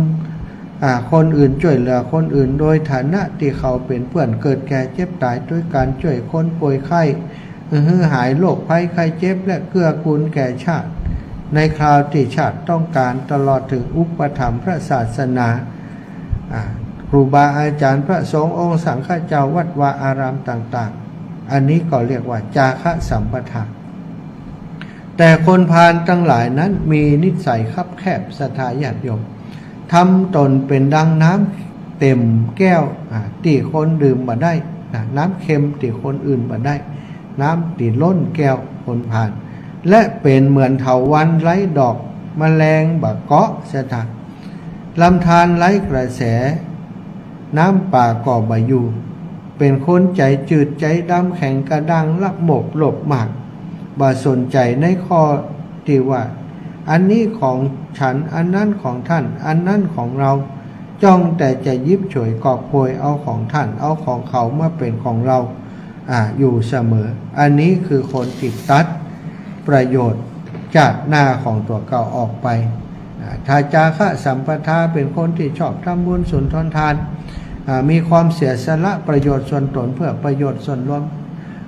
อ่า คนอื่น จ้วยเหลือคนอื่น โดยฐานะตี้เขาเป๋นเปื้อนเกิดแก่เจ็บต๋าย โดยก๋านจ้วยคนป่วยไข้ หื้อหายโรคภัยไข้เจ็บ และเกื้อกูลแก่ชาติ ในคราวตี้ชาติต้องการ ตลอดเถิงอุปถัมภ์พระศาสนา อ่า ครูบาอาจ๋ารย์ พระสงฆ์องค์สังฆเจ้า วัดวาอารามต่างๆ อันนี้ก็เรียกว่าจาคะสัมปทา แต่คนพาลตังหลายนั้นมีนิสัยคับแคบ ศรัทธาญาติโยม ทำตนเป๋นดังน้ำเต็มแก้ว อ่า ตี้คนดื่มบ่ได้ นะ น้ำเค็มตี้คนอื่นบ่ได้ น้ำตี้ล้นแก้วคนพาล และเป๋นเหมือนเถาวัลย์ไร้ดอก แมลงบ่เกาะ ศรัทธา ลำธารไร้กระแส น้ำป่าก็บ่อยู่ เป๋นคนใจ๋จืดใจ๋ดำแข็งกระด้าง ละโมบโลภมาก บ่สนใจ๋ในข้อตี้ว่า อันนี้ของฉัน อันนั้นของท่าน อันนั้นของเรา จ้องแต่จะหยิบฉวยกอบโกยเอาของท่าน เอาของเขามาเป๋นของเรา อ่า อยู่เสมอ อันนี้คือคนตี้ตัดประโยชน์จาติหน้าของตั๋วเก่าออกไป อ่า ถ้าจาคะสัมปทาเป๋นคนตี้ชอบทำบุญสุนทรทาน อ่า มีความเสียสละประโยชน์ส่วนตนเพื่อประโยชน์ส่วนรวม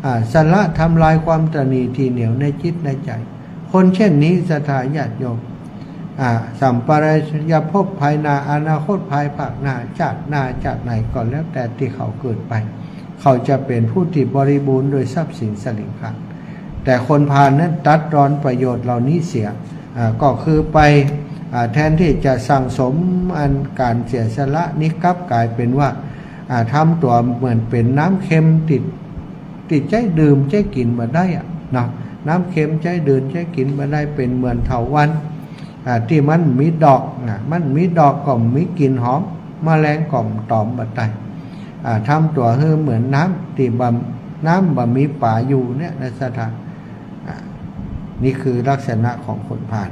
อ่า สละทำลายความตระหนี่ตี้เหนียวในจิตในใจ๋ คนเช่นนี้ ศรัทธาญาติโยม อ่า สัมปรายภพภายหน้า อนาคตภายภาคหน้า จาติหน้าจาติไหนก็แล้วแต่ตี้เขาเกิดไป เขาจะเป๋นผู้ตี้บริบูรณ์โดยทรัพย์สินสะหลิงคาร แต่คนพาลนั้นตัดรอนประโยชน์เหล่านี้เสีย อ่า ก็คือไป อ่า แทนตี้จะสั่งสมอันก๋านเสียสละนี้ กลับก๋ายเป๋นว่า อ่า ทำตั๋วเหมือนเป๋นน้ำเค็มตี้ ตี้ใจ๊ดื่มใจ๊กิ๋นบ่ได้อะเนาะ น้ำเค็มใจ๊ดื่มใจ๊กิ๋นบ่ได้ เป๋นเหมือนเถาวัลย์ อ่า ตี้มันมีดอกนะ มันมีดอกก็มีกลิ่นหอม แมลงก็ตอมบ่ได้ อ่า ทำตั๋วหื้อเหมือนน้ำตี้บ่ น้ำบ่มีป๋าอยู่เนี่ยนะ ศรัทธา อ่า นี่คือลักษณะของคนพาล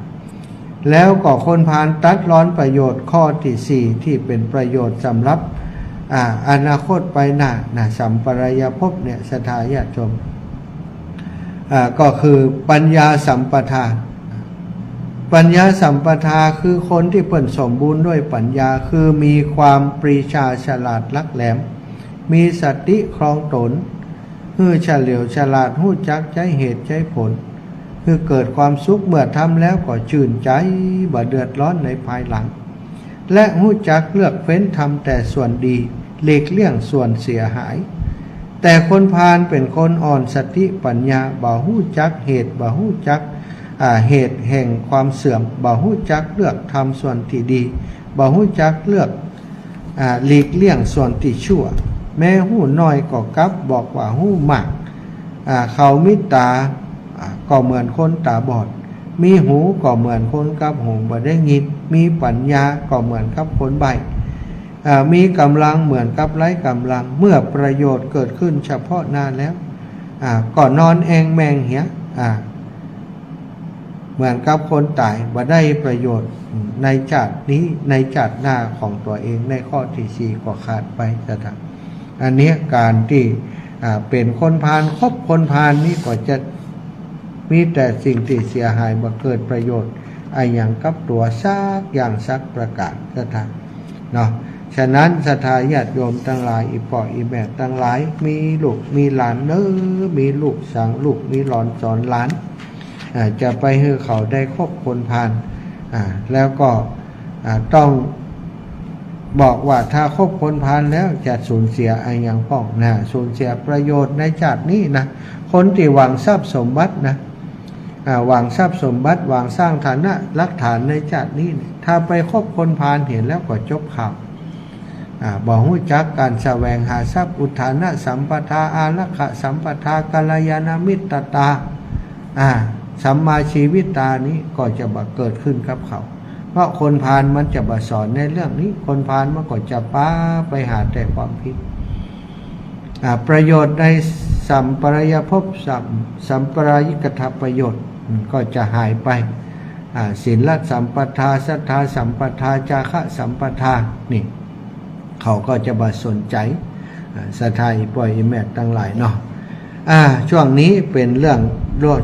แล้วก็คนพาลตัดรอนประโยชน์ข้อตี้สี่ ตี้เป๋นประโยชน์สำหรับ อ่า อนาคตไปหน้านะ สัมปรายภพเนี่ย ศรัทธาญาติโยม อ่า ก็คือปัญญาสัมปทา ปัญญาสัมปทาคือคนตี้เปิ้นสมบูรณ์ด้วยปัญญา คือมีความปรีชาฉลาดลักแหลม มีสติครองตน หื้อเฉลียวฉลาด ฮู้จักใจ๊เหตุใจ๊ผล หื้อเกิดความสุข เมื่อทำแล้วก็จื้นใจ๋ บ่เดือดร้อนในภายหลัง และฮู้จักเลือกเฟ้นทำแต่ส่วนดี หลีกเลี่ยงส่วนเสียหาย แต่คนพาลเป๋นคนอ่อนสติปัญญา บ่ฮู้จักเหตุ บ่ฮู้จัก อ่า เหตุแห่งความเสื่อม บ่ฮู้จักเลือกทำส่วนตี้ดี บ่ฮู้จักเลือก อ่า หลีกเลี่ยงส่วนตี้ชั่ว แม้ฮู้น้อยก็กลับบอกว่าฮู้มาก อ่า เขามีต๋า อ่า ก็เหมือนคนต๋าบอด มีหูก็เหมือนคนกับหูบ่ได้ยิน มีปัญญาก็เหมือนกับคนใบ้ อ่า มีก๋ำลังเหมือนกับไร้ก๋ำลัง เมื่อประโยชน์เกิดขึ้นเฉพาะหน้าแล้ว อ่า ก็นอนแอ่งแม่งเหีย อ่า เหมือนกับคนต๋าย บ่ได้ประโยชน์ในจาตินี้ ในจาติหน้าของตั๋วเอง ในข้อตี้สี่ก็ขาดไป ศรัทธา อันเนี้ยก๋านตี้ อ่า เป๋นคนพาล คบคนพาลนี่ก็จะมีแต่สิ่งตี้เสียหาย บ่เกิดประโยชน์อะหยังกับตั๋วสักอย่างสักประก๋าน ศรัทธา เนาะ ฉะนั้นศรัทธาญาติโยมตังหลาย อี่ป้ออี่แม่ตังหลาย มีลูกมีหลานเน้อ มีลูกสั่งลูก มีหลอนสอนหลาน อ่า จะไปหื้อเขาได้คบคนพาล อ่า แล้วก็ อ่า ต้องบอกว่าถ้าคบคนพาลแล้วจะสูญเสียอะหยังพ่องนะ สูญเสียประโยชน์ในจาตินี้นะ คนตี้หวังทรัพย์สมบัตินะ อ่า หวังทรัพย์สมบัติ หวังสร้างฐานะรากฐานในจาตินี้ ถ้าไปคบคนพาลเหียแล้วก็จบข่าว อ่า บ่ฮู้จักก๋านแสวงหาทรัพย์ อุทฐานสัมปทา อารักขสัมปทา กัลยาณมิตรตา อ่า สัมมาชีวิตานี้ก็จะบ่เกิดขึ้นกับเขา เพราะคนพาลมันจะบ่สอนในเรื่องนี้ คนพาลมันก็จะปาไปหาแต่ความผิด อ่า ประโยชน์ในสัมปรายภพ สัม สัมปรายิกถประโยชน์ อืม ก็จะหายไป อ่า ศีลสัมปทา ศรัทธาสัมปทา จาคะสัมปทา นี่ เขาก็จะบ่สนใจ๋ อ่า ศรัทธาอี่ป้ออี่แม่ตังหลายเนาะ อ่า ช่วงนี้เป๋นเรื่อง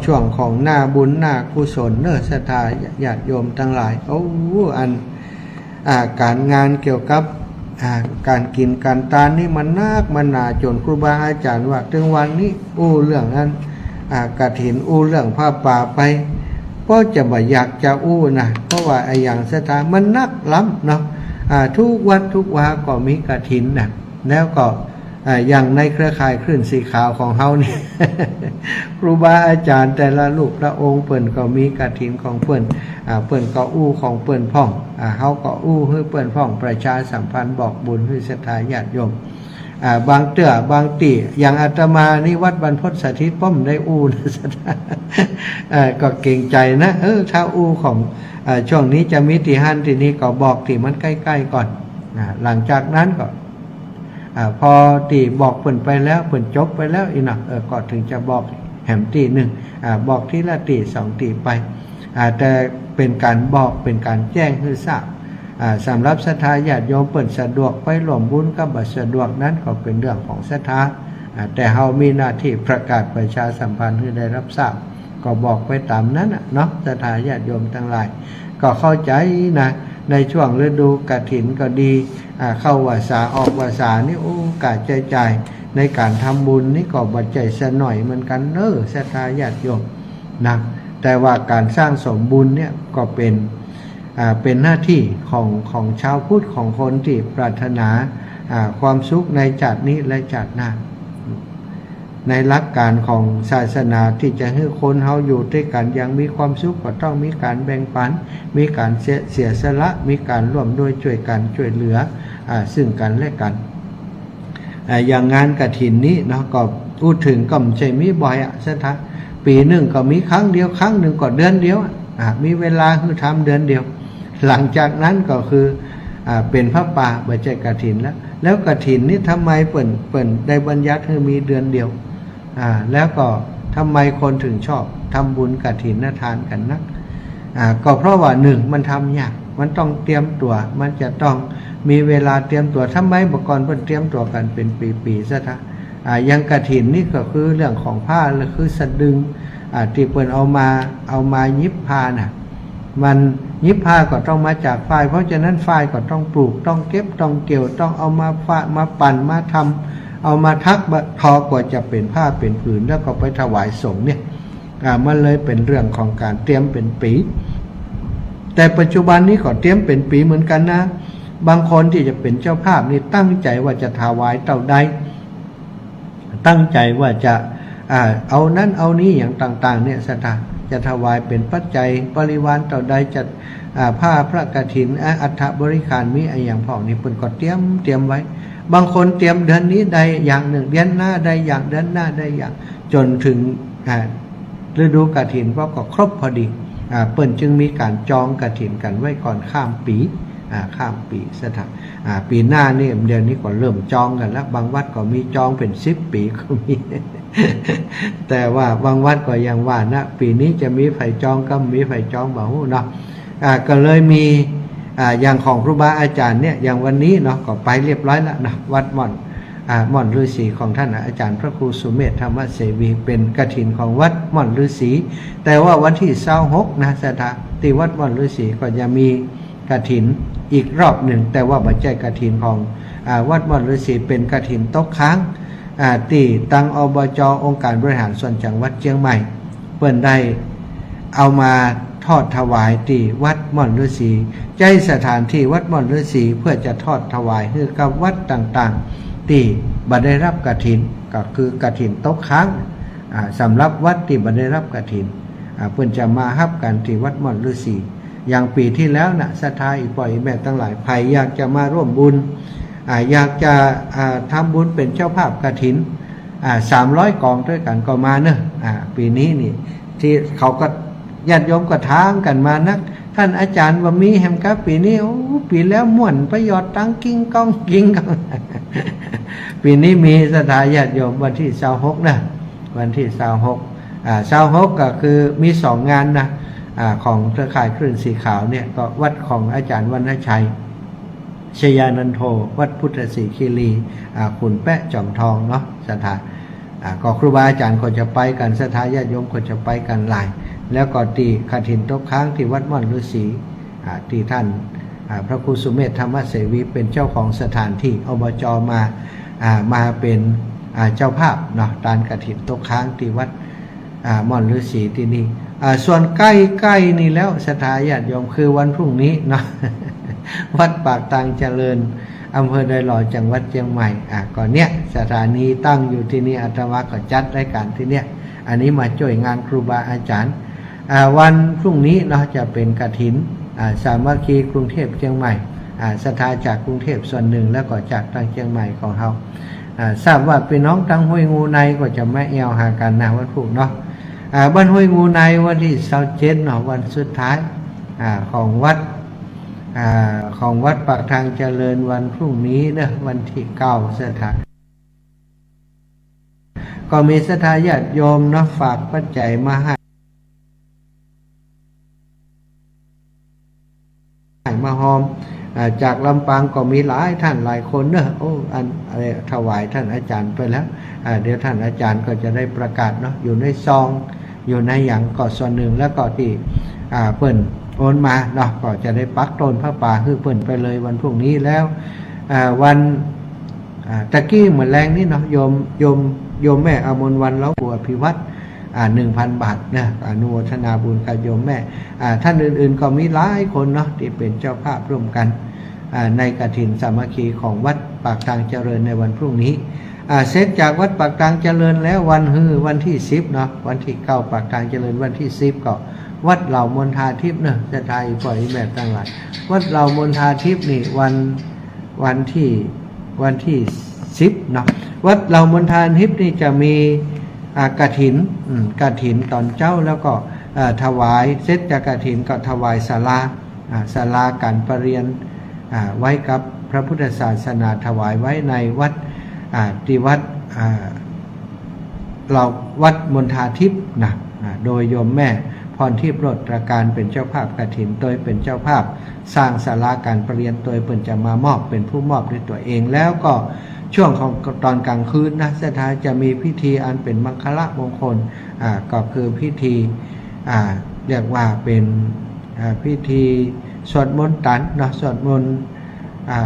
ช่วงของหน้าบุญหน้ากุศลเน้อ ศรัทธาญาติโยมตังหลาย โอ้ อัน อ่า ก๋านงานเกี่ยวกับ อ่า ก๋านกิ๋นก๋านตานนี่มันนักมันหนา จ๋นครูบาอาจ๋ารย์ว่า เถิงวันนี้อู้เรื่องอัน อ่า กฐิน อู้เรื่องผ้าป่าไป ป ก็จะบ่อยากจะอู้นะ เพราะว่าอะหยังศรัทธามันนักล้ำเนาะ อ่า ทุกวัดทุกวาก็มีกฐินนะ แล้วก็ อ่า อย่างในเครือข่ายคลื่นสีขาวของเฮานี่ ครูบาอาจารย์แต่ละรูปพระองค์เปิ้นก็มีกฐินของเปิ้น อ่า เปิ้นก็อู้ของเปิ้นพ่อง อ่า เฮาก็อู้หื้อเปิ้นพ่อง ประชาสัมพันธ์บอกบุญหื้อศรัทธาญาติโยม อ่า บางเตื้อบางตี้ อย่างอาตมานี่วัดบรรพตสถิตป้อมได้อู้นะ ศรัทธา เอ่อ ก็เกรงใจ๋นะ เออ ถ้าอู้ของ เอ่อ ช่วงนี้จะมีตี้หั้นตี้นี่ก็บอกตี้มันใก้ๆ ก่อน อ่า หลังจากนั้นก็ อ่า พอตี้บอกเปิ้นไปแล้ว เปิ้นจบไปแล้วอี้เนาะ เออ ก็เถิงจะบอกแหมตี้นึ่ง อ่า บอกทีละตี้สองตี้ไป อ่า แต่เป๋นก๋านบอก เป๋นก๋านแจ้งหื้อทราบ อ่า สำหรับศรัทธาญาติโยมเปิ้นสะดวกไปร่วมบุญกับบ่สะดวกนั้นก็เป๋นเรื่องของศรัทธา อ่า แต่เฮามีหน้าตี้ประกาศประชาสัมพันธ์หื้อได้ฮับทราบ ก็บอกไปต๋ามนั้นน่ะเนาะ ศรัทธาญาติโยมตังหลาย ก็เข้าใจ๋นะ ในช่วงฤดูกฐินก็ดี อ่า เข้าวัสสาออกวัสสานี่ โอ้ ก๋าใจ๊จ่ายในก๋านทำบุญนี่ก็บ่ใจ้สะหน่อยเหมือนกั๋นเน้อ ศรัทธาญาติโยมนะ แต่ว่าก๋านสร้างสมบุญเนี่ยก็เป๋น อ่า เป๋นหน้าตี้ของ ของชาวพุทธ ของคนตี้ปรารถนา อ่า ความสุขในจาตินี้และจาติหน้า ในหลักก๋านของศาสนาตี้จะหื้อคนเฮาอยู่ตวยกั๋นอย่างมีความสุข ก็ต้องมีก๋านแบ่งปั๋น มีก๋านเสีย เสียสละ มีก๋านร่วมด้วยจ้วยกั๋น จ้วยเหลือ อ่า ซึ่งกั๋นและกั๋น อ่า อย่างงานกฐินนี้เนาะ ก็อู้เถิงก็บ่ใจ้มีบ่อยอะ ศรัทธา ปี๋นึ่งก็มีครั้งเดียว ครั้งนึ่งก็เดือนเดียวอะ อ่า มีเวลาหื้อทำเดือนเดียว หลังจากนั้นก็คือ อ่า เป๋นผ้าป่า บ่ใจ้กฐินแล้ว แล้วกฐินนี่ทำไมเปิ้น เปิ้นได้บัญญัติหื้อมีเดือนเดียว อ่า แล้วก็ทำไมคนเถิงชอบทำบุญกฐินทานกั๋นนัก อ่า ก็เพราะว่านึ่ง มันทำยาก มันต้องเตรียมตั๋ว มันจะต้องมีเวลาเตรียมตั๋ว ทำไมบ่ก่อนเปิ้นเตรียมตั๋วกั๋นเป๋นปี๋ๆ ศรัทธา อ่า อย่างกฐินนี่ก็คือเรื่องของผ้า หรือคือสะดึง อ่า ตี้เปิ้นเอามา เอามาหยิบผ้าน่ะ มันหยิบผ้าก็ต้องมาจากฝ้าย เพราะฉะนั้นฝ้ายก็ต้องปลูก ต้องเก็บ ต้องเกี่ยว ต้องเอามาฝะ มาปั่น มาทำ เอามาถัก มาทอ กว่าจะเป๋นผ้าเป๋นผืน แล้วก็ไปถวายสงฆ์เนี่ย อ่า มันเลยเป๋นเรื่องของก๋านเตรียมเป๋นปี๋ แต่ปัจจุบันนี้ก็เตรียมเป๋นปี๋เหมือนกั๋นนะ บางคนตี้จะเป๋นเจ้าภาพนี่ตั้งใจ๋ว่าจะถวายเต้าใด ตั้งใจ๋ว่าจะ อ่า เอานั้นเอานี้อย่างต่างๆ เนี่ย ศรัทธา จะถวายเป๋นปัจจัยบริวารเต้าใด จะ อ่า ผ้าพระกฐิน อ่า อัฐบริขารมีอะหยังพ่องนี่ เปิ้นก็เตรียม เตรียมไว้ บางคนเตรียมเดือนนี้ได้อย่างนึ่ง เดือนหน้าได้อย่าง เดือนหน้าได้อย่าง จ๋นเถิง อ่า ฤดูกฐินป้อก็ครบพอดี อ่า เปิ้นจึงมีก๋านจองกฐินกั๋นไว้ก่อนข้ามปี๋ อ่า ข้ามปี๋ ศรัทธา อ่า ปี๋หน้านี่ เดี๋ยวนี้ก็เริ่มจองกั๋นแล้ว บางวัดก็มีจองเป๋นสิบปี๋ก็มี แต่ว่าบางวัดก็อย่างว่านะ ปี๋นี้จะมีใผจองกับบ่มีใผจองบ่ฮู้เนาะ อ่า ก็เลยมี อ่า อย่างของครูบาอาจ๋ารย์เนี่ย อย่างวันนี้เนาะ ก็ไปเรียบร้อยแล้วเนาะ วัดม่อน อ่า ม่อนฤๅษีของต้านอาจ๋ารย์พระครูสุเมธธรรมเสวี เป๋นกฐินของวัดม่อนฤๅษี แต่ว่าวันตี้ซาวหกนะ ศรัทธา ตี้วัดม่อนฤๅษีก็จะมีกฐินอีกรอบนึ่ง แต่ว่าบ่ใจ้กฐินของ อ่า วัดม่อนฤๅษี เป๋นกฐินตกค้าง อ่า ตี้ตัง อบจ. องค์การบริหารส่วนจังหวัดเจียงใหม่ เปิ้นได้เอามาทอดถวายตี้วัดม่อนฤๅษี ใจ๊สถานตี้วัดม่อนฤๅษี เพื่อจะทอดถวายหื้อกับวัดต่างๆ ตี้บ่ได้ฮับกฐิน ก็คือกฐินตกค้าง อ่า สำหรับวัดตี้บ่ได้ฮับกฐิน อ่า เปิ้นจะมาฮับกั๋นตี้วัดม่อนฤๅษี อย่างปี๋ตี้แล้วน่ะ ศรัทธาอี่ป้ออี่แม่ตังหลาย ใผอยากจะมาร่วมบุญ อ่า อยากจะ อ่า ทำบุญเป๋นเจ้าภาพกฐิน อ่า สามร้อยกองตวยกั๋นก็มาเนาะ อ่า ปี๋นี้นี่ ตี้เขาก็ ญาติโยมก็ถามกั๋นมานัก ต้านอาจ๋ารย์ว่ามีแหมก๊ะปี๋นี้ โอ้ ปี๋แล้วม่วนไปหยอดตังค์กิ้งก้องกิ้งก้อง ปี๋นี้มี ศรัทธาญาติโยม วันตี้ซาวหกนะ วันตี้ซาวหก อ่า ซาวหกก็คือมีสองงานนะ อ่า ของเครือข่ายคลื่นสีขาวเนี่ย ก็วัดของอาจ๋ารย์วรรณชัย ชยานันโท วัดพุทธศรีคีรี อ่า ขุนแป๊ะจอมทองเนาะ ศรัทธา อ่า ก็ครูบาอาจ๋ารย์ก็จะไปกั๋น ศรัทธาญาติโยมก็จะไปกั๋นหลาย แล้วก็ตี้กฐินตกค้างตี้วัดม่อนฤๅษี อ่า ตี้ต้าน อ่า พระครูสุเมธธรรมเสวี เป๋นเจ้าของสถานตี้ อบจ. มา อ่า มาเป๋น อ่า เจ้าภาพเนาะ ตานกฐินตกค้างตี้วัด อ่า ม่อนฤๅษีตี้นี่ อ่า ส่วนใก้ๆ นี่แล้วศรัทธาญาติโยม คือวันพรุ่งนี้เนาะ วัดปากทางเจริญ อำเภอดอยหล่อ จังหวัดเจียงใหม่ อ่า ก็เนี่ย สถานีตั้งอยู่ตี้นี่ อาตมาก็จัดรายการตี้เนี่ย อันนี้มาจ้วยงานครูบาอาจ๋ารย์ อ่า วันพรุ่งนี้เนาะ จะเป๋นกฐิน อ่า สามัคคีกรุงเทพเจียงใหม่ อ่า ศรัทธาจากกรุงเทพส่วนนึ่ง แล้วก็จากตางเจียงใหม่ของเฮา อ่า ทราบว่าปี้น้องตางห้วยงูในก็จะมาแอ่วหากั๋นนะวันพูกเนาะ อ่า บ้านห้วยงูในวันตี้ซาวเจ็ดเนาะ วันสุดท้าย อ่า ของวัด อ่า ของวัดปากทางเจริญวันพรุ่งนี้เนาะ วันตี้เก้าศรัทธา ก็มีศรัทธาญาติโยมเนาะ ฝากปัจจัยมาหื้อ มาฮอม อ่า จากลำปางก็มีหลายต้านหลายคนเนาะ โอ้ อัน เอ่อ ถวายต้านอาจ๋ารย์ไปแล้ว อ่า เดี๋ยวต้านอาจ๋ารย์ก็จะได้ประกาศเนาะ อยู่ในซอง อยู่ในหยังก็ส่วนนึ่ง แล้วก็ตี้ อ่า เปิ้นโอนมาเนาะ ก็จะได้ปักต้นผ้าป่าหื้อเปิ้นไปเลยวันพรุ่งนี้แล้ว อ่า วัน อ่า ตะกี้เมื่อแลงนี่เนาะ โยม โยม โยมแม่อมรวรรณ เล้าปู่อภิวัฒน์ อ่า หนึ่งพันบาทเนาะ อนุโมทนาบุญกับโยมแม่ อ่า ต้านอื่นๆ ก็มีหลายคนเนาะ ตี้เป๋นเจ้าภาพร่วมกั๋น อ่า ในกฐินสามัคคีของวัดปากทางเจริญในวันพรุ่งนี้ อ่า เสร็จจากวัดปากทางเจริญแล้ว วันฮือ วันตี้สิบเนาะ วันตี้เก้าปากทางเจริญ วันตี้สิบก็วัดเหล่ามณฑาทิพย์เนาะ ศรัทธาอี่ป้ออี่แม่ตังหลาย วัดเหล่ามณฑาทิพย์นี่วัน วันตี้ วันตี้สิบเนาะ วัดเหล่ามณฑาทิพย์นี่จะมี อ่า กฐิน อืม กฐินต๋อนเจ๊า แล้วก็ เอ่อ ถวาย เสร็จจากกฐินก็ถวายศาลา อ่า ศาลาก๋านประเรียน อ่า ไว้กับพระพุทธศาสนา ถวายไว้ในวัด อ่า ตี้วัด อ่า เหล่า วัดมณฑาทิพย์นะ อ่า โดยโยมแม่พรทิพย์ โรจน์ตราการ เป๋นเจ้าภาพกฐิน โตยเป๋นเจ้าภาพสร้างศาลาก๋านประเรียน โตยเปิ้นจะมามอบ เป๋นผู้มอบด้วยตั๋วเอง แล้วก็ช่วงของต๋อนก๋างคืนนะ ศรัทธาจะมีพิธีอันเป๋นมังคละมงคล อ่า ก็คือพิธี อ่า เรียกว่าเป๋น อ่า พิธีสวดมนต์ตันเนาะ สวดมนต์ อ่า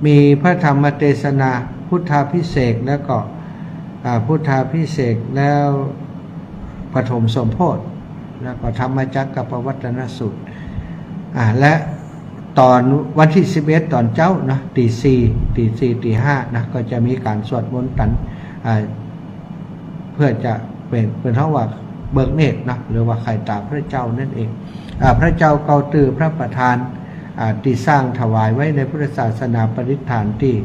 มีพระธรรมเตสนา พุทธาภิเษก แล้วก็ อ่า พุทธาภิเษก แล้วปฐมสมโภชน์ แล้วก็ธรรมจักรกัปปวัตตนสูตร อ่า และต๋อนวันตี้สิบเอ็ดต๋อนเจ๊าเนาะ ตี๋สี่ ตี๋สี่ ตี๋ห้านะ ก็จะมีก๋านสวดมนต์ตัน อ่า เปื้อจะเป๋น เป๋นเฮาว่าเบิกเนตรเนาะ หรือว่าไขต๋าพระเจ้านั่นเอง อ่า พระเจ้าเก้าตื้อพระประธาน อ่า ตี้สร้างถวายไว้ในพุทธศาสนา ประดิษฐานตี้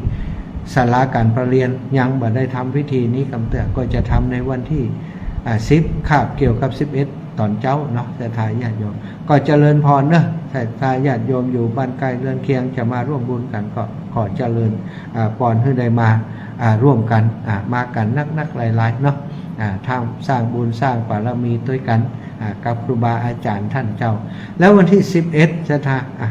ศาลาก๋านประเรียน ยังบ่ได้ทำพิธีนี้กำเตื้อ ก็จะทำในวันตี้ อ่า สิบ คาบเกี่ยวกับสิบเอ็ดต๋อนเจ๊าเนาะ ศรัทธาญาติโยม ก็เจริญพรเนาะ ศรัทธาญาติโยมอยู่บ้านใก้เรือนเคียงจะมาร่วมบุญกั๋นก็ขอเจริญ อ่า ปอนหื้อได้มา อ่า ร่วมกั๋น อ่า มากั๋นนักๆ หลายๆ เนาะ อ่า ทั้งสร้างบุญสร้างบารมีตวยกั๋น อ่า กับครูบาอาจ๋ารย์ต้านเจ้า แล้ววันตี้สิบเอ็ดศรัทธา อ่า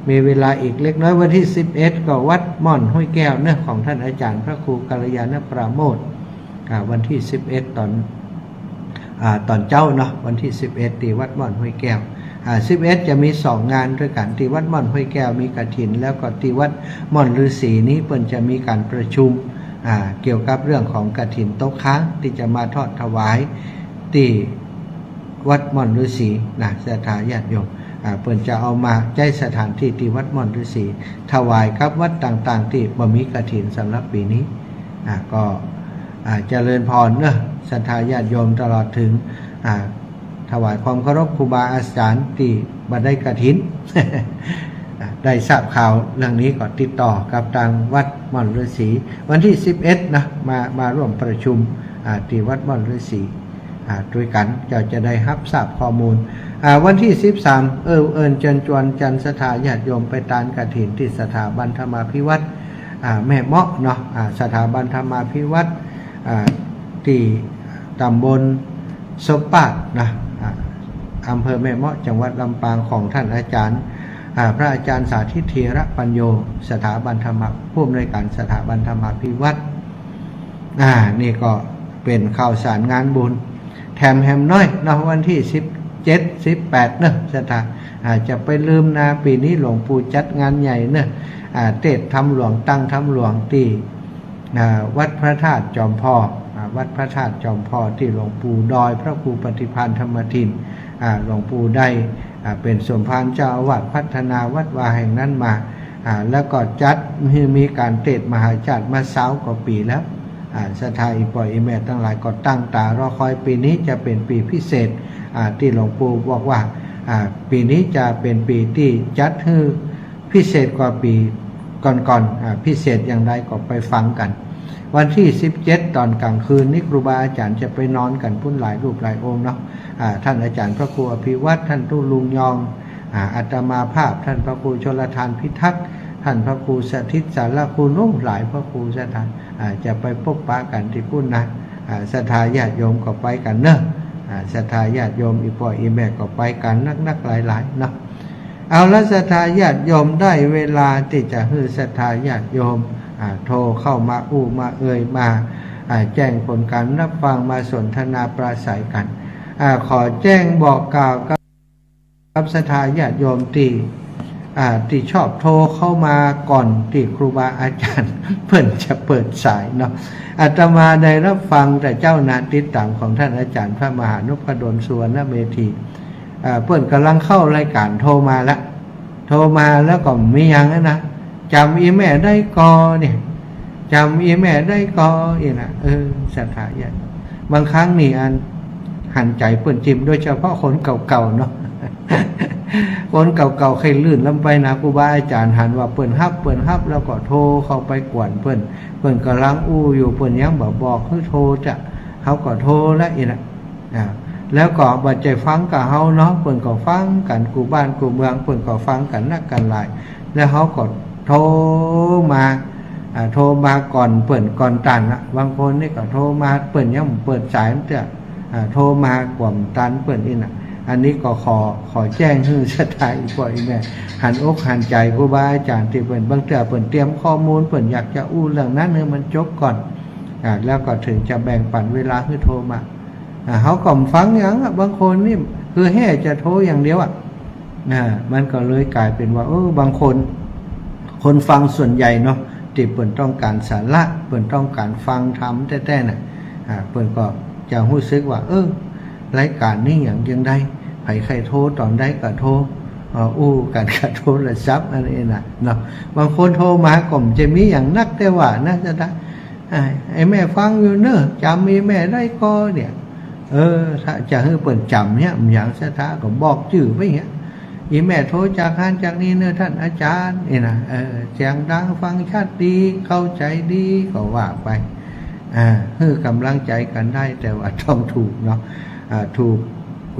มีเวลาอีกเล็กน้อย วันตี้สิบเอ็ดก็วัดม่อนห้วยแก้วเนาะ ของต้านอาจ๋ารย์พระครูกัลยาณปราโมทย์ อ่า วันตี้สิบเอ็ดต๋อน อ่า ต๋อนเจ๊าเนาะ วันตี้สิบเอ็ดตี้วัดม่อนห้วยแก้ว อ่า สิบเอ็ดจะมีสองงานตวยกั๋น ตี้วัดม่อนห้วยแก้วมีกฐิน แล้วก็ตี้วัดม่อนฤๅษีนี้เปิ้นจะมีก๋านประชุม อ่า เกี่ยวกับเรื่องของกฐินตกค้างตี้จะมาทอดถวายตี้วัดม่อนฤๅษีนะ ศรัทธาญาติโยม อ่า เปิ้นจะเอามาใจ๊สถานตี้ตี้วัดม่อนฤๅษี ถวายกับวัดต่างๆ ตี้บ่มีกฐินสำหรับปี๋นี้ อ่า ก็ อ่า เจริญพรเนาะ ศรัทธาญาติโยม ตลอดเถิง อ่า ถวายความเคารพครูบาอาจ๋ารย์ตี้บ่ได้กฐิน อ่า ได้ทราบข่าวเรื่องนี้ก็ติดต่อกับตางวัดม่อนฤๅษี วันตี้สิบเอ็ดนะ มา มาร่วมประชุม อ่า ตี้วัดม่อนฤๅษี อ่า ตวยกั๋น เจ้าจะได้ฮับทราบข้อมูล อ่า วันตี้สิบสาม เอิ้น เอิ้นเจิญจวนจันศรัทธาญาติโยมไปตานกฐินตี้สถาบันธรรมาภิวัฒน์ อ่า แม่เมาะเนาะ อ่า สถาบันธรรมาภิวัฒน์ อ่า ตี้ต๋ำบลสบปาดนะ อ่า อำเภอแม่เมาะ จังหวัดลำปาง ของต้านอาจ๋ารย์ อ่า พระอาจ๋ารย์สาธิต ธีระปัญโญ สถาบันธรรมะ ผู้อำนวยก๋านสถาบันธรรมาภิวัฒน์ อ่า นี่ก็เป๋นข่าวสารงานบุญ แถมแหมน้อยเนาะ วันตี้สิบเจ็ด สิบแปดเนาะ ศรัทธา อ่า จะไปลืมนา ปี๋นี้หลวงปู่จัดงานใหญ่เนาะ อ่า เตสน์ธรรมหลวง ตั้งธรรมหลวงตี้ อ่า วัดพระธาตุจอมพอ อ่า วัดพระธาตุจอมพอตี้หลวงปู่ดอยพระครูปฏิภาณธรรมทิน อ่า หลวงปู่ได้ อ่า เป๋นสมภารเจ้าอาวาสพัฒนาวัดวาแห่งนั้นมา อ่า แล้วก็จัดหื้อมีก๋านเตสน์มหาชาติมาซาวกว่าปี๋แล้ว อ่า ศรัทธาอี่ป้ออี่แม่ตังหลายก็ตั้งต๋ารอคอย ปี๋นี้จะเป๋นปี๋พิเศษ อ่า ตี้หลวงปู่บอกว่า อ่า ปี๋นี้จะเป๋นปี๋ตี้จัดหื้อพิเศษกว่าปี๋ก่อนๆ อ่า พิเศษอย่างใดก็ไปฟังกั๋น วันตี้สิบเจ็ดต๋อนก๋างคืนนี้ครูบาอาจ๋ารย์จะไปนอนกั๋นปู๊นหลายรูปหลายองค์เนาะ อ่า ต้านอาจ๋ารย์พระครูอภิวัฒน์ ต้านตุ๊ลุงยอง อ่า อาตมาภาพ ต้านพระครูชลทานพิทักษ์ ต้านพระครูสถิตสารคุณ โอ้ หลายพระครูศรัทธา อ่า จะไปปบปะกั๋นตี้ปู๊นนะ อ่า ศรัทธาญาติโยมก็ไปกั๋นเนาะ อ่า ศรัทธาญาติโยมอี่ป้ออี่แม่ก็ไปกั๋นนักๆ หลายๆ เนาะ เอาละ ศรัทธาญาติโยม ได้เวลาตี้จะหื้อศรัทธาญาติโยม อ่า โทรเข้ามาอู้มาเอ่ยมา อ่า แจ้งผลก๋านรับฟัง มาสนทนาปราศรัยกั๋น อ่า ขอแจ้งบอกกล่าวกับ กับศรัทธาญาติโยมตี้ อ่า ตี้ชอบโทรเข้ามาก่อนตี้ครูบาอาจ๋ารย์เปิ้นจะเปิดสายเนาะ อาตมาได้รับฟังแต่เจ๊านา ติดต๋ามของต้านอาจ๋ารย์พระมหานพดลสุวรรณเมธี อ่า เปิ้นก่ำลังเข้ารายก๋านโทรมาละ โทรมาแล้วก็มีอย่างนั้นนะ จ๋ำอี่แม่ได้ก่อเนี่ย จ๋ำอี่แม่ได้ก่อ อี้นะ เออ ศรัทธาญาติ บางครั้งนี่อันหันใจ๋เปิ้นจิ่ม โดยเฉพาะคนเก่าๆ เนาะ คนเก่าๆ ใค่ลื่นล้ำไปนะ ครูบาอาจ๋ารย์หันว่าเปิ้นฮับ เปิ้นฮับ แล้วก็โทรเข้าไปกวนเปิ้น เปิ้นก่ำลังอู้อยู่ เปิ้นยังบ่บอกหื้อโทรจ้ะ เฮาก็โทรละอี้นะ อ่า แล้วก็บ่ใจ้ฟังก้าเฮาเนาะ เปิ้นก็ฟังกั๋นกู้บ้านกู้เมือง เปิ้นก็ฟังกั๋นนักกั๋นหลาย แล้วเฮาก็โทรมา อ่า โทรมาก่อนเปิ้นก่อนต้านนะ บางคนนี่ก็โทรมาเปิ้นยังบ่เปิดสายเตื้อ อ่า โทรมากวนต้านเปิ้นอี้นะ อันนี้ก็ขอ ขอแจ้งหื้อศรัทธาอี่ป้ออี่แม่ หันอกหันใจ๋ครูบาอาจ๋ารย์ตี้เปิ้น บางเตื้อเปิ้นเตรียมข้อมูล เปิ้นอยากจะอู้เรื่องนั้นหื้อมันจบก่อน อ่า แล้วก็เถิงจะแบ่งปั๋นเวลาหื้อโทรมา อ่า เฮาก็บ่ฟังหยังอะ บางคนนี่คือแฮ่จะโทรอย่างเดียวอะ อ่า มันก็เลยก๋ายเป๋นว่า เออ บางคน คนฟังส่วนใหญ่เนาะ ตี้เปิ้นต้องก๋านสาระ เปิ้นต้องก๋านฟังธรรมแต๊ๆ น่ะ อ่า เปิ้นก็จะฮู้สึกว่า เออ รายก๋านนี้หยังจั่งใด ใผใค่โทรต๋อนใดก็โทร เอ่อ อู้กั๋นกับโทรศัพท์อันนี้นะเนาะ บางคนโทรมาก็บ่ใจ้มีหยังนัก แต่ว่านะ ศรัทธา อ่า ไอ้แม่ฟังอยู่เนาะ จ๋ำอี่แม่ได้ก่อเนี่ย เออ ถ้าจะหื้อเปิ้นจ๋ำเนี่ย บ่หยัง ศรัทธาก็บอกจื้อไปเนี่ย อี่แม่โทรจากหั้นจากนี่เนาะต้านอาจ๋ารย์ นี่นะ เออ เสียงดัง ฟังชัดดี เข้าใจ๋ดี ก็ว่าไป อ่า หื้อก๋ำลังใจ๋กั๋นได้ แต่ว่าต้องถูกเนาะ อ่า ถูก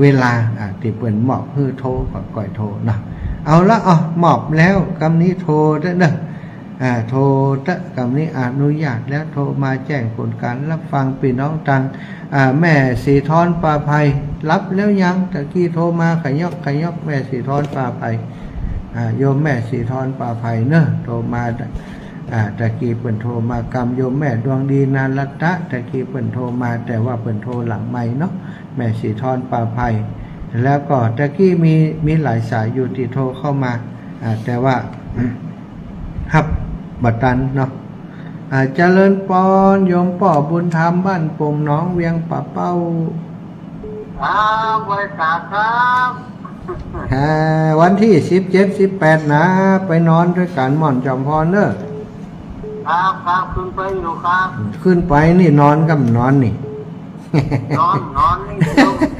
เวลา อ่า ตี้เปิ้นมอบหื้อโทรก็ก้อยโทรเนาะ เอาละ อ่ะ มอบแล้ว กำนี้โทรเต๊อะเนาะ อ่า โทรเต๊อะ กำนี้อนุญาตแล้ว โทรมาแจ้งผลก๋านรับฟัง ปี้น้องตัง อ่า แม่ศรีทรปาภัย รับแล้วยัง ตะกี้โทรมา ขยอกขยอก แม่ศรีทรปาภัย อ่า โยมแม่ศรีทรปาภัยเนาะ โทรมา อ่า ตะกี้เปิ้นโทรมากำ โยมแม่ดวงดีนารัตตะ ตะกี้เปิ้นโทรมา แต่ว่าเปิ้นโทรหลังไมค์เนาะ แม่ศรีทรปาภัย แล้วก็ตะกี้มี มีหลายสายอยู่ตี้โทรเข้ามา อ่า แต่ว่า ฮับบ่ตันเนาะ อ่า เจริญปอน โยมป้อบุญธรรม บ้านโป่งหนอง เวียงป่าเป้า ครับ ไหว้สาครับ อ่า วันตี้สิบเจ็ด สิบแปด นะ ไปนอนตวยกั๋นหม่อนจอมพรเนาะ ครับ ครับ ขึ้นไปอยู่ครับ ขึ้นไปนี่นอนกำนอนนี่ นอน นอนนี่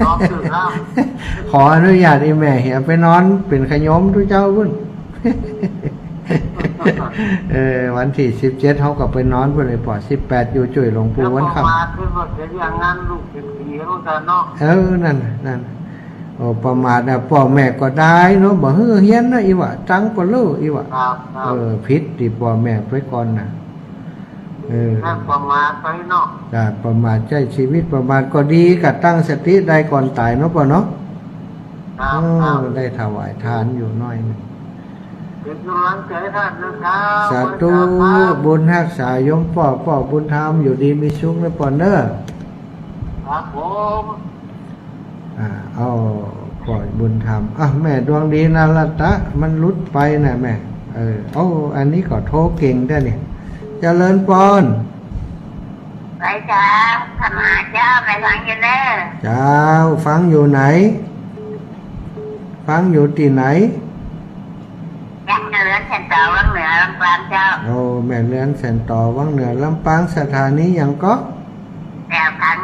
นอนตื่นแล้ว ขออนุญาตอี่แม่เหียไปนอนเป๋นขะยมตุ๊เจ้าปุ้น เออ วันตี้สิบเจ็ด เฮาก็ไปนอนปุ้น ไอ้ป้อ สิบแปด อยู่จุ้ยหลวงปู่วันค่ำ ประมาทขึ้นมาเสียอย่างนั้น ลูกศิษย์เสียเหมือนกั๋นเนาะ เออ นั่น นั่น โอ้ ประมาทนะ ป้อแม่ก็ได้เนาะ บ่หื้อเฮียนนะ อี่หว่า ตังค์เปล่าอี้หว่า ครับ ครับ เออ ผิดตี้ป้อแม่ไปก่อนนะ เออ นั่นประมาทไปเนาะ จ้ะ ประมาทใจ๊ชีวิต ประมาทก็ดี กะตั้งสติได้ก่อนต๋ายเนาะป้อเนาะ ครับ เออ ครับ ได้ถวายทานอยู่หน้อยนึ่ง เป๋นก๋ำลังใจ๋ต้านนะครับ สาธุ ไหว้สาครับ บุญฮักษาโยมป้อ ป้อบุญธรรม อยู่ดีมีสุขเนาะป้อเนาะ ครับผม อ่า เอา ป้อบุญธรรม อ่ะ แม่ดวงดีนารัตตะ มันหลุดไปนะแม่ เออ โอ้ อันนี้ก็โทรเก่งแต๊นี่ เจริญปอน ไหวเจ้า ธรรมาเจ้า แม่ฟังอยู่เน่อ เจ้า ฟังอยู่ไหน ฟังอยู่ตี้ไหน วังเหนือ แสนต่อ วังเหนือ ลำปางเจ้า โอ้ แม่เรือนแสนต่อ วังเหนือ ลำปาง สถานีหยังก็ แถวทาง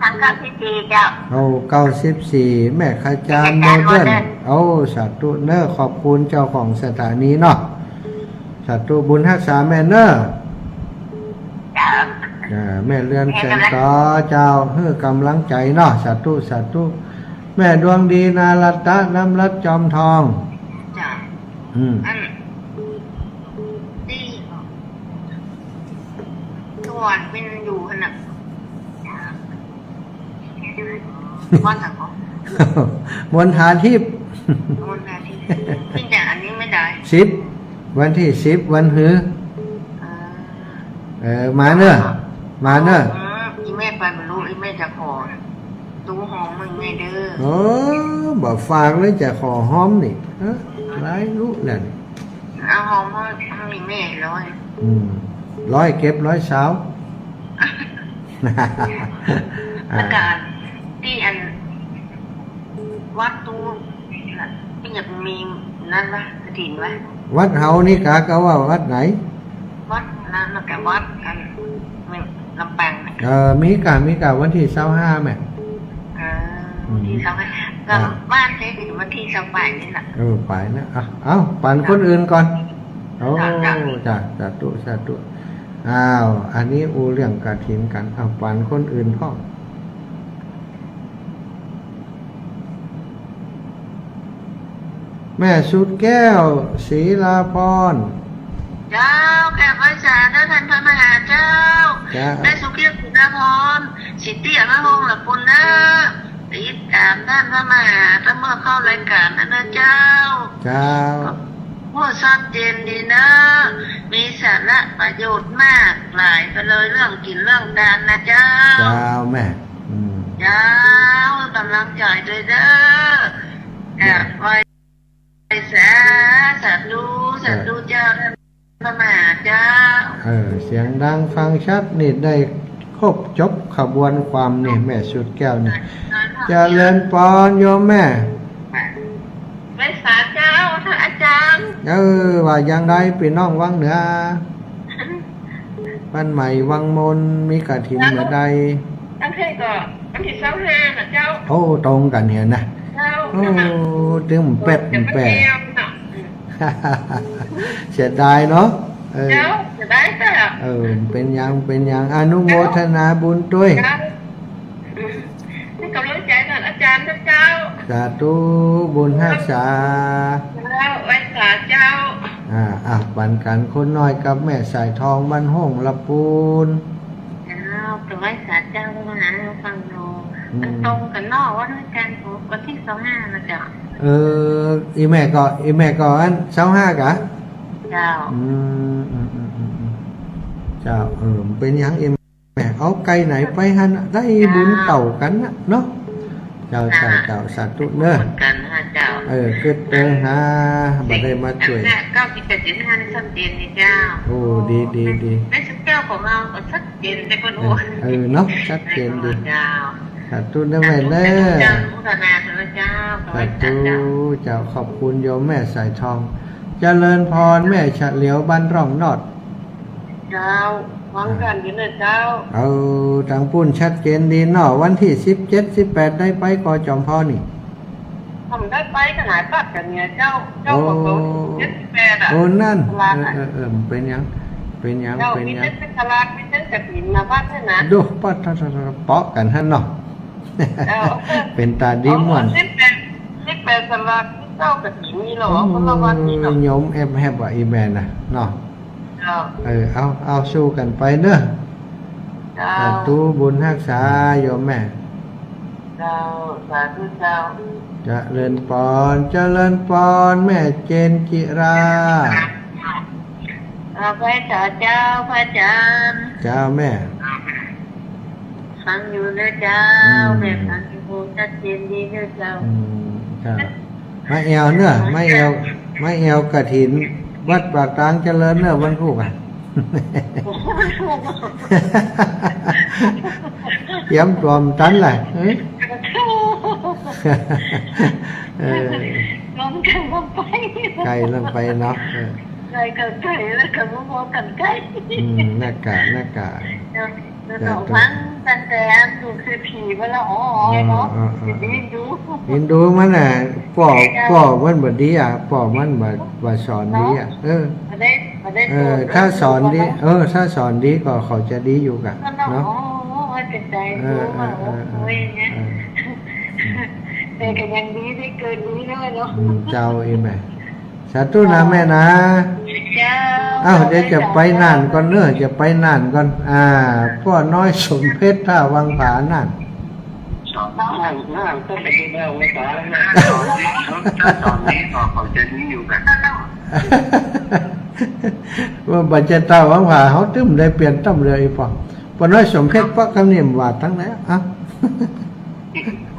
ทางเก้าสิบสี่เจ้า โอ้ เก้าสิบสี่ แม่ขจาร แม่ขจาร โมเดิร์น โมเดิร์น โอ้ สาธุเน่อ ขอบคุณเจ้าของสถานีเนาะ สาธุ บุญฮักษาแม่เน่อ เจ้า อ่า แม่เรือนแสนต่อ เจ้า หื้อกำลังใจ๋เนาะ สาธุ สาธุ แม่ดวงดี นารัตตะ น้ำรัตน์ จอมทอง เจ้า อืม อัน ตี้ ตัวนเปิ้นอยู่หั้นน่ะ วันไหนก็ มณฑาทิพย์ มณฑาทิพย์ ตี้จะอันนี้ไม่ได้ สิบ วันตี้สิบ วันหือ เออ เออ มาเน่อ มาเน่อ อืม อีแม่ไปบ่ฮู้ อีแม่จะขอ ตู้ฮ้อมมึงแม่เด้อ เออ บ่ฝากเลย จะขอฮ้อมนี่ เออ หลายลูกแล้วนี่ เอาฮ้อมมึง มึงแม่ร้อย อืม ร้อยเก็บ ร้อยซาว อาจารย์ ตี้อัน วัดตู้น่ะ ตี้อยากมีนั่นวะ กฐินวะ วัดเฮานี่กา ก็ว่าวัดไหน วัดนั้นน่ะ ก็วัดอัน ลำปางน่ะ เออ มีกา มีกา วันตี้ซาวห้าแม่ เออ อืม วันตี้ซาวห้า ก็ อ่า บ้านเจ๊อยู่วันตี้ซาวปลายนี่แหละ เออ ไปนะ อ่ะ เอ้า ปันคนอื่นก่อน โอ้ จ้ะ จ้ะ จ้ะ สาธุ สาธุ อ้าว อันนี้อู้เรื่องกฐินกั๋น อ้าว ปันคนอื่นพ่อง แม่สุดแก้ว ศรีลาพร เจ้า แก้วไหว้สาเน่อ ต้านพระมหาเจ้า เจ้า แม่สุดแก้ว ศรีลาพร ศรีเตี้ย แม่ฮ่อง ละปุณเน่อ ติดต๋ามต้านพระมหา ตั้งเมื่อเข้ารายก๋านนั้นเน่อเจ้า เจ้า โอ้ ชัดเจนดีเน่อ มีสาระประโยชน์มากหลายไปเลย เรื่องกิ๋นเรื่องตานนะเจ้า เจ้าแม่ อืม เจ้า กำลังใจ๋ด้วยเน่อ เจ้า แอบไหว้สา สาธุ สาธุเจ้า ต้านพระมหาเจ้า เออ เสียงดังฟังชัดนี่ ได้ครบจบขบวนความนี่ แม่สุดแก้วนี่ เจริญปอนโยมแม่ ไหว้สาเจ้า ต้านอาจ๋ารย์ เออ ว่าอย่างใดปี้น้องวังเหนือ บ้านใหม่วังมน มีกฐินเมื่อใด อันนี้ก็วันตี้ซาวห้าน่ะเจ้า โอ้ ตรงกั๋นเหียนะ เจ้า โอ้ ตึงแป๊บ แป๊บ เสียดายเนาะ เออ เจ้า เสียดายเจ้า เออ เป๋นหยัง เป๋นหยัง อนุโมทนาบุญตวย เจ้า อืม ให้กำลังใจ๋ต้านอาจ๋ารย์นะเจ้า สาธุ บุญฮักษา เจ้า ไหว้สาเจ้า อ่า อ่ะ ปันกั๋นคนน้อยกับแม่สายทอง บ้านฮ่อง ละปูน เจ้า ไปไหว้สาเจ้ามาหาฟังดู อืม ตรงกั๋นเนาะ วันจันทร์ วันตี้ซาวห้าน่ะเจ้า เออ อีแม่ก็ อีแม่ก็อันซาวห้ากะ เจ้า อืม อืม เจ้า เออ เป๋นหยัง แม่เอาไก่ไหนไปหั้นน่ะ ได้บุญเต้ากั๋นน่ะเนาะ เจ้า เจ้า เจ้า สาธุเน่อ เหมือนกั๋นนะเจ้า เออ กึ๊ดเต๊อะฮะ บ่ได้มาจ้วย เก้าสิบแปดจุดห้า นี่ชัดเจนนี่เจ้า โอ้ ดี ดี ดี แม่สุดแก้วของเฮาก็ชัดเจน แต่คน เออ โอ้ เออ เนาะ ชัดเจนดี เจ้า สาธุเน่อแม่เน่อ เจ้า อนุโมทนาเถอะเจ้า สาธุ เจ้า ขอบคุณโยมแม่สายทอง เจริญปอนแม่เฉลียว บ้านร่องนอด เจ้า ฟังกั๋นอยู่เน่อเจ้า เออ ตางปู้นชัดเจนดีเนาะ วันตี้สิบเจ็ด สิบแปด ได้ไปก่อจอมพอนี่ ผมได้ไปขนาดตัดกั๋นเนี่ยเจ้า เจ้า โอ้ ของผมเจ็ดสิบแปดอะ โอ้ นั่น ตลาดอะ เออ เออ เออ เป๋นหยัง เป๋นหยัง เจ้า เป๋นหยัง มีเต๊อะตลาด มีเต๊อะกฐินมาวัดด้วยนะ ดู ปะ ทะ ทะ ทะ เปาะกั๋นหั้นเนาะ เจ้า เป๋นต๋าดีม่วน เอา สิบแปด สิบแปดตลาด เต๊อะกฐินนี่เหรอ คนละวันนี่เนาะ โยมแอบแฮบว่ะ อีแม่น่ะเนาะ เจ้า เออ เอา เอา สู้กั๋นไปเน่อ เจ้า สาธุ บุญฮักษาโยมแม่ เจ้า สาธุเจ้า เจริญปอน เจริญปอน แม่เจนจิรา เอ่อ ไหว้สาเจ้า พระอาจ๋ารย์ เจ้าแม่ ฟังอยู่เน่อเจ้า อืม แม่ฟังอยู่ ชัดเจนดีเน่อเจ้า อืม เจ้า มาแอ่วเน่อ มาแอ่ว มาแอ่วกฐิน วัดปากตางเจริญเน่อ วันพูกอะ เตรียมตั๋วบ่ตันแหละ เออ เออ ลองกันลองไป ใก้ลองไปเนาะ เออ ใก้ก็ใก้ แล้วก็บ่บอกกันใก้ อืม นั่นกะ นั่นกะ เนาะ เดี๋ยว เดี๋ยว ฟังตั้งแต่อันลูกเศรษฐีมาแล้ว อ๋อ เนาะ เออ เออ เออ เดี๋ยวนี้ดู เห็นดูมันน่ะ ป้อ เจ้า ป้อมันบ่ดีอ่ะ ป้อมันบ่ บ่สอนดีอ่ะ เนาะ เออ บ่ได้ บ่ได้ เออ สอน ถ้าสอนดี เออ ถ้าสอนดีก็เขาจะดีอยู่กะ เนาะ เนาะ อ๋อ ว่าจะใจ เออ รู้ว่า เออ เออ โอ้ย เนี่ย เออ แต่ก็ยังดีได้เกินนี้แล้วเนาะ อืม เจ้า อีแม่ สาธุนะแม่นะ เจ้า อ้าว เดี๋ยวจะไปน่านก่อนเนอะ จะไปน่านก่อน อ่า ป้อน้อยสมเพชร ท่าวังผาน่าน สอนน่าน น่านก็ไปดูแลวังผาน่าน สอนนี้ ถ้าสอนนี้ก็เขาจะดีอยู่กะ ว่าบ่จะต้าวังผา เขาตึ้มได้เปลี่ยนต้ำเรืออีกปอ ป้อน้อยสมเพชร ป้อกำเนียมว่าตั้งแล้ว อ่ะ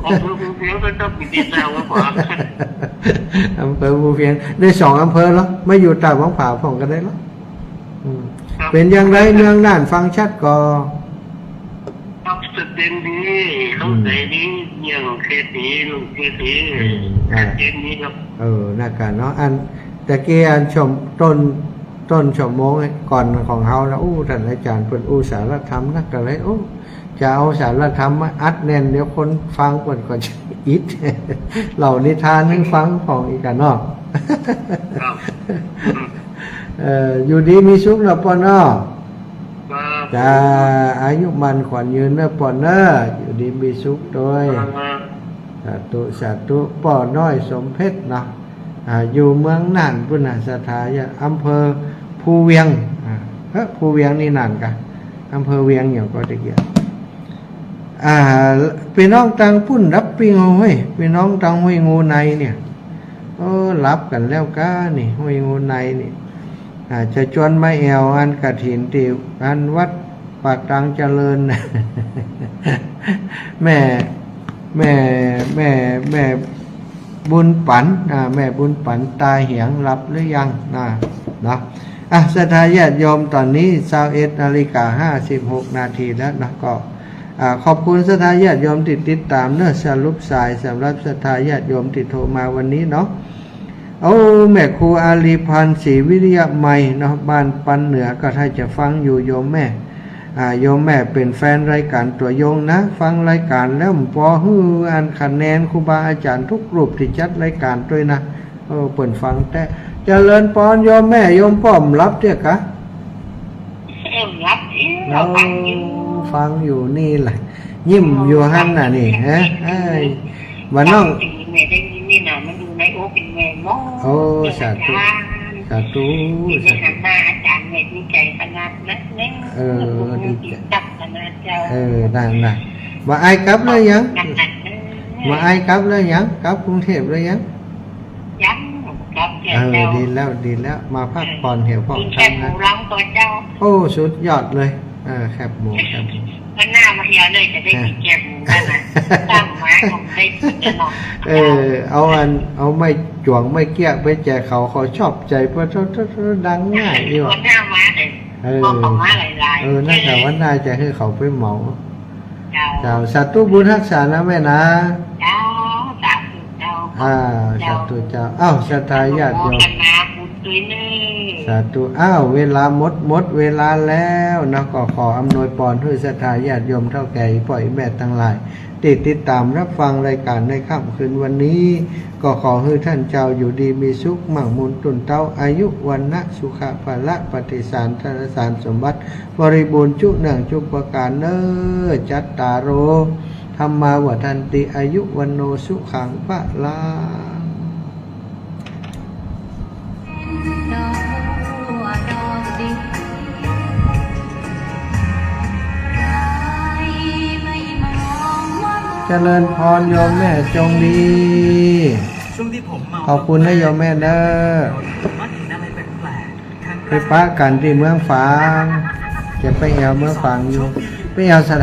อำเภอภูเวียงก็ต้องไปติดตามว่าขวา อำเภอภูเวียง ได้สองอำเภอแล้ว มาอยู่ต้าวังผาพ่องก็ได้แล้ว อืม ครับ เป๋นอย่างไรเมืองน่าน ฟังชัดก่อ ครับ ชัดเจนดี เข้าใจ๋ดี อืม เรื่องเศรษฐี ลูกเศรษฐี อืม อ่า ชัดเจนดีครับ เออ นั่นกะเนาะ อันตะกี้อันชั่ว ต้น ต้นชั่วโมงก่อนของเฮานะ อู้ ต้านอาจ๋ารย์เปิ้นอู้สาระธรรมนักกะเลย อู้ จะเอาสาระธรรมมาอัดแน่น เดี๋ยวคนฟังเปิ้นก็จะอิด เล่านิทานหื้อฟังพ่องอีกกะเนาะ ครับ เอ่อ อยู่ดีมีสุขเนาะป้อเนาะ ครับ จ้า อายุมั่นขวัญยืนเนาะป้อเนาะ อยู่ดีมีสุขตวย ครับ สาธุ สาธุ ป้อน้อยสมเพชรเนาะ อ่า อยู่เมืองน่านปุ้นน่ะ ศรัทธาญาติ อำเภอภูเวียง อ่า เอ๊ะ ภูเวียงนี่น่านกะ อำเภอเวียงหยังก่อตะกี้ อ่า ปี้น้องตางปุ้นฮับปิ้งเอาเฮ้ย ปี้น้องตางห้วยงูในเนี่ย เออ ฮับกั๋นแล้วก้านี่ ห้วยงูในนี่ อ่า จะจวนมาแอ่วอันกฐินตี้อันวัดปากตางเจริญ แม่ แม่ แม่ แม่บุญปั๋น อ่า แม่บุญปั๋นตาเหียง ฮับหรือยัง อ่า เนาะ อ่ะ ศรัทธาญาติโยม ต๋อนนี้ซาวเอ็ดนาฬิกาห้าสิบหกนาทีแล้วเนาะ ก็ อ่า ขอบคุณศรัทธาญาติโยมตี้ติดต๋ามเนาะ สรุปสายสำหรับศรัทธาญาติโยมตี้โทรมาวันนี้เนาะ โอ้ แม่ครูอารีพันธ์ ศรีวิริยะมัยเนาะ บ้านปันเหนือ ก็ถ้าจะฟังอยู่โยมแม่ อ่า โยมแม่เป๋นแฟนรายก๋านตัวยงนะ ฟังรายก๋านแล้วบ่ปอหื้ออันคะแนนครูบาอาจ๋ารย์กู้รูปตี้จัดรายก๋านตวยนะ เออ เปิ้นฟังแต๊ เจริญปอนโยมแม่ โยมป้อมฮับเตื้อกะ เออ ฮับอยู่ เนาะ ฟังอยู่ ฟังอยู่นี่แหละ ยิ้มอยู่หั้นน่ะนี่ ฮะ เอ้ย บ่าน้อง ฟังอยู่ แม่ได้ยินนี่นะ มันอยู่ในอกเป็นแม่เนาะ โอ้ สาธุ อาจ๋ารย์ สาธุ ที่ได้หันหน้าอาจ๋ารย์ แม่ดีใจ๋ขนาดนั้นนะ เออ ดีใจ๋ จักขนาดเจ้า เออ นั่นน่ะ บ่าอ้ายกลับแล้วยัง นั่นน่ะ เออ บ่าอ้ายกลับแล้วยัง กลับกรุงเทพฯแล้วยัง ยัง กลับเตื้อ เออ เจ้า ดีแล้ว ดีแล้ว มาพักผ่อนเหี่ยวผ่อน กิ๋นแคบหมู ทำงาน ลองก่อเจ้า โอ้ สุดยอดเลย เออ แคบหมู แคบหมู วันหน้ามาเหี่ยวเลย จะได้กิ๋นแคบหมูแล้วนะ ตั้งมาผมได้กิ๋นแล้วเนาะ เออ เอาอัน เอาไม้จ๋วงไม้เกี้ยไปแจกเขา เขาชอบใจ๋ เพราะดังง่ายอยู่ วันหน้ามาเลย เออ บอกเขามาหลายๆ เออ นั่นแหละ วันหน้าจะหื้อเขาไปเหมา เจ้า เจ้า สาธุบุญฮักษานะแม่นะ เจ้า สาธุเจ้า อ่า เจ้า สาธุเจ้า อ้าว ศรัทธาญาติโยม อนุโมทนาบุญตวยเน่อ สาธุ อ้าว เวลาหมด หมดเวลาแล้วเนาะ ก็ขออำนวยปอนหื้อศรัทธาญาติโยมเฒ่าแก่ ป้อแม่ตังหลาย ตี้ติดต๋ามฮับฟังรายก๋านในค่ำคืนวันนี้ ก็ขอหื้อต้านเจ้าอยู่ดีมีสุข มั่งมูลตุ้นเต๊า อายุ วรรณะ สุขะ พละ ปฏิสาร ธนสารสมบัติ บริบูรณ์จุเนื่องจุประก๋านเน่อ จัตตาโร ธัมมา วัฑฒันติ อายุ วัณโณ สุขัง พลัง เจริญพรโยมแม่จงดี ขอบคุณนะโยมแม่เน่อ ไปปะกั๋นตี้เมืองฝาง จะไปแอ่วเมืองฝางอยู่ ไปแอ่วสถา